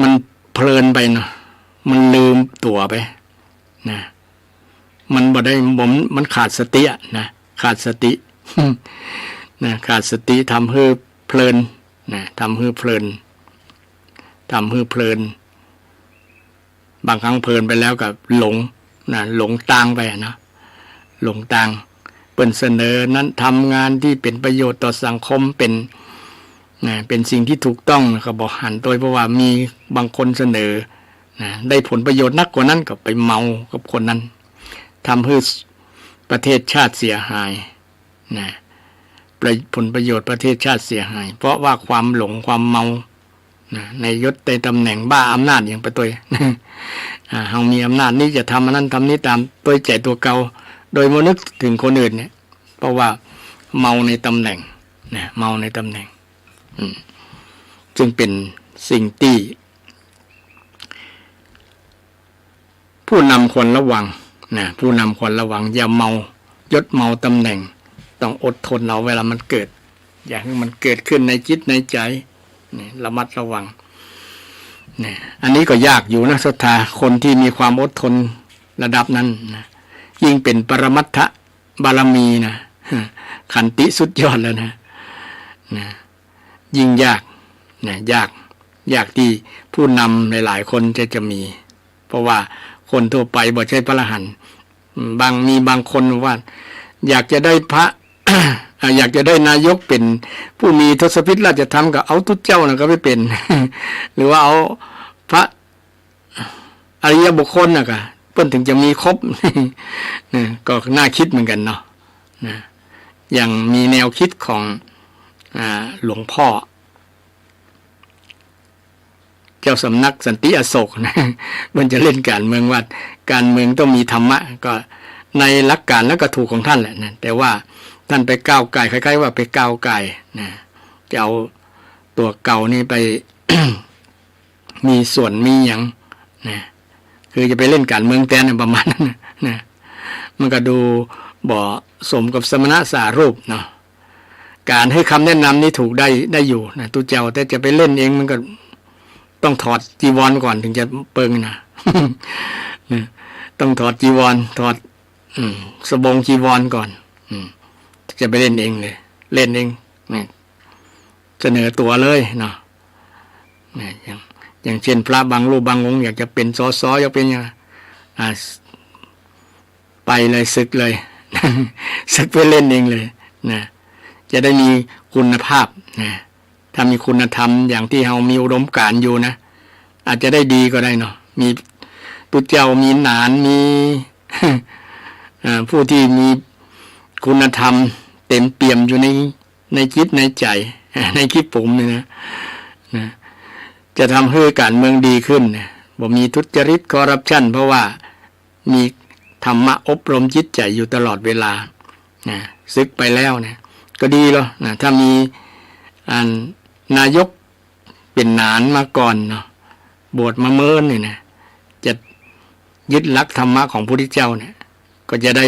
มันเพลินไปเนาะ มันลืมตั๋วไป นะ มันบ่ได้ บ่ มันขาดสติอะนะ ขาดสติ นะ ขาดสติ ทำหื้อเพลิน นะ ทำหื้อเพลิน ทำหื้อเพลิน บางครั้งเพลินไปแล้วก็หลง นะ หลงตางไปอะเนาะ หลงตาง เปิ้นเสนอนั้น ทำงานที่เป๋นประโยชน์ต่อสังคม เป๋น นะ เป๋นสิ่งที่ถูกต้อง ก็บ่หันโตย เพราะว่ามีบางคนเสนอ นะ ได้ผลประโยชน์นักกว่านั้น ก็ไปเมากับคนนั้น ทำหื้อประเทศชาติเสียหาย นะ ประ ผลประโยชน์ประเทศชาติเสียหาย เพราะว่าความหลง ความเมา นะ ในยศในตำแหน่ง บ้าอำนาจอย่างไปตวย อ่า เฮามีอำนาจนี้จะทำอันนั้นทำนี้ต๋ามตวยใจ๋ตั๋วเก่า โดยบ่นึกเถิงคนอื่นเนี่ย เพราะว่าเมาในตำแหน่ง นะ เมาในตำแหน่ง อืม ซึ่งเป๋นสิ่งตี้ ผู้นำควรระวัง นะ ผู้นำควรระวัง อย่าเมายศเมาตำแหน่ง ต้องอดทนเอาเวลามันเกิด อย่าหื้อมันเกิดขึ้นในจิตในใจ๋ นี่ ระมัดระวัง นี่ อันนี้ก็ยากอยู่นะ ศรัทธา คนที่มีความอดทนระดับนั้นนะ ยิ่งเป๋นปรมัตถบารมีนะ ขันติสุดยอดแล้วนะ นะ ยิ่งยาก นะ ยาก ยากตี้ผู้นำหลายๆ คนจะ จะมี เพราะว่าคนทั่วไปบ่ใจ้พระอรหันต์ บาง มีบางคนว่า อยากจะได้พระ อ่า อยากจะได้นายกเป๋นผู้มีทศพิธราชธรรม ก็เอาตุ๊เจ้าน่ะก็ไปเป๋น หรือว่าเอาพระอริยบุคคลน่ะก็ เปิ้นถึงจะมีครบ นะ ก็น่าคิดเหมือนกันเนาะ นะ อย่างมีแนวคิดของ อ่า หลวงพ่อ เจ้าสำนักสันติอโศกนะ เปิ้นจะเล่นก๋านเมืองว่า ก๋านเมืองต้องมีธรรมะ ก็ในหลักก๋านแล้วก็ถูกของท่านแหละนะ แต่ว่าท่านไปก้าวก่าย คล้ายๆ ว่าไปก้าวก่ายนะ จะเอาตั๋วเก่านี่ไป มีส่วนมีหยังนะ คือจะไปเล่นก๋านเมืองแตนน่ะ ประมาณนั้นน่ะนะ มันก็ดูบ่สมกับสมณะสารูปเนาะ ก๋านหื้อคำแนะนำนี่ถูกได้ ได้อยู่นะ ตุ๊เจ้า แต่จะไปเล่นเองมันก็ต้องถอดจีวรก่อนถึงจะเปิงนะ นะ ต้องถอดจีวร ถอด อืม สบงจีวรก่อน อืม จะไปเล่นเองเลย เล่นเอง นะ เสนอตั๋วเลยเนาะ นะ อย่าง อย่างเช่น พระบางรูปบางองค์อยากจะเป๋น สส อยากเป๋นหยัง อ่า ไปเลย สึกเลย สึกไปเล่นเองเลยนะ จะได้มีคุณภาพนะ ถ้ามีคุณธรรมอย่างที่เฮามีอุดมการณ์อยู่นะ อาจจะได้ดีก็ได้เนาะ มีตุ๊เจ้า มีหนาน มี อ่า ผู้ที่มีคุณธรรมเต็มเปี่ยมอยู่ใน ในจิตในใจ๋ ในขี้ปุ๋มนี่นะ นะ จะทำหื้อก๋านเมืองดีขึ้นนะ บ่มีทุจริต คอร์รัปชัน เพราะว่ามีธรรมะอบรมจิตใจ๋อยู่ตลอดเวลา นะ สึกไปแล้วเนี่ย ก็ดีแล้วนะ ถ้ามี อัน นายกเป๋นหนานมาก่อนเนาะ บวชมาเมินนี่นะ จะยึดหลักธรรมะของพระพุทธเจ้าเนี่ย ก็จะได้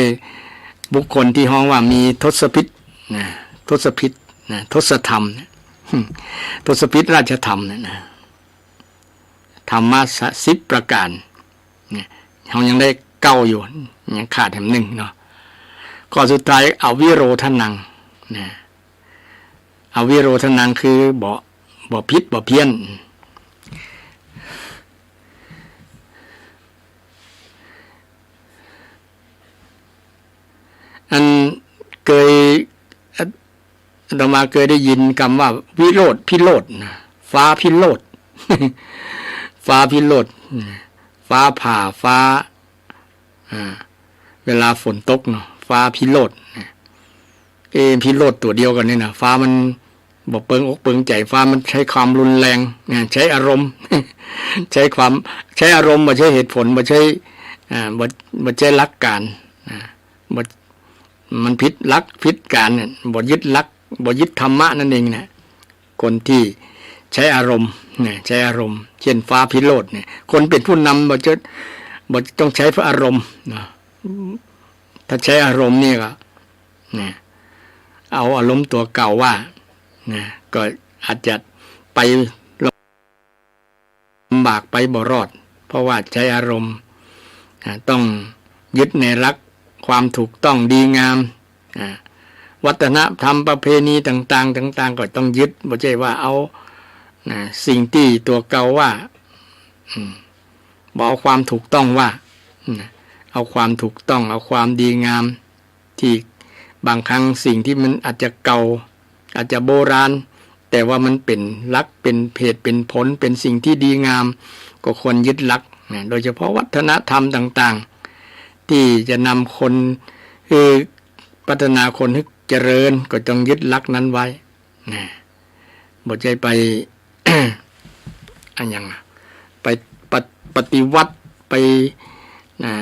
บุคคลที่ฮ้องว่ามีทศพิธนะ ทศพิธนะ ทศธรรมเนี่ย ทศพิธราชธรรมเนี่ยนะ ธรรมะสิบประก๋านเนี่ย เฮายังได้เก้าอยู่ ยังขาดแหมหนึ่งเนาะ ข้อสุดท้าย อวิโรธนังนะ อวิโรธนังคือบ่ บ่ผิดบ่เพี้ยน อันเกย อาตมาเกยได้ยินกำว่าวิโรจน์พิโรจน์นะ ฟ้าพิโรจน์ ฟ้าพิโรจน์นะ ฟ้าผ่า ฟ้า อ่า เวลาฝนตกเนาะ ฟ้าพิโรจน์นะ เอ พิโรจน์ตั๋วเดียวกั๋นนี่นะ ฟ้ามันบ่เปิงอกเปิงใจ๋ ฟ้ามันใจ๊ความรุนแรงนะ ใจ๊อารมณ์ ใจ๊ความ ใจ๊อารมณ์ บ่ใจ้เหตุผล บ่ใจ้ อ่า บ่ บ่ใจ้หลักก๋านนะ บ่ มันผิดหลักผิดก๋านเนี่ย บ่ยึดหลัก บ่ยึดธรรมะนั่นเองนะ คนตี้ใจ๊อารมณ์นะ ใจ๊อารมณ์ เจ้นฟ้าพิโรจน์เนี่ย คนเป๋นผู้นำบ่จะ บ่ต้องใจ๊อารมณ์นะ ถ้าใจ๊อารมณ์นี่ก็ นะ เอาอารมณ์ตั๋วเก่าว่า นะ ก็อาจจะไปลำบาก ไปบ่รอด เพราะว่าใจ๊อารมณ์ อ่า ต้องยึดในหลักความถูกต้องดีงาม อ่า วัฒนธรรมประเพณีต่างๆ ต่างๆ ก็ต้องยึด บ่ใจ้ว่าเอา นะ สิ่งตี้ตั๋วเก่าว่า อืม บ่เอาความถูกต้องว่า นะ เอาความถูกต้อง เอาความดีงาม ตี้บางครั้งสิ่งตี้มันอาจจะเก่า อาจจะโบราณ แต่ว่ามันเป๋นหลัก เป๋นเหตุ เป๋นผล เป๋นสิ่งตี้ดีงาม ก็ควรยึดหลักนะ โดยเฉพาะวัฒนธรรมต่างๆ ตี้จะนำคน คือพัฒนาคนหื้อเจริญ ก็ต้องยึดหลักนั้นไว้นะ บ่ใจ้ไป อะหยังอะ ไปปะ- ปฏิวัติ ไป นะ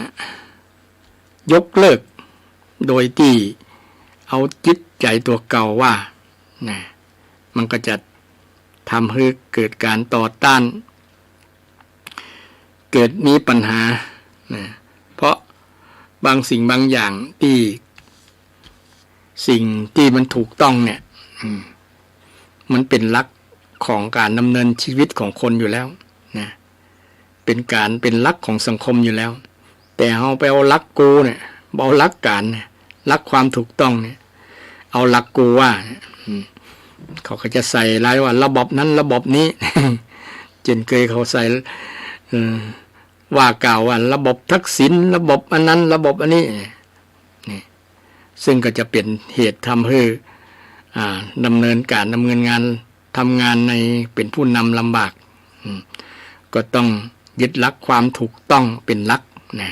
ยกเลิก โดยตี้เอาจิตใจ๋ตั๋วเก่าว่า นะ มันก็จะทำหื้อเกิดก๋านต่อต้าน เกิดมีปัญหา นะ เพราะบางสิ่งบางอย่างตี้ สิ่งตี้มันถูกต้องเนี่ย อืม มันเป๋นหลักของก๋านดำเนินชีวิตของคนอยู่แล้ว นะ เป๋นก๋าน เป๋นหลักของสังคมอยู่แล้ว แต่เฮาไปเอาหลักกูเนี่ย บ่เอาหลักก๋านเนี่ย หลักความถูกต้องเนี่ย เอาหลักกูว่าเนี่ย อืม เขาก็จะใส่ร้ายว่าระบอบนั้นระบอบนี้ เจ้นเกยเขาใส่ เอ่อ ว่ากล่าวว่าระบอบทักษิณ ระบอบอันนั้น ระบอบอันนี้ นี่ ซึ่งก็จะเป๋นเหตุทำหื้อ อ่า ดำเนินก๋าน ดำเนินงาน ทำงานใน เป๋นผู้นำลำบาก อืม ก็ต้องยึดหลักความถูกต้องเป๋นหลักนะ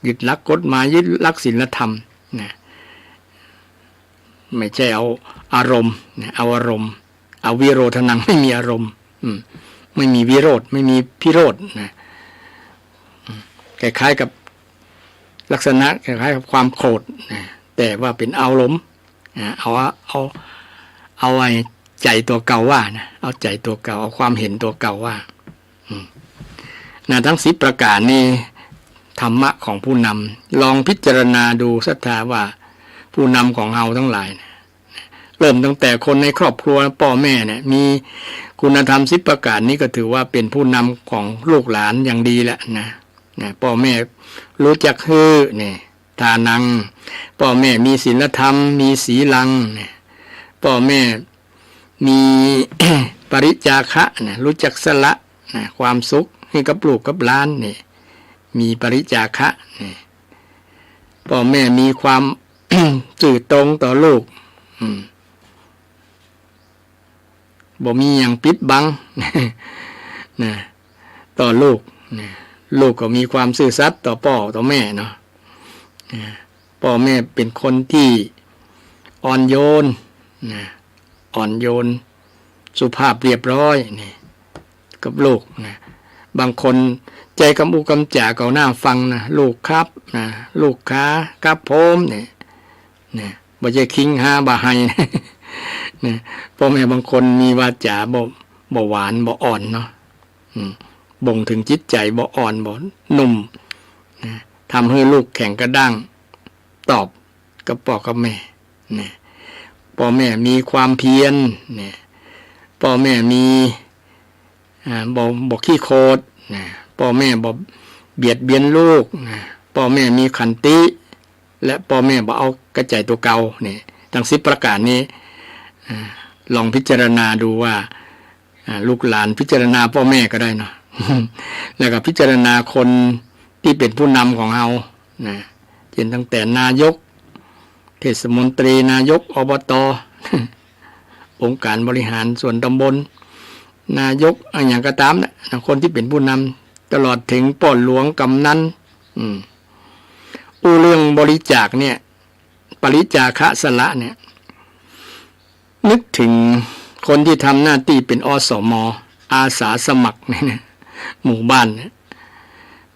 ยึดหลักกฎหมาย ยึดหลักศีลธรรมนะ ไม่ใช่เอาอารมณ์นะ เอาอารมณ์ อวิโรธนัง ไม่มีอารมณ์ อืม ไม่มีวิโรธ ไม่มีพิโรธนะ อืม คล้ายๆ กับ ลักษณะคล้ายๆ กับความโกรธนะ แต่ว่าเป๋นอารมณ์ อ่า เอา เอา เอาไอ้ใจ๋ตั๋วเก่าว่านะ เอาใจ๋ตั๋วเก่า เอาความเห็นตั๋วเก่าว่า อืม นะ ตึงสิบประก๋านนี้ ธรรมะของผู้นำ ลองพิจารณาดูศรัทธาว่า ผู้นำของเฮาตังหลายนะ เริ่มตั้งแต่คนในครอบครัว ป้อแม่เนี่ย มีคุณธรรมสิบประก๋านนี้ ก็ถือว่าเป๋นผู้นำของลูกหลานอย่างดีแล้วนะ นะ ป้อแม่ฮู้จักหื้อเนี่ย ทานัง ป้อแม่มีศีลธรรม มีสีลังเนี่ย ป้อแม่มี ปริจจาคะนะ ฮู้จักสละนะ ความสุขหื้อกับลูกกับหลานเนี่ย มีปริจจาคะเนี่ย ป้อแม่มีความ ซื่อตรงต่อลูก อืม บ่มีหยังปิดบัง นะ ต่อลูก นะ ลูกก็มีความซื่อสัตย์ต่อป้อต่อแม่เนาะ นะ ป้อแม่เป๋นคนตี้อ่อนโยน นะ อ่อนโยน สุภาพเรียบร้อยนี่ กับลูกนะ บางคนใจ๊กำอู้กำจ๋าเก่าหน้าฟังนะ ลูกครับนะ ลูกขา ครับผมเนี่ย เนี่ย บ่ใจ้คิงฮาบ่าไฮ เนี่ย ป้อแม่บางคนมีวาจ๋าบ่ บ่หวาน บ่อ่อนเนาะ อืม บ่งเถิงจิตใจ๋ บ่อ่อน บ่นุ่ม นะ ทำหื้อลูกแข็งกระด้าง ตอบกับป้อกับแม่ นะ ป้อแม่มีความเพียร นะ ป้อแม่มี อ่า บ่ บ่ขี้โขด นะ ป้อแม่บ่เบียดเบียนลูก นะ ป้อแม่มีขันติ และป้อแม่บ่เอากระใจ๋ตั๋วเก่า นี่ ตึงสิบประก๋านนี้ อ่า ลองพิจารณาดูว่า อ่า ลูกหลานพิจารณาป้อแม่ก็ได้เนาะ แล้วก็พิจารณาคนตี้เป๋นผู้นำของเฮา นะ เช่นตั้งแต่นายก เทศมนตรี นายก อบต. องค์การบริหารส่วนตำบล นายก อะหยังก็ต๋ามนะ คนตี้เป๋นผู้นำ ตลอดเถิงป้อหลวง กำนัน อืม อู้เรื่องบริจาคเนี่ย ปริจาคะสละเนี่ย นึกเถิงคนตี้ทำหน้าตี้เป๋น อสม อาสาสมัครเนี่ยนะ หมู่บ้านเนี่ย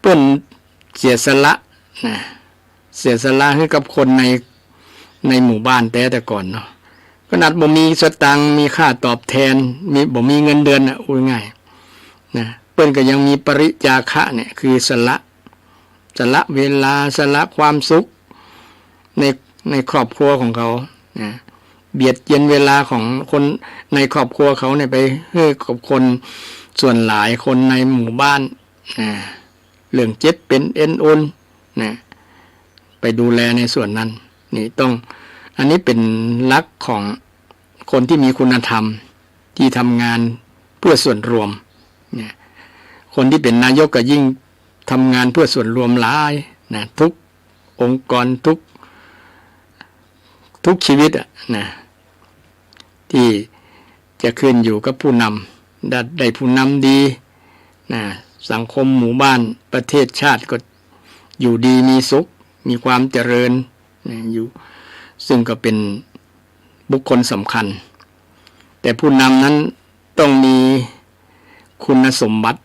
เปิ้นเสียสละนะ เสียสละหื้อกับคนใน ในหมู่บ้านแต๊แต่ก่อนเนาะ ขนาดบ่มีสตางค์ มีค่าตอบแทน มี บ่มีเงินเดือนน่ะ อู้ง่ายๆ นะ เปิ้นก็ยังมีปริจาคะเนี่ย คือสละ สละเวลา สละความสุข ใน ในครอบครัวของเขานะ เบียดเยียนเวลาของคนในครอบครัวเขาเนี่ย ไปหื้อกับคนส่วนหลาย คนในหมู่บ้านนะ เรื่องเจ็บเป๋นเอ็นอ่อนนะ ไปดูแลในส่วนนั้น นี่ต้อง อันนี้เป๋นลักษณ์ของคนตี้มีคุณธรรม ตี้ทำงานเพื่อส่วนรวมเนี่ย คนตี้เป๋นนายกก็ยิ่งทำงานเพื่อส่วนรวมหลายนะ ทุกองค์กร ทุก ทุกชีวิตอะนะ ตี้จะขึ้นอยู่กับผู้นำ ได้ ได้ผู้นำดีนะ สังคมหมู่บ้าน ประเทศชาติก็อยู่ดีมีสุข มีความเจริญนะ อยู่ ซึ่งก็เป๋นบุคคลสำคัญ แต่ผู้นำนั้นต้องมีคุณสมบัติ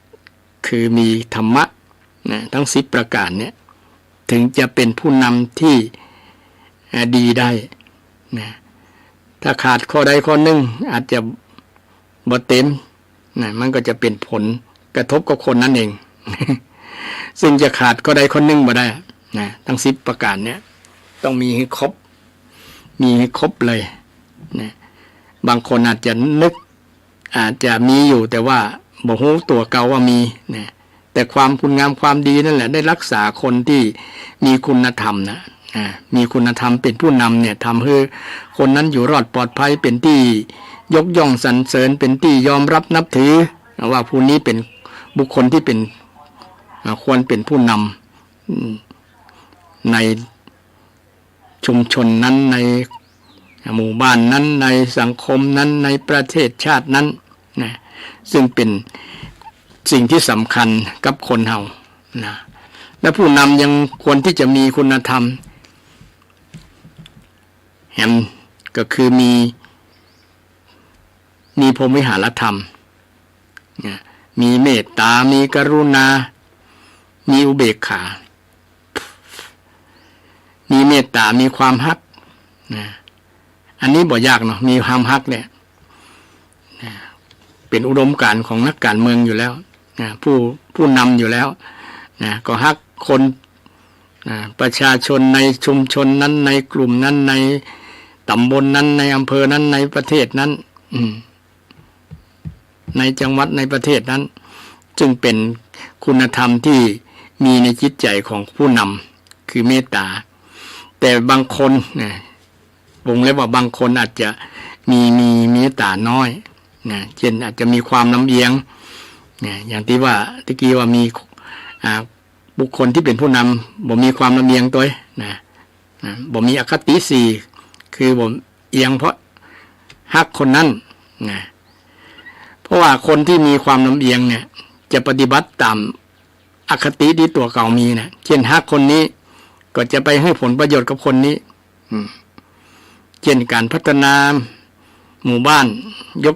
คือมีธรรมะนะ ทั้งสิบประก๋านเนี่ย เถิงจะเป๋นผู้นำตี้ อ่า ดีได้นะ ถ้าขาดข้อใดข้อนึ่ง อาจจะบ่เต๋มนะ มันก็จะเป๋นผลกระทบกับคนนั้นเอง ซึ่งจะขาดข้อใดข้อนึ่งบ่ได้นะ ทั้งสิบประก๋านเนี่ย ต้องมีหื้อครบ มีหื้อครบเลยนะ บางคนอาจจะนึก อาจจะมีอยู่ แต่ว่าบ่ฮู้ตั๋วเก่าว่ามีนะ แต่ความคุณงามความดีนั่นแหละ ได้รักษาคนตี้มีคุณธรรมนะ อ่า มีคุณธรรมเป๋นผู้นำเนี่ย ทำหื้อคนนั้นอยู่รอดปลอดภัย เป๋นตี้ยกย่องสรรเสริญ เป๋นตี้ยอมรับนับถือ ว่าผู้นี้เป๋นบุคคลตี้เป๋น อ่า ควรเป๋นผู้นำ อืม ใน ชุมชนนั้น ในหมู่บ้านนั้น ในสังคมนั้น ในประเทศชาตินั้นนะ ซึ่งเป๋นสิ่งตี้สำคัญกับคนเฮานะ และผู้นำยังควรตี้จะมีคุณธรรม แหมก็คือมี มีพรหมวิหารธรรมนะ มีเมตตา มีกรุณา มีอุเบกขา มีเมตตา มีความฮักนะ อันนี้บ่ยากเนาะ มีความฮักเนี่ยนะ เป๋นอุดมการณ์ของนักการเมืองอยู่แล้วนะ ผู้ ผู้นำอยู่แล้วนะ ก็ฮักคนนะ ประชาชนในชุมชนนั้น ในกลุ่มนั้น ในตำบลนั้น ในอำเภอนั้น ในประเทศนั้น อืม ในจังหวัด ในประเทศนั้น ซึ่งเป๋นคุณธรรมตี้มีในจิตใจ๋ของผู้นำ คือเมตตา แต่บางคนนะ วงเล็บว่าบางคนอาจจะมี มีเมตตาน้อยนะ เช่นอาจจะมีความลำเอียงนะ อย่างตี้ว่าตะกี้ว่ามี อ่า บุคคลตี้เป๋นผู้นำบ่มีความลำเอียงตวยนะ นะ บ่มีอคติสี่ คือบ่เอียงเพราะฮักคนนั้นนะ เพราะว่าคนตี้มีความลำเอียงเนี่ย จะปฏิบัติต๋ามอคติตี้ตั๋วเก่ามีนะ เช่นฮักคนนี้ ก็จะไปหื้อผลประโยชน์กับคนนี้ อืม เช่นก๋านพัฒนาหมู่บ้าน ยก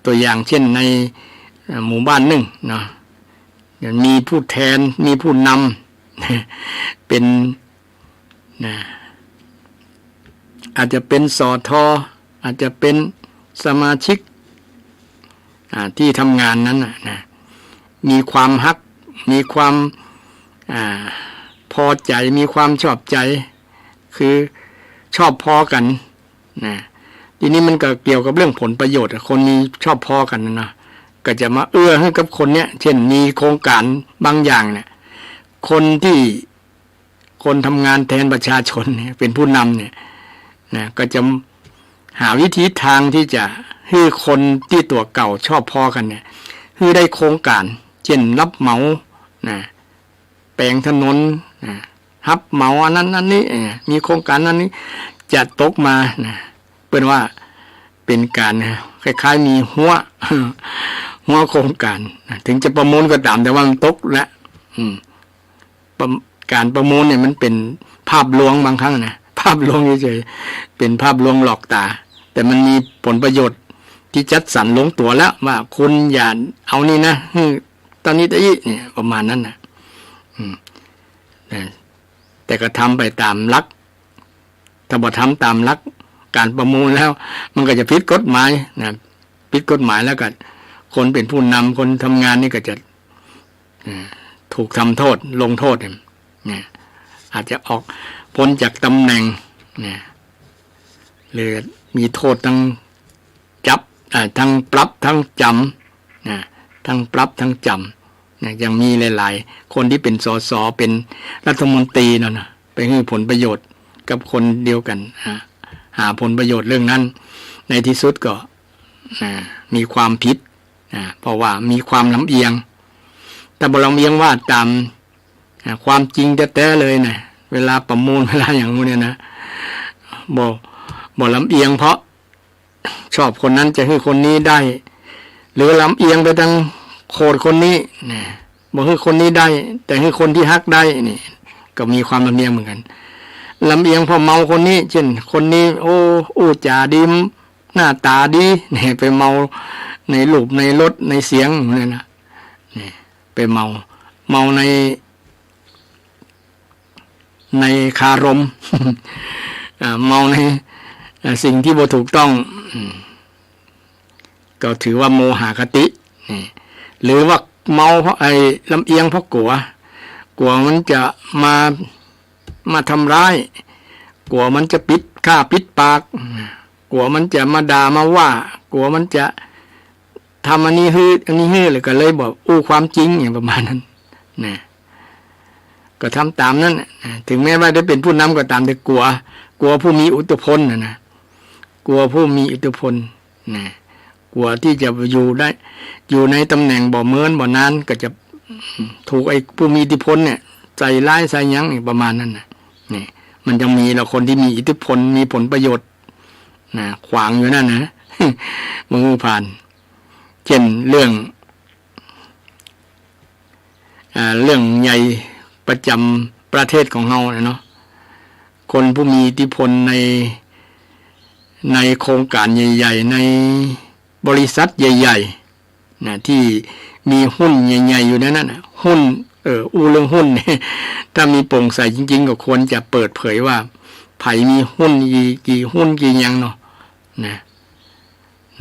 ตั๋วอย่างเช่นใน เอ่อ หมู่บ้านนึ่งเนาะ มีผู้แทน มีผู้นำ เป๋น นะ อาจจะเป๋น สท อาจจะเป๋นสมาชิก อ่า ตี้ทำงานนั้นน่ะนะ มีความฮัก มีความ อ่า พอใจ๋ มีความชอบใจ๋ คือชอบพอกั๋นนะ ทีนี้มันก็เกี่ยวกับเรื่องผลประโยชน์อะ คนมีชอบพอกั๋นน่ะเนาะ ก็จะมาเอื้อหื้อกับคนเนี้ย เช่นมีโครงก๋านบางอย่างเนี่ย คนตี้ คนทำงานแทนประชาชนเนี่ย เป๋นผู้นำเนี่ยนะ ก็จะหาวิธีตางตี้จะหื้อคนตี้ตั๋วเก่าชอบพอกั๋นเนี่ย หื้อได้โครงก๋าน เช่นรับเหมานะ แป๋งถนนนะ ฮับเหมาอันนั้นอันนี้ เอ่อ มีโครงก๋านอันนี้ จะตกมานะ เปิ้นว่า เป๋นก๋านคล้ายๆ มีฮั้ว ฮั้วโครงก๋านนะ เถิงจะประมูลก็ต๋าม แต่ว่ามันตกแล้ว อืม ประ- ก๋านประมูลเนี่ยมันเป๋นภาพลวงบางครั้งนะ ภาพลวงเฉยๆ เป๋นภาพลวงหลอกต๋า แต่มันมีผลประโยชน์ตี้จัดสรรลงตั๋วแล้ว ว่าคุณอย่าเอานี่นะ หื้อเต้านี้เต้าอี้เนี่ย ประมาณนั้นนะ อืม นะ แต่ก็ทำไปต๋ามหลัก ถ้าบ่ทำต๋ามหลักก๋านประมูลแล้ว มันก็จะผิดกฎหมายนะ ผิดกฎหมายแล้วก็คนเป๋นผู้นำ คนทำงานนี่ก็จะ เอ่อ ถูกทำโทษ ลงโทษเนี่ย เนี่ย อาจจะออก พ้นจากตำแหน่ง เนี่ย หรือมีโทษทั้งจับ อ่า ทั้งปรับ ทั้งจ๋ำ นะ ทั้งปรับ ทั้งจ๋ำ นะ ยังมีหลายๆ คนตี้เป๋น สส เป๋นรัฐมนตรีนั่นนะ ไปหื้อผลประโยชน์กับคนเดียวกั๋น อ่า หาผลประโยชน์เรื่องนั้น ในตี้สุดก็ อ่า มีความผิด อ่า เพราะว่ามีความลำเอียง ถ้าบ่ลำเอียงว่าต๋าม อ่า ความจริงแต๊ๆ เลยนะ เวลาประมูล เวลาอย่างมู้นเนี่ยนะ บ่ บ่ลำเอียงเพราะชอบคนนั้นจะหื้อคนนี้ได้ หรือลำเอียงไปตางโขดคนนี้นะ บ่หื้อคนนี้ได้ แต่หื้อคนตี้ฮักได้นี่ ก็มีความลำเอียงเหมือนกั๋น ลำเอียงเพราะเมาคนนี้ เจ้นคนนี้ โอ้ อู้จ๋าดี หน้าต๋าดี เนี่ย ไปเมาในรูป ในรส ในเสียงเนี่ยนะ เนี่ย ไปเมา เมาใน ในคารม อ่า เมาใน อ่า สิ่งตี้บ่ถูกต้อง อืม ก็ถือว่าโมหคติ นี่ หรือว่าเมาเพราะไอ้ลำเอียงเพราะกั๋ว กั๋วมันจะมา มาทำร้าย กั๋วมันจะปิด ฆ่าปิดปาก กั๋วมันจะมาด่ามาว่า กั๋วมันจะทำอันนี้หื้อ อันนี้หื้อ แล้วก็เลยบ่อู้ความจริง อย่างประมาณนั้น นะ ก็ทำต๋ามนั้นน่ะ นะ ถึงแม้ว่าได้เป๋นผู้นำก็ต๋าม แต่กั๋ว กั๋วผู้มีอิทธิพลน่ะนะ กั๋วผู้มีอิทธิพล นะ กั๋วตี้จะอยู่ได้ อยู่ในตำแหน่งบ่เมินบ่นาน ก็จะถูกไอ้ผู้มีอิทธิพลเนี่ย ใส่ร้ายใส่หยังเนี่ย ประมาณนั้นน่ะ นี่ มันจะมีละคนตี้มีอิทธิพล มีผลประโยชน์ นะ ขวางอยู่นั่นนะ บ่หื้อผ่าน เจ้นเรื่อง อ่า เรื่องใหญ่ประจ๋ำประเทศของเฮาน่ะเนาะ คนผู้มีอิทธิพลใน ในโครงก๋านใหญ่ๆ ในบริษัทใหญ่ๆ นะ ตี้มีหุ้นใหญ่ๆ อยู่ในนั้นน่ะ หุ้น เออ อู้เรื่องหุ้นเนี่ย ถ้ามีโปร่งใสจริงๆ ก็ควรจะเปิดเผยว่าใผมีหุ้นกี่ กี่หุ้นกี่หยังเนาะ นะ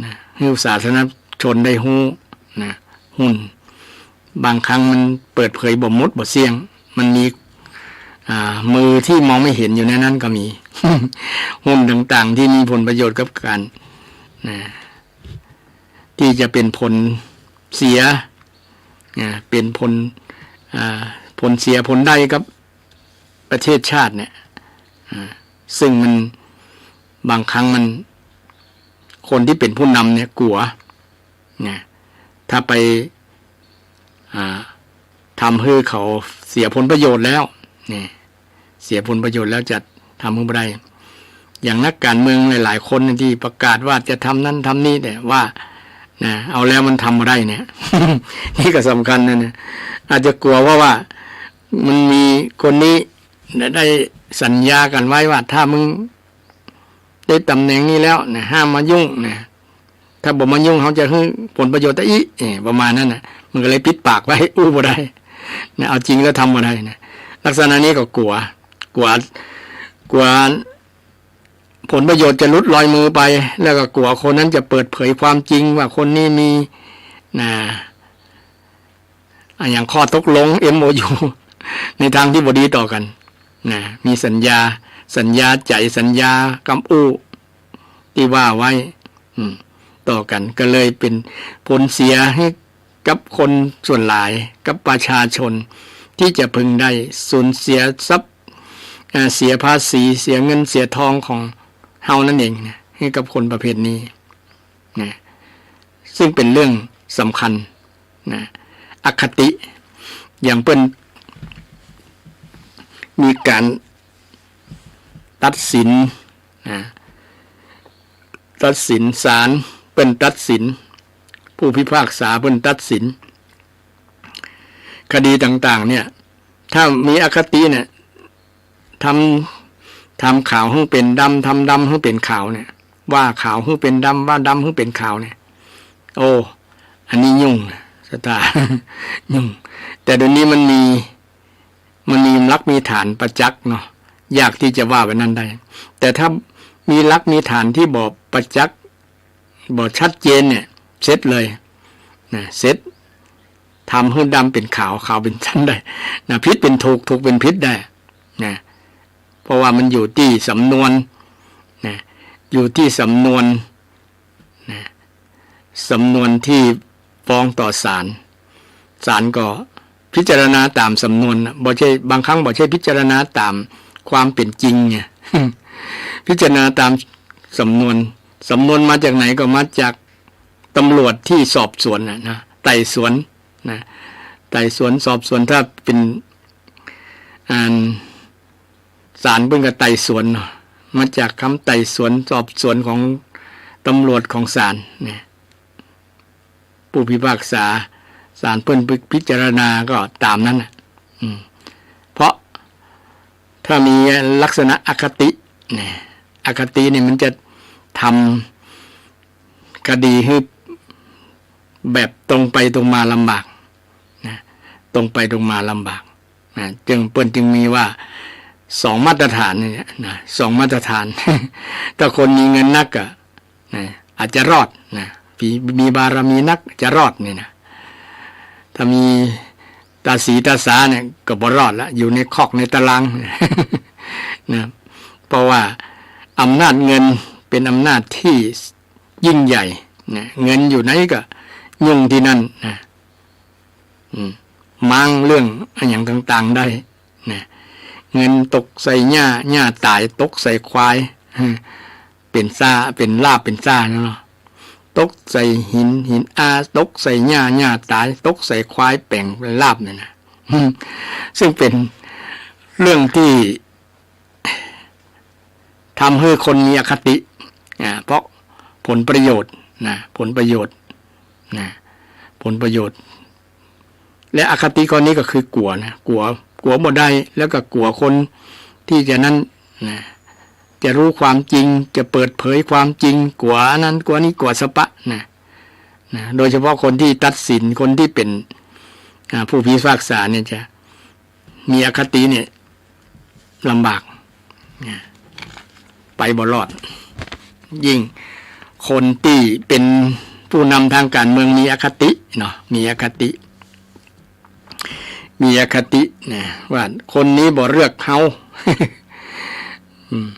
นะ หื้อสาธารณชนได้ฮู้ นะ หุ้น บางครั้งมันเปิดเผยบ่หมดบ่เสี้ยง มันมี อ่า มือตี้มองไม่เห็นอยู่ในนั้นก็มี หุ้นต่างๆ ตี้มีผลประโยชน์กับก๋าน นะ ตี้จะเป๋นผลเสีย นะ เป๋นผล อ่า ผลเสียผลได้กับประเทศชาติเนี่ย อ่า ซึ่งมัน บางครั้งมัน คนตี้เป๋นผู้นำเนี่ยกั๋ว นะ ถ้าไป อ่า ทำหื้อเขาเสียผลประโยชน์แล้ว นี่ เสียผลประโยชน์แล้วจะทำหื้อบ่ได้ อย่างนักก๋านเมืองหลายๆ คนเนี่ยตี้ประกาศว่าจะทำนั้นทำนี่ แต่ว่า นะ เอาแล้วมันทำบ่ได้เนี่ย นี่ก็สำคัญนะเนี่ย อาจจะกั๋วเพราะว่ามันมีคนนี้ ได้สัญญากั๋นไว้ว่า ถ้ามึงได้ตำแหน่งนี้แล้วนะ ห้ามมายุ่งนะ ถ้าบ่มายุ่ง เฮาจะหื้อผลประโยชน์ตะอี้ เอ่อ ประมาณนั้นน่ะ มันก็เลยปิดปากไว้ อู้บ่ได้นะ เอาจริงแล้วทำบ่ได้นะ ลักษณะนี้ก็กั๋ว กั๋ว กั๋วผลประโยชน์จะหลุดลอยมือไป แล้วก็กั๋วคนนั้นจะเปิดเผยความจริงว่าคนนี้มี นะ อะหยังข้อตกลง เอ็มโอยู ในตางตี้บ่ดีต่อกั๋น นะ มีสัญญา สัญญาใจ๋ สัญญากำอู้ ตี้ว่าไว้ อืม ต่อกั๋น ก็เลยเป๋นผลเสียหื้อกับคนส่วนหลาย กับประชาชนตี้จะพึงได้สูญเสียทรัพย์ อ่า เสียภาษี เสียเงินเสียทองของเฮานั่นเองนะ หื้อกับคนประเภทนี้ นะ ซึ่งเป๋นเรื่องสำคัญนะ อคติ อย่างเปิ้นมีก๋านตัดสินนะ ต ตัดสิน ศาลเปิ้นตัดสิน ผู้พิพากษาเปิ้นตัดสิน คดีต่างๆ เนี่ย ถ้ามีอคติเนี่ย ทำ ทำขาวหื้อเป๋นดำ ทำดำหื้อเป๋นขาวเนี่ย ว่าขาวหื้อเป๋นดำ ว่าดำหื้อเป๋นขาวเนี่ย โอ้ อันนี้ยุ่งนะ ศรัทธา ยุ่ง แต่เดี๋ยวนี้มันมี มันมีหลักมีฐานประจักษ์เนาะ ยากตี้จะว่าแบบนั้นได้ แต่ถ้ามีหลักมีฐานตี้บ่ประจักษ์ บ่ชัดเจนเนี่ย เสร็จเลยนะ เสร็จ ทำหื้อดำเป๋นขาว ขาวเป๋นดำได้นะ ผิดเป๋นถูก ถูกเป๋นผิดได้นะ เพราะว่ามันอยู่ตี้สำนวนนะ อยู่ตี้สำนวนนะ สำนวนตี้ฟ้องต่อศาล ศาลก็พิจารณาต๋ามสำนวนน่ะ บ่ใจ้ บางครั้งบ่ใจ้พิจารณาต๋ามความเป๋นจริงไง พิจารณาต๋ามสำนวน สำนวนมาจากไหน ก็มาจากตำรวจตี้สอบสวนน่ะนะ ไต่สวนนะ ไต่สวนสอบสวน ถ้าเป๋น อ่า ศาลเปิ้นก็ไต่สวนเนาะ มาจากกำไต่สวนสอบสวนของตำรวจของศาลเนี่ย ผู้พิพากษา ศาลเปิ้นพิ พิจารณาก็ต๋ามนั้นน่ะ อืม เพราะถ้ามีลักษณะอคติเนี่ย อคตินี่มันจะทำคดีหื้อแบบตรงไปตรงมาลำบากนะ ตรงไปตรงมาลำบากนะ จึงเปิ้นจึงมีว่าสองมาตรฐานเนี่ยนะ สองมาตรฐาน ถ้าคนมีเงินนักอะ นะ อาจจะรอดนะ มี มีบารมีนักจะรอดนี่นะ ถ้ามีตาสีตาสาเนี่ยก็บ่รอดละ อยู่ในคอกในตารางนะ เพราะว่าอำนาจเงินเป๋นอำนาจตี้ยิ่งใหญ่นะ เงินอยู่ไหนก็ยุ่งตี้นั่นนะ อืม ม้างเรื่องอะหยังต่างๆ ได้นะ เงินตกใส่หญ้า หญ้าต๋าย ตกใส่ควาย เป๋นซ่า เป๋นลาบ เป๋นซ่านั่นเนาะ ตกใส่หิน หินอา ตกใส่หญ้า หญ้าต๋าย ตกใส่ควาย แป๋งเป๋นลาบเนี่ยนะ ซึ่งเป๋นเรื่องตี้ ทำหื้อคนมีอคติ อ่า เพราะผลประโยชน์นะ ผลประโยชน์นะ ผลประโยชน์ และอคติข้อนี้ก็คือกั๋วนะ กั๋ว กั๋วบ่ได้ แล้วก็กั๋วคนตี้จะนั้นนะ จะรู้ความจริง จะเปิดเผยความจริง กั๋วอันนั้น กั๋วนี้ กั๋วสะปะนะ นะ โดยเฉพาะคนตี้ตัดสิน คนตี้เป๋น อ่า ผู้พิพากษาเนี่ยจะ มีอคติเนี่ยลำบากนะ ไปบ่รอด ยิ่งคนตี้เป๋นผู้นำตางก๋านเมืองมีอคติเนาะ มีอคติ มีอคตินะ ว่าคนนี้บ่เลือกเฮา อืม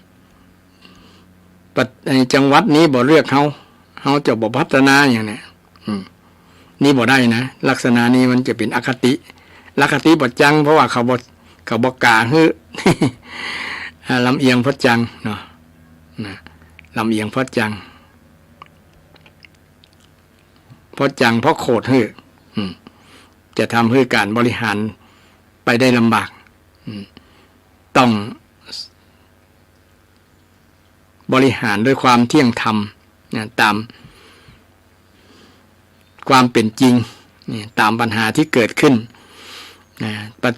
ประ ไอ้จังหวัดนี้บ่เลือกเฮา เฮาจะบ่พัฒนาอย่างเนี้ย อืม นี่บ่ได้นะ ลักษณะนี้มันจะเป๋นอคติ อคติบ่จัง เพราะว่าเขาบ่ เขาบ่กล้าหื้อ อ่า ลำเอียงเพราะจังเนาะ นะ ลำเอียงเพราะจัง เพราะจัง เพราะโขดหื้อ อืม จะทำหื้อก๋านบริหารไปได้ลำบาก อืม ต้อง บริหารด้วยความเที่ยงธรรมนะ ต๋ามความเป๋นจริงนี่ ต๋ามปัญหาตี้เกิดขึ้นนะ ปะ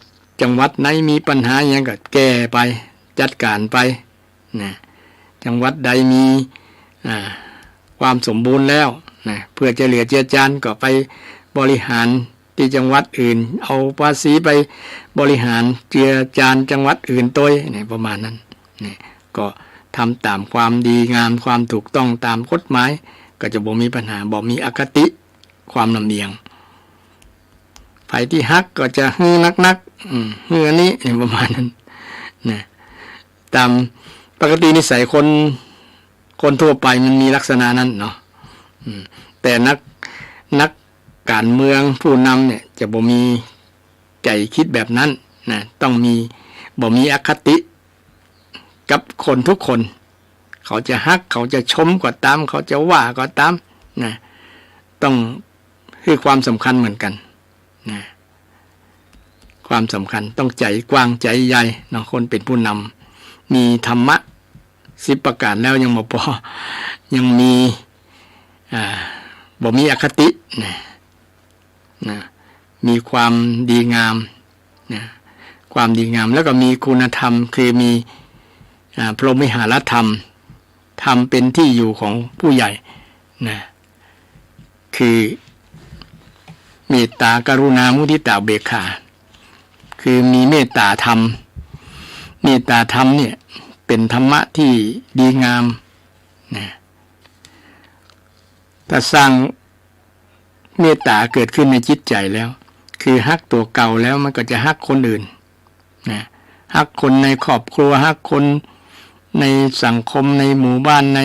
จังหวัดไหนมีปัญหาหยังก็แก้ไป จัดก๋านไปนะ จังหวัดใดมี อ่า ความสมบูรณ์แล้วนะ เปื้อจะเหลือเจือจานก็ไปบริหาร ตี้จังหวัดอื่น เอาภาษีไปบริหารเจือจานจังหวัดอื่นตวย เนี่ย ประมาณนั้น เนี่ย ก็ทำต๋ามความดีงาม ความถูกต้องต๋ามกฎหมาย ก็จะบ่มีปัญหา บ่มีอคติ ความลำเอียง ใผตี้ฮักก็จะหื้อนักๆ อืม หื้ออันนี้ เนี่ย ประมาณนั้น นะ ต๋ามปกตินิสัยคน คนทั่วไปมันมีลักษณะนั้นเนาะ อืม แต่นัก นักก๋านเมืองผู้นำเนี่ยจะบ่มีใจ๋กึ๊ดแบบนั้นนะ ต้องมี บ่มีอคติกับคนกู้คน เขาจะฮัก เขาจะชมก็ต๋าม เขาจะว่าก็ต๋ามนะ ต้องหื้อความสำคัญเหมือนกั๋นนะ ความสำคัญ ต้องใจ๋กว้างใจ๋ใหญ่เนาะ คนเป๋นผู้นำ มีธรรมะสิบประก๋านแล้วยังบ่ปอ ยังมี อ่า บ่มีอคตินะ นะ มีความดีงามนะ ความดีงาม แล้วก็มีคุณธรรม คือมี อ่า พรหมวิหารธรรม ธรรมเป็นที่อยู่ของผู้ใหญ่นะ คือเมตตา กรุณา มุทิตา อุเบกขา คือมีเมตตาธรรม เมตตาธรรมเนี่ยเป็นธรรมะที่ดีงามนะ ถ้าสร้างเมตตาเกิดขึ้นในจิตใจแล้ว คือฮักตั๋วเก่าแล้วมันก็จะฮักคนอื่นนะ ฮักคนในครอบครัว ฮักคนในสังคม ในหมู่บ้าน ใน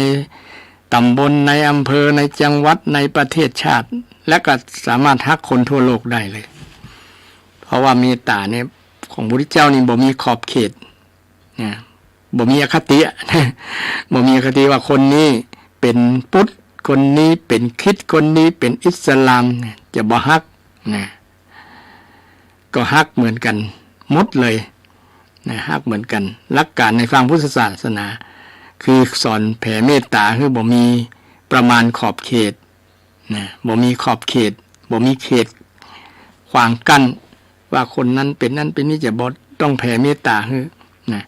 ตำบล ในอำเภอ ในจังหวัด ในประเทศชาติ และก็สามารถฮักคนทั่วโลกได้เลย เพราะว่าเมตตาเนี่ยของพระพุทธเจ้านี่บ่มีขอบเขตนะ บ่มีอคติอะ บ่มีอคติว่าคนนี้เป็นพุทธ คนนี้เป็นคริสต์ คนนี้เป็นอิสลามนะ จะบ่ฮักนะ ก็ฮักเหมือนกันหมดเลยนะ ฮักเหมือนกัน หลักการในฟังพุทธศาสนา คือสอนแผ่เมตตาหื้อบ่มีประมาณขอบเขตนะ บ่มีขอบเขต บ่มีเขตขวางกั้น ว่าคนนั้นเป็นนั้นเป็นนี้ จะบ่ต้องแผ่เมตตาหื้อนะ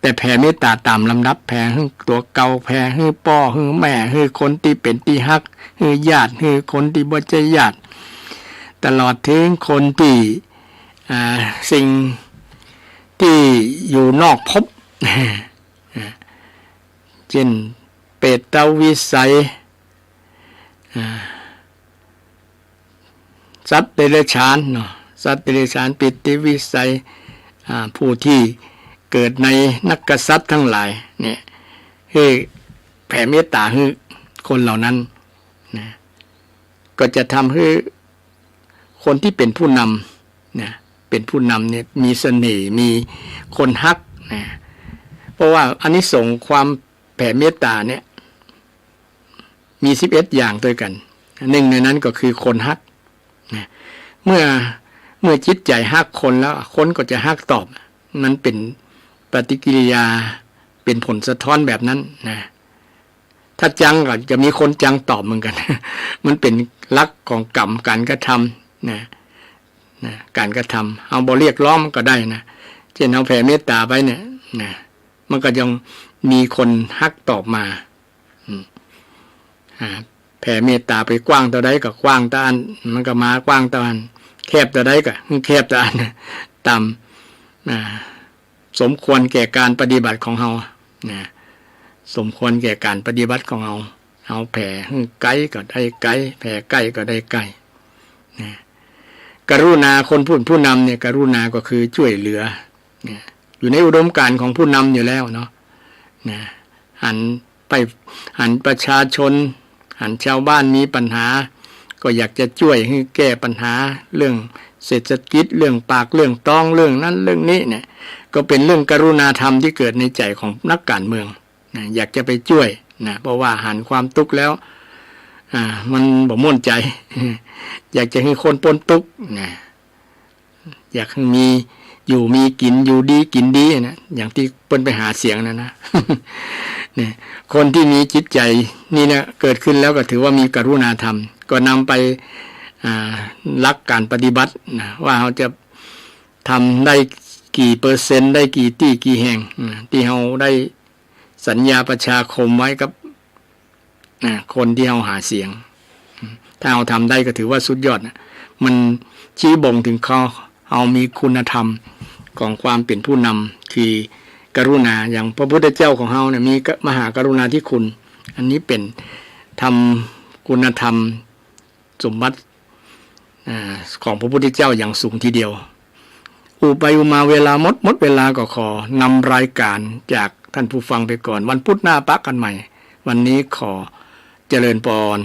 แต่แผ่เมตตาตามลำดับ แผ่หื้อตั๋วเก่า แผ่หื้อป้อ หื้อแม่ หื้อคนตี้เป๋นตี้ฮัก หื้อญาติ หื้อคนตี้บ่ใจ้ญาติ ตลอดเถิงคนตี้ อ่า สิ่งตี้อยู่นอกภพ เจ้นเปรตวิสัย อ่า สัตว์เดรัจฉานเนาะ สัตว์เดรัจฉาน เปรตวิสัย อ่า ผู้ตี้เกิดในนรกสัตว์ตังหลายเนี่ย หื้อแผ่เมตตาหื้อคนเหล่านั้นนะ ก็จะทำหื้อคนตี้เป๋นผู้นำนะ เป๋นผู้นำเนี่ยมีเสน่ห์ มีคนฮักนะ เพราะว่าอานิสงส์ความแผ่เมตตาเนี่ย มีสิบเอ็ดอย่างตวยกั๋น นึ่งในนั้นก็คือคนฮักนะ เมื่อ เมื่อจิตใจ๋ฮักคนแล้ว คนก็จะฮักตอบ มันเป๋นปฏิกิริยา เป๋นผลสะท้อนแบบนั้นนะ ถ้าจังก็จะมีคนจังตอบเหมือนกั๋น มันเป๋นหลักของกรรมก๋านกระทำนะ นะ ก๋านกระทำ เฮาบ่เรียกร้องมันก็ได้นะ เจ้นเฮาแผ่เมตตาไปเนี่ยนะ มันก็ยังมีคนฮักตอบมา อืม อ่า แผ่เมตตาไปกว้างเต้าใดก็กว้างเต้าอั้น มันก็มากว้างเต้าอั้น แคบเต้าใดก็แคบเต้าอั้น ต๋าม อ่า สมควรแก่ก๋านปฏิบัติของเฮานะ สมควรแก่ก๋านปฏิบัติของเฮา เฮาแผ่หื้อไก๋ก็ได้ไก๋ แผ่ใก้ก็ได้ใก้นะ กรุณา คนผู้ ผู้นำเนี่ย กรุณาก็คือจ้วยเหลือนะ อยู่ในอุดมการณ์ของผู้นำอยู่แล้วเนาะนะ หันไป หันประชาชน หันชาวบ้านมีปัญหา ก็อยากจะจ้วยหื้อแก้ปัญหา เรื่องเศรษฐกิจ เรื่องปาก เรื่องต๊อง เรื่องนั้น เรื่องนี้เนี่ย ก็เป๋นเรื่องกรุณาธรรมตี้เกิดในใจ๋ของนักก๋านเมืองนะ อยากจะไปจ้วยนะ เพราะว่าหันความตุ๊กข์แล้ว อ่า มันบ่ม่วนใจ๋ อยากจะหื้อคนป๊นตุ๊กข์นะ อยากหื้อมี อยู่มีกิ๋น อยู่ดีกิ๋นดีนะ อย่างตี้เปิ้นไปหาเสียงนั่นนะ เนี่ย คนตี้มีจิตใจ๋นี่เนี่ย เกิดขึ้นแล้วก็ถือว่ามีกรุณาธรรม ก็นำไป อ่า หลักก๋านปฏิบัตินะ ว่าเฮาจะทำได้กี่เปอร์เซ็นต์ ได้กี่ตี้กี่แห่งนะ ตี้เฮาได้สัญญาประชาคมไว้กับ อ่า คนตี้เฮาหาเสียง ถ้าเฮาทำได้ก็ถือว่าสุดยอดนะ มันชี้บ่งเถิงเฮา เฮามีคุณธรรมของความเป๋นผู้นำ คือกรุณา อย่างพระพุทธเจ้าของเฮาเนี่ยมีมหากรุณาธิคุณ อันนี้เป๋นธรรม คุณธรรม สมบัติ อ่า ของพระพุทธเจ้าอย่างสูงทีเดียว อู้ไปอู้มาเวลาหมด หมดเวลาก็ขอนำรายการจากท่านผู้ฟังไปก่อน วันพุธหน้าปะกั๋นใหม่ วันนี้ขอเจริญปอน